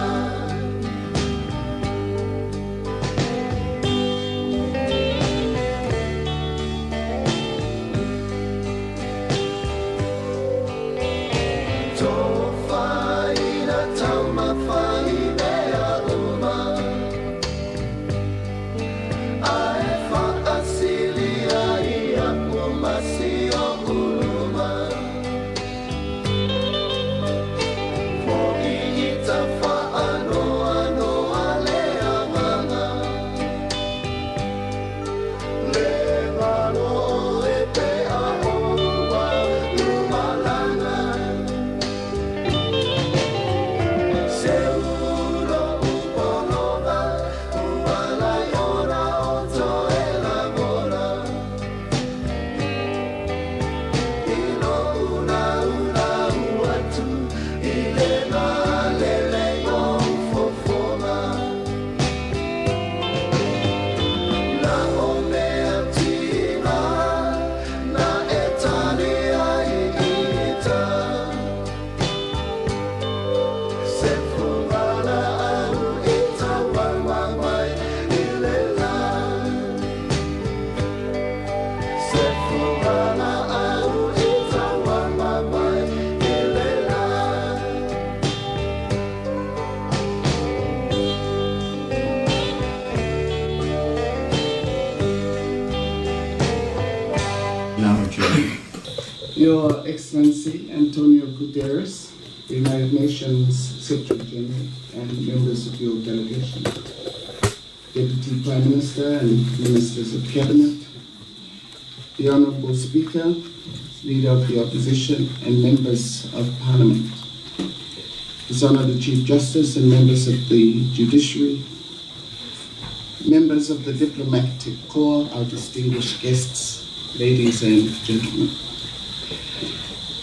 Your Excellency Antonio Guterres, the United Nations Secretary General and members of your delegation, Deputy Prime Minister and Ministers of Cabinet, the Honourable Speaker, Leader of the Opposition and Members of Parliament, His Honour the Chief Justice and members of the Judiciary, members of the Diplomatic Corps, our distinguished guests, ladies and gentlemen.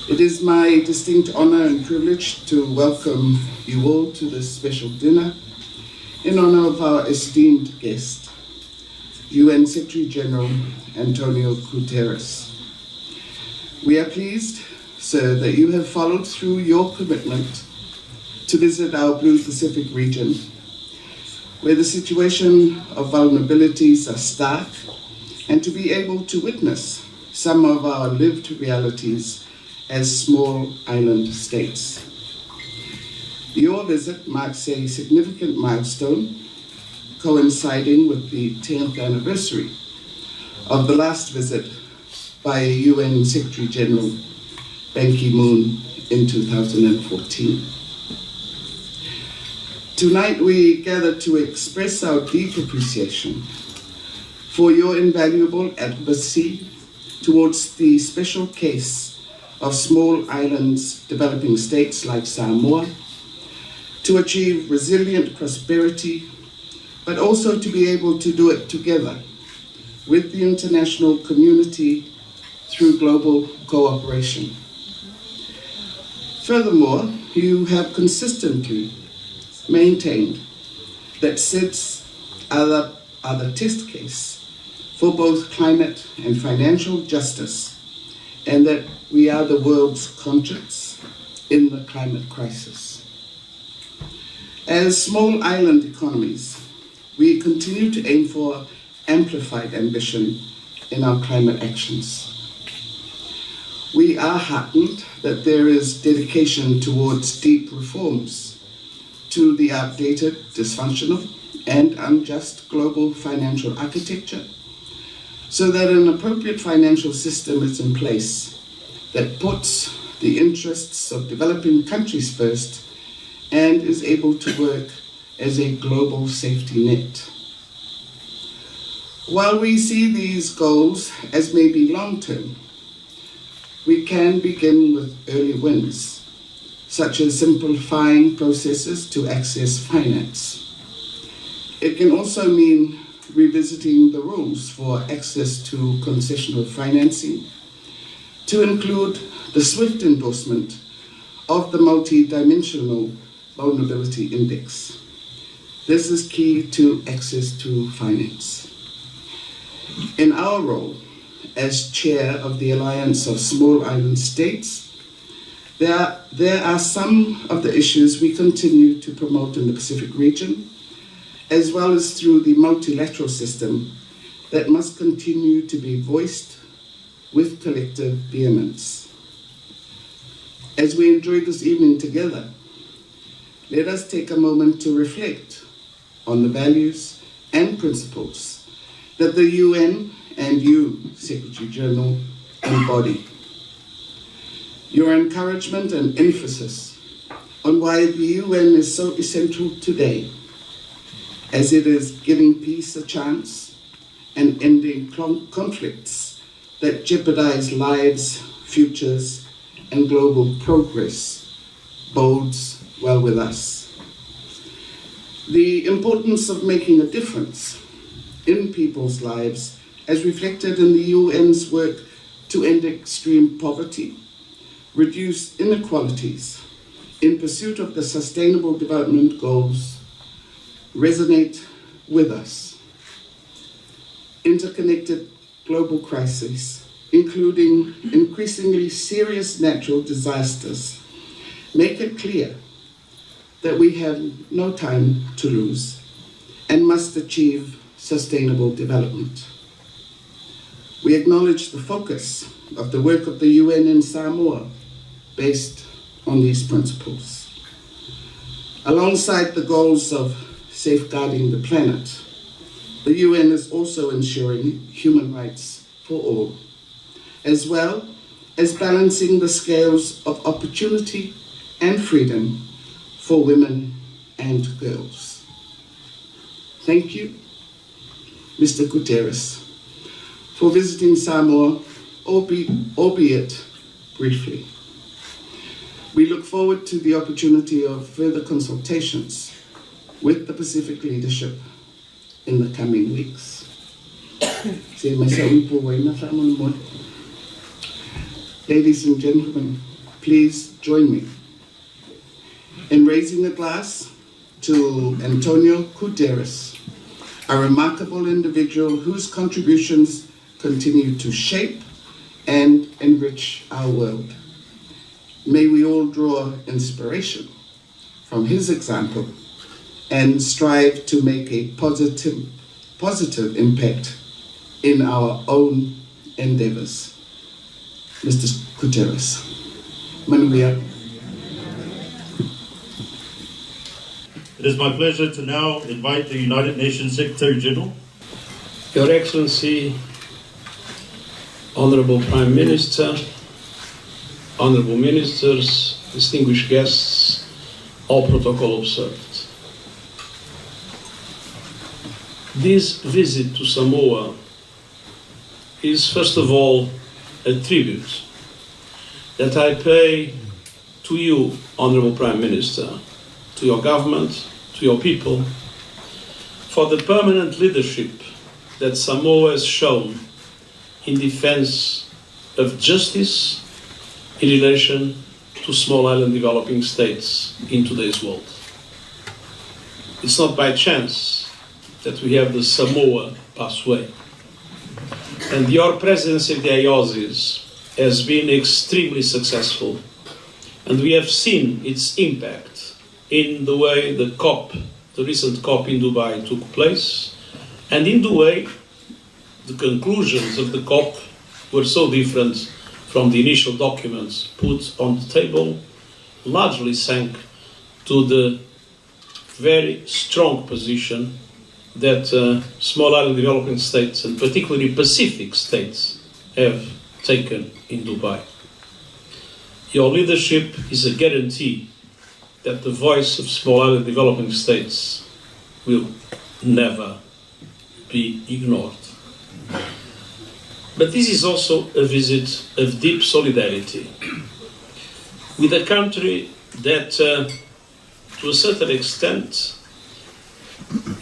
It is my distinct honor and privilege to welcome you all to this special dinner in honor of our esteemed guest, UN Secretary General Antonio Guterres. We are pleased, sir, that you have followed through your commitment to visit our Blue Pacific region, where the situation of vulnerabilities are stark, and to be able to witness some of our lived realities as small island states. Your visit marks a significant milestone coinciding with the 10th anniversary of the last visit by UN Secretary General Ban Ki-moon in 2014. Tonight we gather to express our deep appreciation for your invaluable advocacy towards the special case of small islands developing states like Samoa to achieve resilient prosperity, but also to be able to do it together with the international community through global cooperation. Furthermore, you have consistently maintained that SIDS are the, are the test case for both climate and financial justice, and that we are the world's conscience in the climate crisis. As small island economies, we continue to aim for amplified ambition in our climate actions. We are heartened that there is dedication towards deep reforms to the outdated, dysfunctional, and unjust global financial architecture so that an appropriate financial system is in place that puts the interests of developing countries first and is able to work as a global safety net. While we see these goals as maybe long term, we can begin with early wins, such as simplifying processes to access finance. It can also mean revisiting the rules for access to concessional financing to include the swift endorsement of the multidimensional vulnerability index. This is key to access to finance. In our role as chair of the Alliance of Small Island States, there are, there are some of the issues we continue to promote in the Pacific region, as well as through the multilateral system that must continue to be voiced with collective vehemence. As we enjoy this evening together, let us take a moment to reflect on the values and principles that the UN and you, Secretary General, embody. Your encouragement and emphasis on why the UN is so essential today, as it is giving peace a chance and ending conflicts that jeopardize lives, futures, and global progress, bodes well with us. The importance of making a difference in people's lives, as reflected in the UN's work to end extreme poverty, reduce inequalities in pursuit of the Sustainable Development Goals, resonate with us. Interconnected global crises, including increasingly serious natural disasters, make it clear that we have no time to lose and must achieve sustainable development. We acknowledge the focus of the work of the UN in Samoa based on these principles. Alongside the goals of safeguarding the planet, the UN is also ensuring human rights for all. as well as balancing the scales of opportunity and freedom for women and girls. Thank you, Mr. Guterres, for visiting Samoa, albeit briefly. We look forward to the opportunity of further consultations with the Pacific leadership in the coming weeks. Ladies and gentlemen, please join me in raising a glass to Antonio Guterres, a remarkable individual whose contributions continue to shape and enrich our world. May we all draw inspiration from his example and strive to make a positive, positive impact in our own endeavors. Mr. Guterres. Manuia. It is my pleasure to now invite the United Nations Secretary General. Your Excellency, Honorable Prime Minister, Honorable Ministers, distinguished guests, all protocol observed. This visit to Samoa is first of all a tribute that I pay to you, Honorable Prime Minister, to your government, to your people, for the permanent leadership that Samoa has shown in defense of justice in relation to small island developing states in today's world. It's not by chance that we have the Samoa pathway. And your presidency of the IOSIS has been extremely successful. And we have seen its impact in the way the COP, the recent COP in Dubai took place, and in the way the conclusions of the COP were so different from the initial documents put on the table, largely sank to the very strong position that small island developing states, and particularly Pacific states, have taken in Dubai. Your leadership is a guarantee that the voice of small island developing states will never be ignored. But this is also a visit of deep solidarity with a country that, to a certain extent,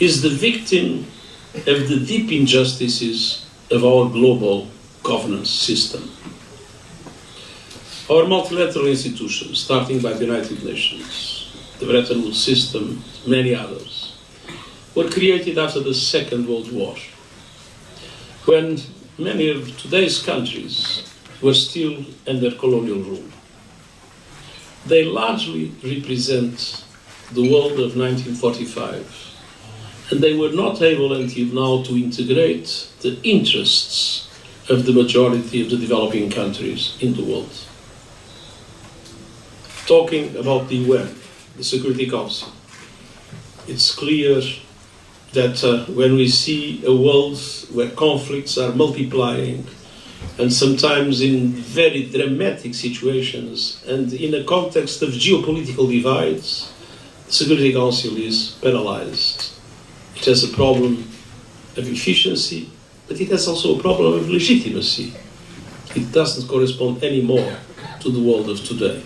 is the victim of the deep injustices of our global governance system. Our multilateral institutions, starting by the United Nations, the Bretton Woods system, many others, were created after the Second World War, when many of today's countries were still under colonial rule. They largely represent the world of 1945, and they were not able until now to integrate the interests of the majority of the developing countries in the world. Talking about the UN, the Security Council, it's clear that when we see a world where conflicts are multiplying, and sometimes in very dramatic situations, and in a context of geopolitical divides, the Security Council is paralyzed. It has a problem of efficiency, but it has also a problem of legitimacy. It doesn't correspond anymore to the world of today.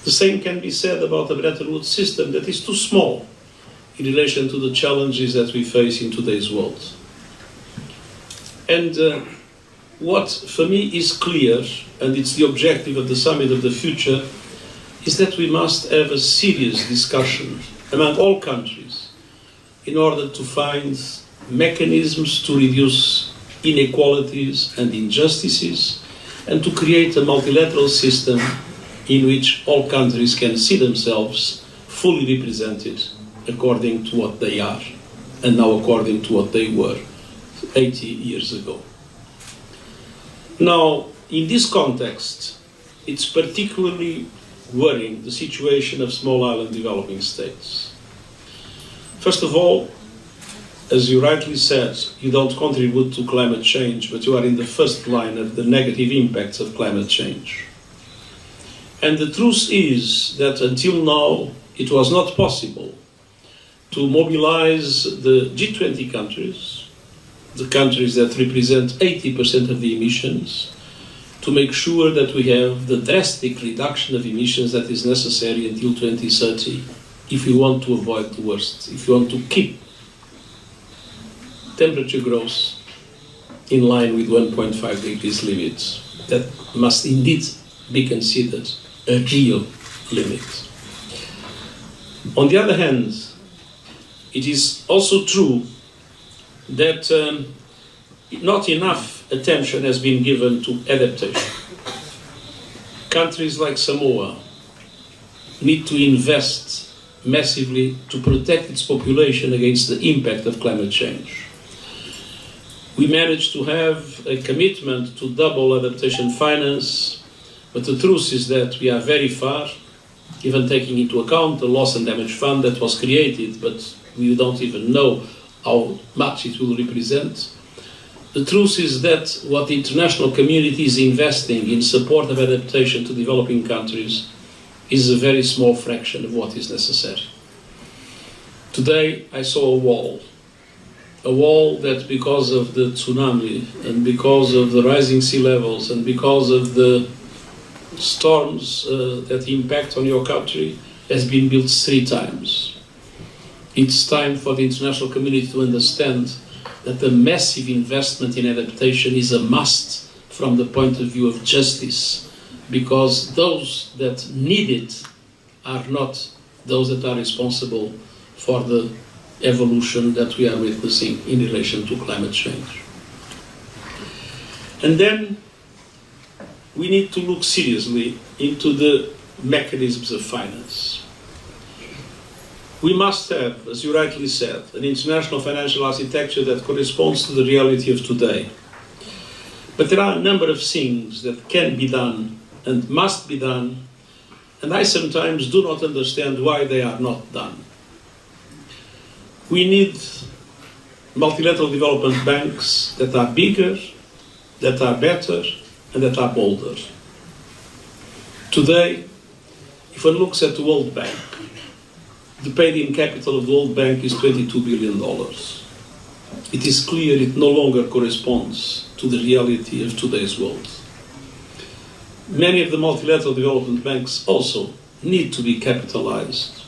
The same can be said about the Bretton Woods system that is too small in relation to the challenges that we face in today's world. And what for me is clear, and it's the objective of the Summit of the Future, is that we must have a serious discussion among all countries in order to find mechanisms to reduce inequalities and injustices and to create a multilateral system in which all countries can see themselves fully represented according to what they are and now according to what they were 80 years ago. Now, in this context, it's particularly worrying the situation of small island developing states. First of all, As you rightly said, you don't contribute to climate change, but you are in the first line of the negative impacts of climate change. And the truth is that until now, it was not possible to mobilize the G20 countries, the countries that represent 80% of the emissions, to make sure that we have the drastic reduction of emissions that is necessary until 2030 if we want to avoid the worst, if we want to keep temperature growth in line with 1.5 degrees limits. That must indeed be considered a real limit. On the other hand, it is also true that not enough attention has been given to adaptation. Countries like Samoa need to invest massively to protect its population against the impact of climate change. We managed to have a commitment to double adaptation finance, but the truth is that we are very far, even taking into account the loss and damage fund that was created, but we don't even know how much it will represent. The truth is that what the international community is investing in support of adaptation to developing countries is a very small fraction of what is necessary. Today I saw a wall that because of the tsunami and because of the rising sea levels and because of the storms that impact on your country has been built 3 times. It's time for the international community to understand that the massive investment in adaptation is a must from the point of view of justice, because those that need it are not those that are responsible for the evolution that we are witnessing in relation to climate change. And then we need to look seriously into the mechanisms of finance. We must have, as you rightly said, an international financial architecture that corresponds to the reality of today. But there are a number of things that can be done and must be done, and I sometimes do not understand why they are not done. We need multilateral development banks that are bigger, that are better, and that are bolder. Today, if one looks at the World Bank, the paid-in capital of the World Bank is $22 billion. It is clear it no longer corresponds to the reality of today's world. Many of the multilateral development banks also need to be capitalized.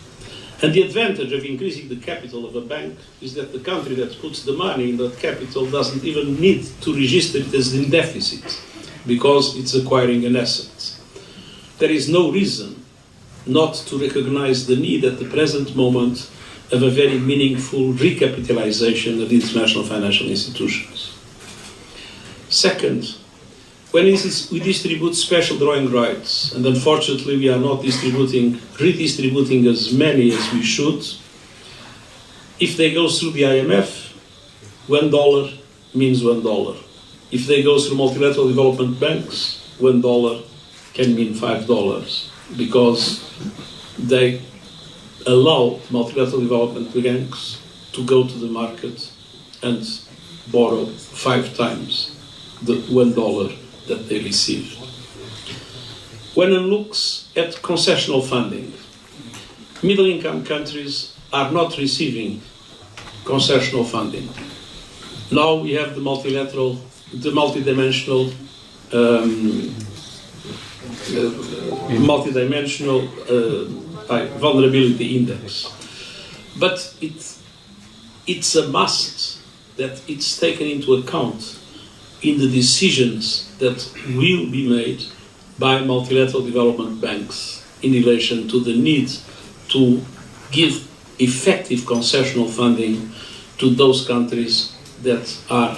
And the advantage of increasing the capital of a bank is that the country that puts the money in that capital doesn't even need to register it as in deficit, because it's acquiring an asset. There is no reason not to recognize the need at the present moment of a very meaningful recapitalization of the international financial institutions. Second, when we distribute special drawing rights, and unfortunately we are not redistributing as many as we should, if they go through the IMF, $1 means $1. If they go through multilateral development banks, $1 can mean $5, because they allow multilateral development banks to go to the market and borrow 5 times the $1 that they receive. When one looks at concessional funding, middle-income countries are not receiving concessional funding. Now we have the multilateral, the multidimensional, multidimensional vulnerability index. But it's a must that it's taken into account in the decisions that will be made by multilateral development banks in relation to the need to give effective concessional funding to those countries that are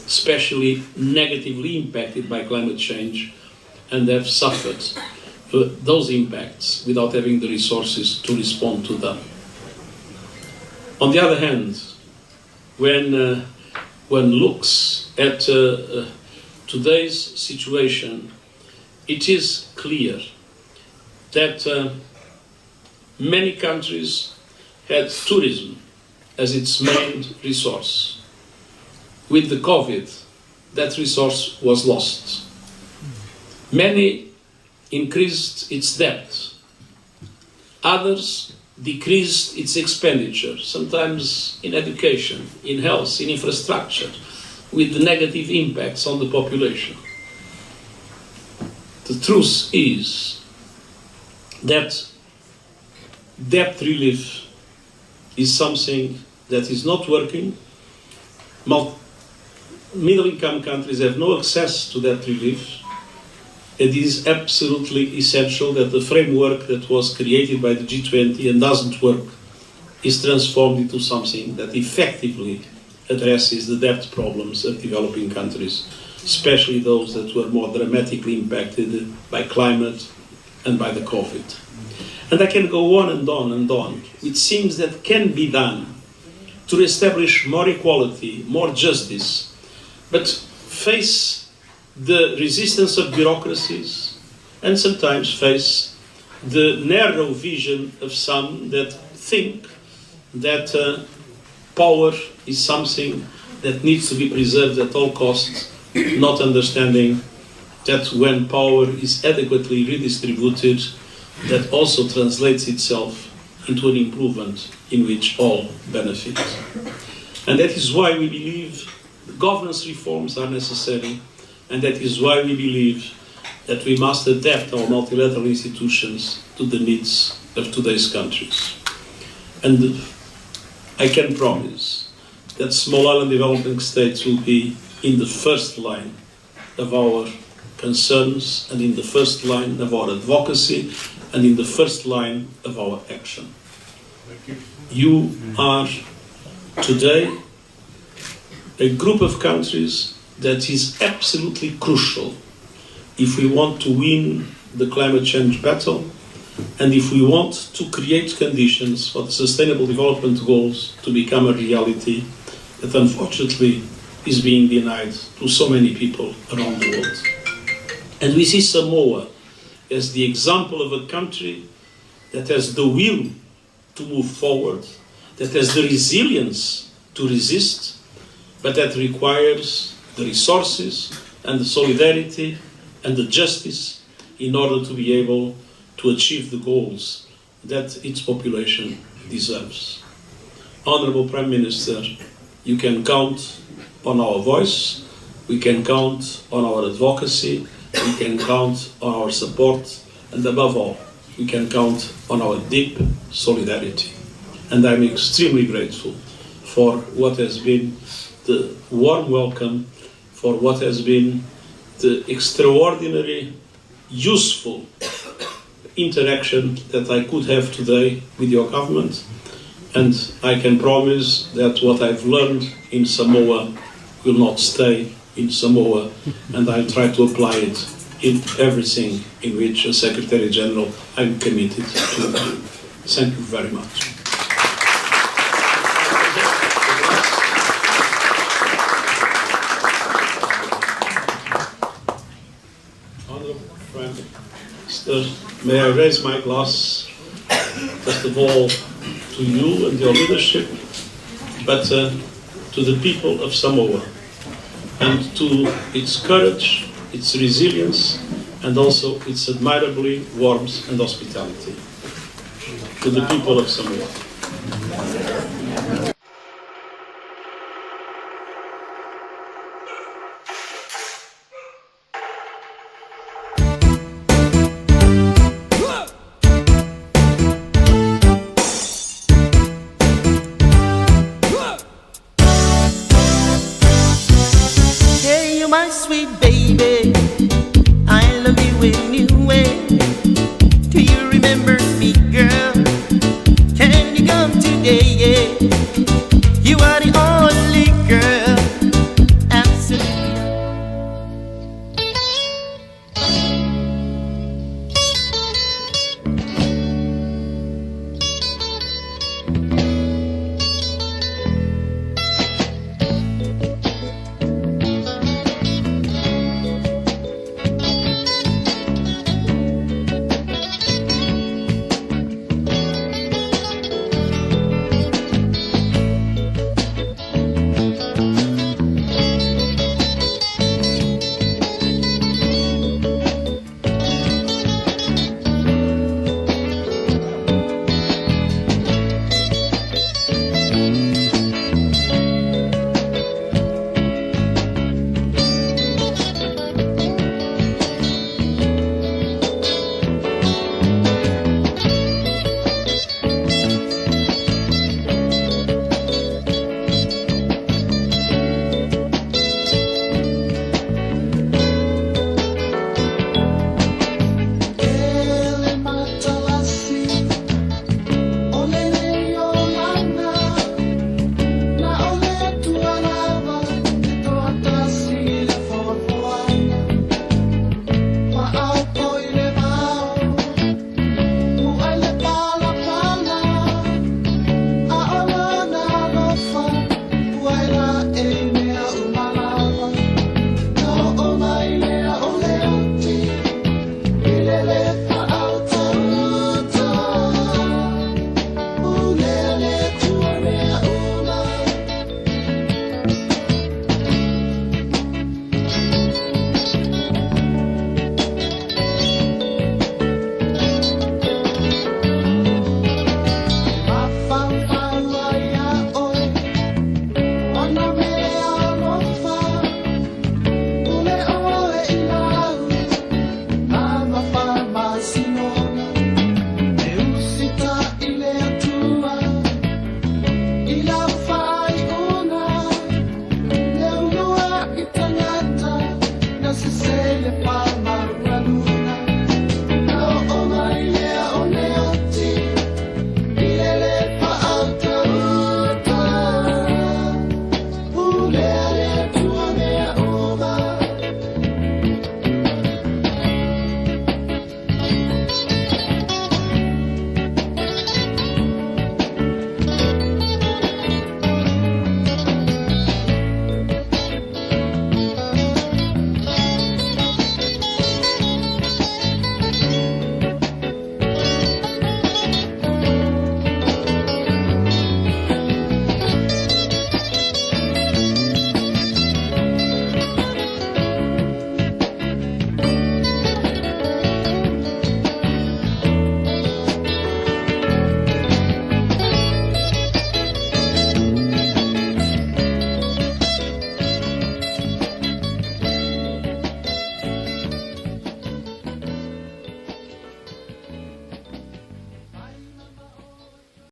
especially negatively impacted by climate change and have suffered those impacts without having the resources to respond to them. On the other hand, when one looks at today's situation, it is clear that many countries had tourism as its main resource. With the COVID, that resource was lost. Many increased its debt. Others decreased its expenditure, sometimes in education, in health, in infrastructure, with negative impacts on the population. The truth is that debt relief is something that is not working. Middle income countries have no access to that relief. It is absolutely essential that the framework that was created by the G20 and doesn't work is transformed into something that effectively addresses the debt problems of developing countries, especially those that were more dramatically impacted by climate and by the COVID. And I can go on and on and on with things that can be done to establish more equality, more justice, but face the resistance of bureaucracies and sometimes face the narrow vision of some that think that power is something that needs to be preserved at all costs, not understanding that when power is adequately redistributed, that also translates itself into an improvement in which all benefit. And that is why we believe governance reforms are necessary, and that is why we believe that we must adapt our multilateral institutions to the needs of today's countries. And I can promise that small island developing states will be in the first line of our concerns and in the first line of our advocacy and in the first line of our action. Thank you. You are today a group of countries that is absolutely crucial if we want to win the climate change battle and if we want to create conditions for the Sustainable Development Goals to become a reality that unfortunately is being denied to so many people around the world. And we see Samoa as the example of a country that has the will to move forward, that has the resilience to resist, but that requires the resources and the solidarity and the justice in order to be able to achieve the goals that its population deserves. Honorable Prime Minister, you can count on our voice, we can count on our advocacy, we can count on our support, and above all, we can count on our deep solidarity. And I'm extremely grateful for what has been the warm welcome, for what has been the extraordinary, useful interaction that I could have today with your government. And I can promise that what I've learned in Samoa will not stay in Samoa, and I'll try to apply it in everything in which, as Secretary General, I'm committed to do. Thank you very much. Honorable Prime Minister, may I raise my glass, first of all, to you and your leadership, but to the people of Samoa, and to its courage, its resilience, and also its admirably warmth and hospitality. To the people of Samoa. Hey, you my sweet baby. I love you when you